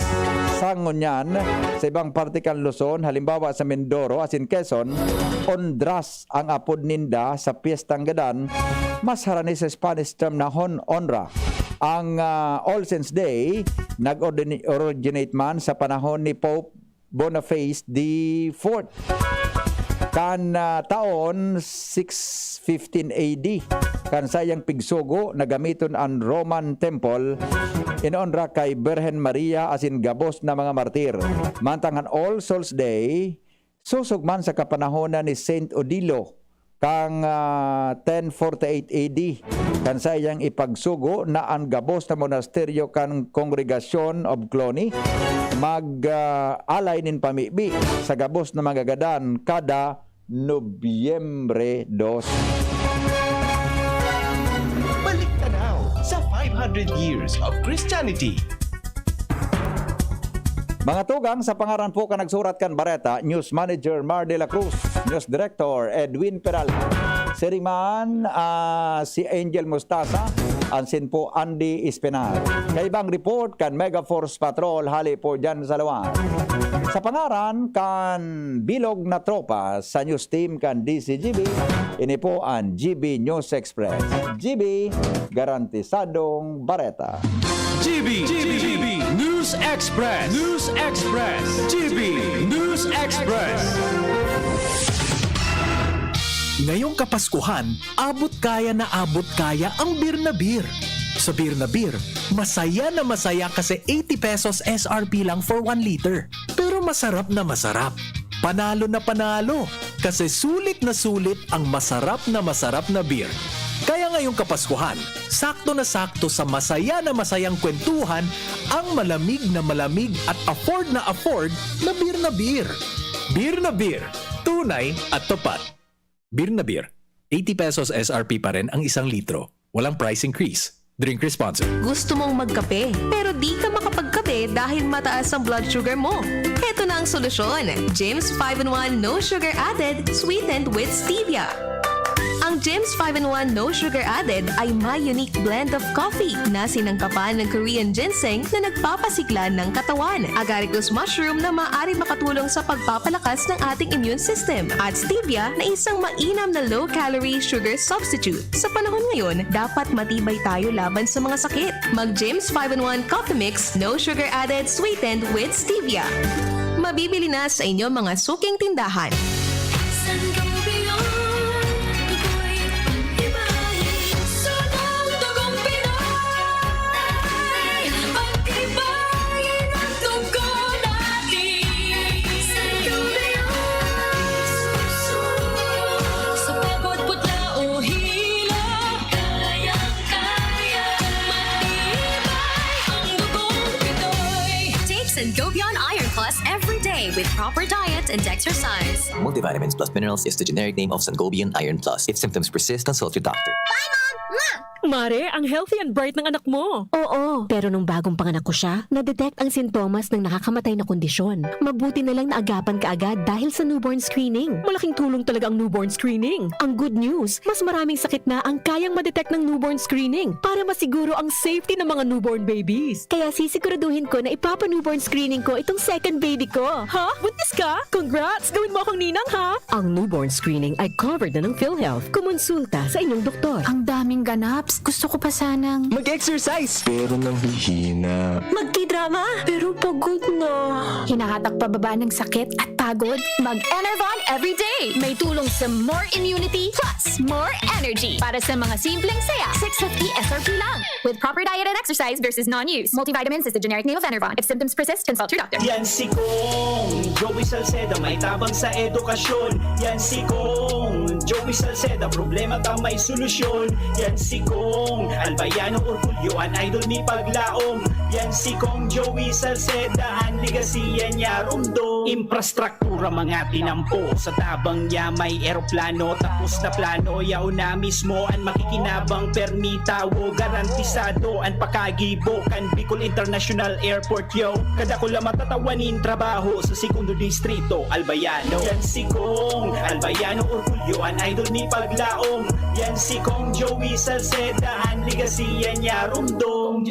Sa ngunyan, sa ibang parte kan Luzon, halimbawa sa Mindoro asin Quezon, ondras ang apod ninda sa piyestang gadan, mas harani sa Spanish term na hon onra. Ang, ah, All Saints Day nag-ordini-, originate man sa panahon ni Pope Boniface the fourth. Kan, ah, taon six fifteen A D, kan saiyang pigsugo na gamiton an Roman Temple in onra kay Birhen Maria asin gabos na mga martir. Mantang an All Souls Day, sosog man sa kapanahonan ni Saint Odilo, kan, ah, ten forty-eight A D, kan saiyang ipagsugo na an gabos na monasteryo kan Congregation of Cluny mag, ah, alay nin pamibi sa gabos na mga gadan kada Nobyembre dos. Balik tanaw sa five hundred years of Christianity. Mga tugang, sa pangaran po kan nagsurat kan bareta, News Manager Mar de la Cruz, News Director Edwin Peralta, siring man, ah, si Angel Mustasa, asin po Andy Espinar. Kaibang report kan Mega Force Patrol hali po dyan sa Lawan. Sa pangaran kan bilog na tropa sa news team kan D C G B, ini po an G B News Express. G B, garantisadong bareta. G B, G B, News Express. News Express. G B News Express. Ngayong Kapaskuhan, abot kaya na abot kaya ang beer na beer. Sa beer na beer, masaya na masaya kasi eighty pesos S R P lang for one liter. Pero masarap na masarap. Panalo na panalo. Kasi sulit na sulit ang masarap na masarap na beer. Kaya ngayong Kapaskuhan, sakto na sakto sa masaya na masayang kwentuhan ang malamig na malamig at afford na afford na beer na beer. Beer na beer, tunay at tapat. Beer na beer, eighty pesos S R P pa rin ang isang litro. Walang price increase. Drink responsible. Gusto mong magkape, pero di ka makapagkape dahil mataas ang blood sugar mo? Heto na ang solusyon, Jims five-in-one No Sugar Added, sweetened with stevia. Ang Jims five-in-one No Sugar Added ay may unique blend of coffee na sinangkapan ng Korean ginseng na nagpapasigla ng katawan, agaricus mushroom na maaari makatulong sa pagpapalakas ng ating immune system, at stevia na isang mainam na low-calorie sugar substitute. Sa panahon ngayon, dapat matibay tayo laban sa mga sakit. Mag Jims five-in-one Coffee Mix, No Sugar Added, sweetened with stevia. Bibili na sa inyong mga suking tindahan. Sangobion, ako'y pag-ibahin. Sunong dugong Pinoy, pag-ibahin ang dugo natin. Sangobion, sa pagod, putla o hilo, kayang-kaya, matibay ang dugong Pinoy. Take Sangobion Iron Plus every day with proper diet and exercise. Multivitamins plus minerals is the generic name of Sangobion Iron Plus. If symptoms persist, consult your doctor. Mare, ang healthy and bright ng anak mo. Oo, pero nung bagong panganak ko siya, na-detect ang sintomas ng nakakamatay na kondisyon. Mabuti na lang naagapan kaagad dahil sa newborn screening. Malaking tulong talaga ang newborn screening. Ang good news, mas maraming sakit na ang kayang ma-detect ng newborn screening para masiguro ang safety ng mga newborn babies. Kaya sisiguraduhin ko na ipapa-newborn screening ko itong second baby ko. Ha? Buntis ka? Congrats! Gawin mo akong ninang, ha? Ang newborn screening ay covered na ng PhilHealth. Kumonsulta sa inyong doktor. Ang daming ganaps. Gusto ko pa sanang... Mag-exercise, pero nanghihina. Magtidrama, pero pagod na. Hinahatak pababa ng sakit at pagod? Mag-Enervon everyday! May tulong sa more immunity plus more energy. Para sa mga simpleng saya, six fifty S R P lang. With proper diet and exercise versus non-use. Multivitamins is the generic name of Enervon. If symptoms persist, consult your doctor. Yan si Kong Joey Salceda, may tabang sa edukasyon. Yan si Kong Joey Salceda, problema ta may solusyon. Yan si Kong Albayano Orgulyo, an idol mi paglaom. Yan si Kong Joey Salceda, an legacy yan niya rumdom. Infrastruktura mga tinampo, sa tabang niya may eroplano. Tapos na plano, yaon na mismo an makikinabang. Permi tawo, garantisado an pakagibo kan Bicol International Airport, yo. Kadakula matatawa nin trabaho sa Segundo Distrito, Albayano. Yan si Kong Albayano Orgulyo, an idol mi paglaom. Yan si Kong Joey Salceda, an legacy yan niya rumdom.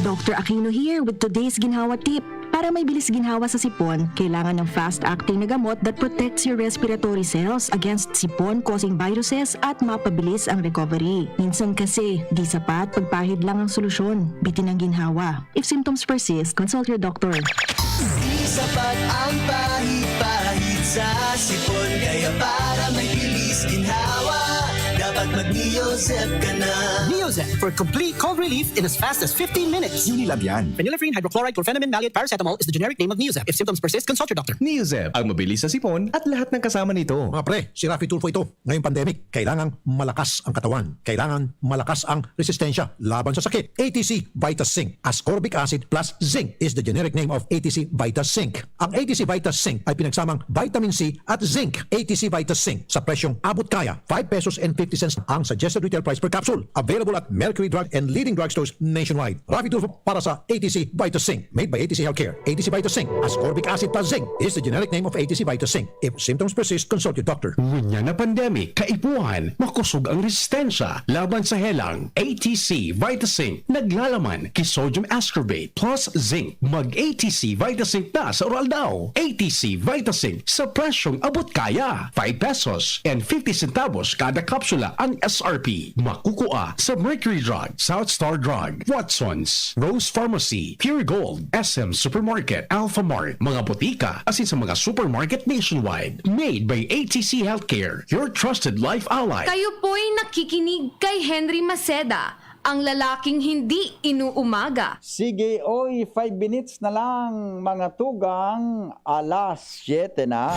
Doctor Aquino here with today's ginhawa tip. Para may bilis ginhawa sa sipon, kailangan ng fast-acting na gamot that protects your respiratory cells against sipon-causing viruses at mapabilis ang recovery. Minsan kasi, di sapat pagpahid lang ang solusyon. Bitin ang ginhawa. If symptoms persist, consult your doctor. Di sapat ang pahid-pahid sa sipon. Kaya para may bilis ginhawa, dapat mag-Neozep ka na. Neozep for complete cold relief in as fast as fifteen minutes. Unilab yan. Phenylephrine hydrochloride chlorphenamine maleate paracetamol is the generic name of Neozep. If symptoms persist, consult your doctor. Neozep, ang mabilis sa sipon at lahat ng kasama nito. Mga pre, si Raffy Tulfo ito. Ngayong pandemic, kailangang malakas ang katawan. Kailangan malakas ang resistensya laban sa sakit. A T C Vitas Zinc, ascorbic acid plus zinc is the generic name of A T C Vitas Zinc. Ang A T C Vitas Zinc ay pinagsamang vitamin C at zinc. A T C Vitas Zinc sa presyong abot kaya, five pesos and fifty cents ang suggested retail price per capsule. Available at Mercury Drug and leading drugstores nationwide. Raffy Tulfo para sa A T C Vitas Zinc. Made by A T C Healthcare. A T C Vitas Zinc, ascorbic acid plus zinc is the generic name of A T C Vitas Zinc. If symptoms persist, consult your doctor. Ngunyan na pandemic, kaipuhan, makusog ang resistensya laban sa helang. A T C Vitas Zinc, naglalaman ki sodium ascorbate plus zinc. Mag A T C Vitas Zinc na sa Uraldaw. A T C Vitas Zinc sa presyong abot kaya. Five pesos and fifty centavos kada kapsula ang S R P. Makukua sa Mercury Drug, South Star Drug, Watson's, Rose Pharmacy, Pure Gold, S M Supermarket, Alpha Mart, mga botika, asin sa mga supermarket nationwide. Made by A T C Healthcare, your trusted life ally. Kayo po'y nakikinig kay Henry Maceda, ang lalaking hindi inuumaga. Sige, oy, five minutes na lang, mga tugang, alas siyete na.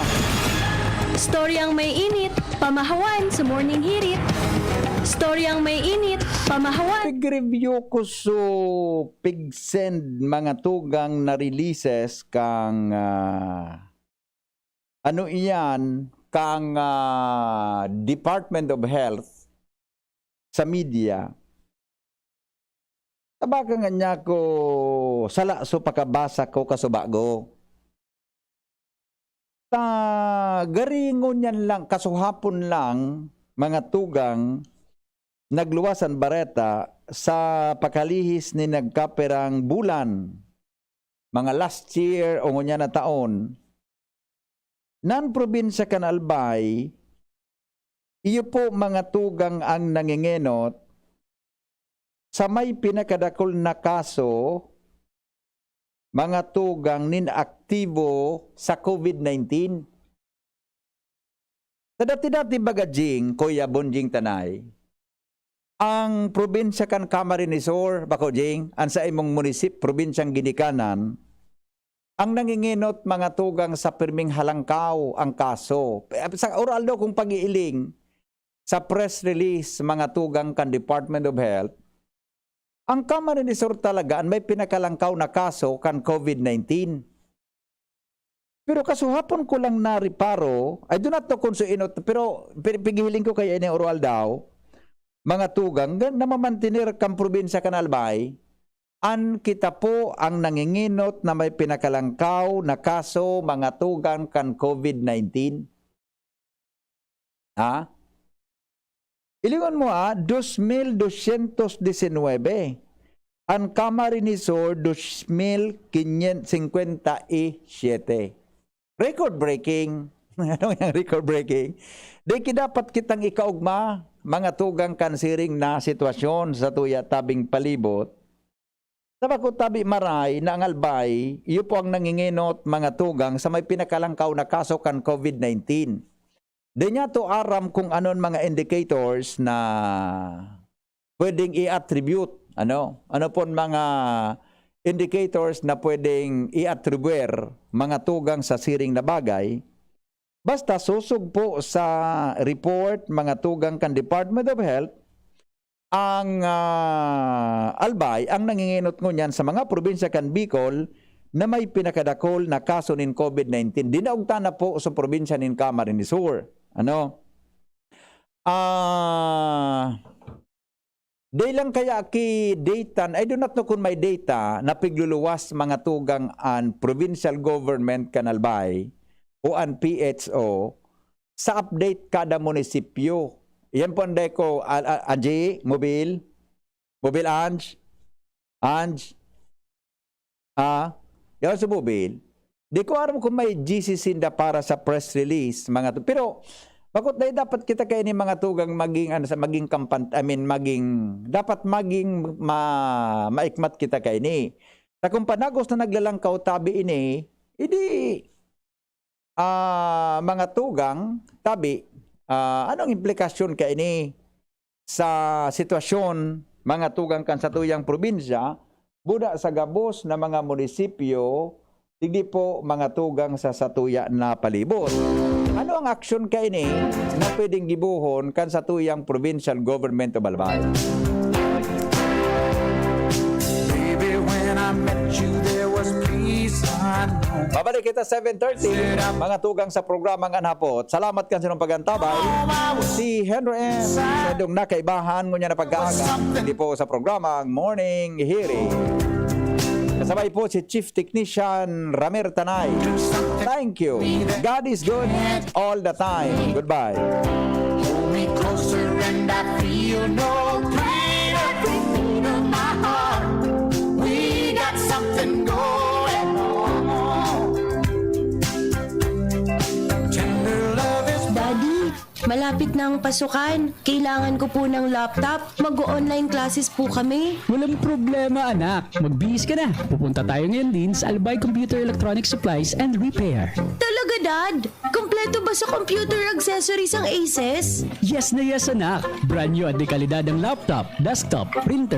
Storyang may init, pamahawan sa morning hirit. Storyang may init, pamahawan. Pig-review ko so pig-send mga tugang na releases kang ah, ano iyan kang ah, Department of Health sa media. Tabaka nga niya ko sala so pakabasa ko kasubago. Ta garingon yan lang, kasuhapon lang, mga tugang, nagluwas an bareta sa pakalihis ni nagkapirang bulan, mga last year o ngunyan na taon, nan probinsya kan Albay, iyo po mga tugang ang nangengenot sa may pinakadakul na kaso mga tugang nin aktibo sa COVID nineteen. Sa dati-dati baga, Jing, Kuya Bonjing Tanay, ang probinsya kan Camarines Sur, bako, Jing, ang sa imong munisip-, probinsyang ginikanan, ang nangingenot mga tugang sa pirming halangkaw ang kaso. Sa oral daw kong pag-iiling, sa press release, mga tugang kan Department of Health, ang Camarines Sur talaga an may pinakalangkaw na kaso kan COVID nineteen. Pero kasuhapon ko lang nareparo, I do not know kung so inot, pero pi-, pigihiling ko kaya ini oral daw, mga tugang, ga-, namamantener kan probinsya kan Albay, an kita po ang nangingenot na may pinakalangkaw na kaso, mga tugang, kan COVID nineteen. Ha? Ilingon mo, ah, dos mil dosyentos disinwebe. An Camarines Sur, dos mil quinientos cincuenta y siete. Record breaking. Ano yang record breaking? Di ki dapat kitang ikaugma, mga tugang kan siring na sitwasyon sa tuya tabing palibot. Sa bako tabi maray na ang Albay, iyo po ang nangingenot mga tugang sa may pinakalangkaw na kaso kan COVID nineteen. Di niya to aram kung anon mga indicators na pwedeng i-attribute, ano? Ano pon mga indicators na pwedeng i-attribuer mga tugang sa siring na bagay? Basta sosog po sa report, mga tugang kan Department of Health, ang, ah, Albay, ang nangingenot ngunyan sa mga probinsya kan Bicol na may pinakadakol na kaso nin COVID nineteen. Dinaog ta na po sa probinsya nin Camarines Sur. Ano? Ah, Dai lang kaya ki data, I do not know kung may data na pigluluwas mga tugang an provincial government kan Albay o an P H O sa update kada munisipyo. Yan po ang dai ko, a-, a-, Angie, Mobil, Mobil Ange, Ange, Ah, yaon sa Mobil. Di ko aram kung may G C sinda para sa press release, mga to. Pero, bakot dai dapat kita kaini mga tugang maging, ano, sa maging kampan-, I mean, maging, dapat maging ma-, maikmat kita kaini. Sa kung panagos na naglalangkaw tabi ini, idi, ah, mga tugang, tabi, ah, anong implikasyon kaini sa sitwasyon, mga tugang kan satuyang probinsya, buda sa gabos na mga munisipyo, digdi po mga tugang sa satuya na palibot? Ano ang aksyon kaini na pwedeng gibohon kan satuyang Provincial Government of Albay? Baby, when I met you, there was peace unknown. Babalik kita seven thirty, mga tugang sa programang An Hapot. Salamat kan sinong pag-antabay. Si Henry M. Sendong nakaibahan, ngunyan na pag-aaga. Hindi po sa programang Morning Hearing. Kasabay po si Chief Technician Ramer Tanay. Thank you. God is good all the time. Goodbye. Hold me closer and I feel no pain. Every beat of my heart, we got something going on. Tender love is Daddy, malapit na ang pasukan. Kailangan ko po ng laptop. Mag-o-online classes po kami. Walang problema, anak. Magbihis ka na. Pupunta tayo ngayon din sa Albay Computer Electronic Supplies and Repair. Talaga, Dad? Kompleto ba sa computer accessories ang Aces? Yes na yes, anak. Brand new at dekalidad ang laptop, desktop, printer,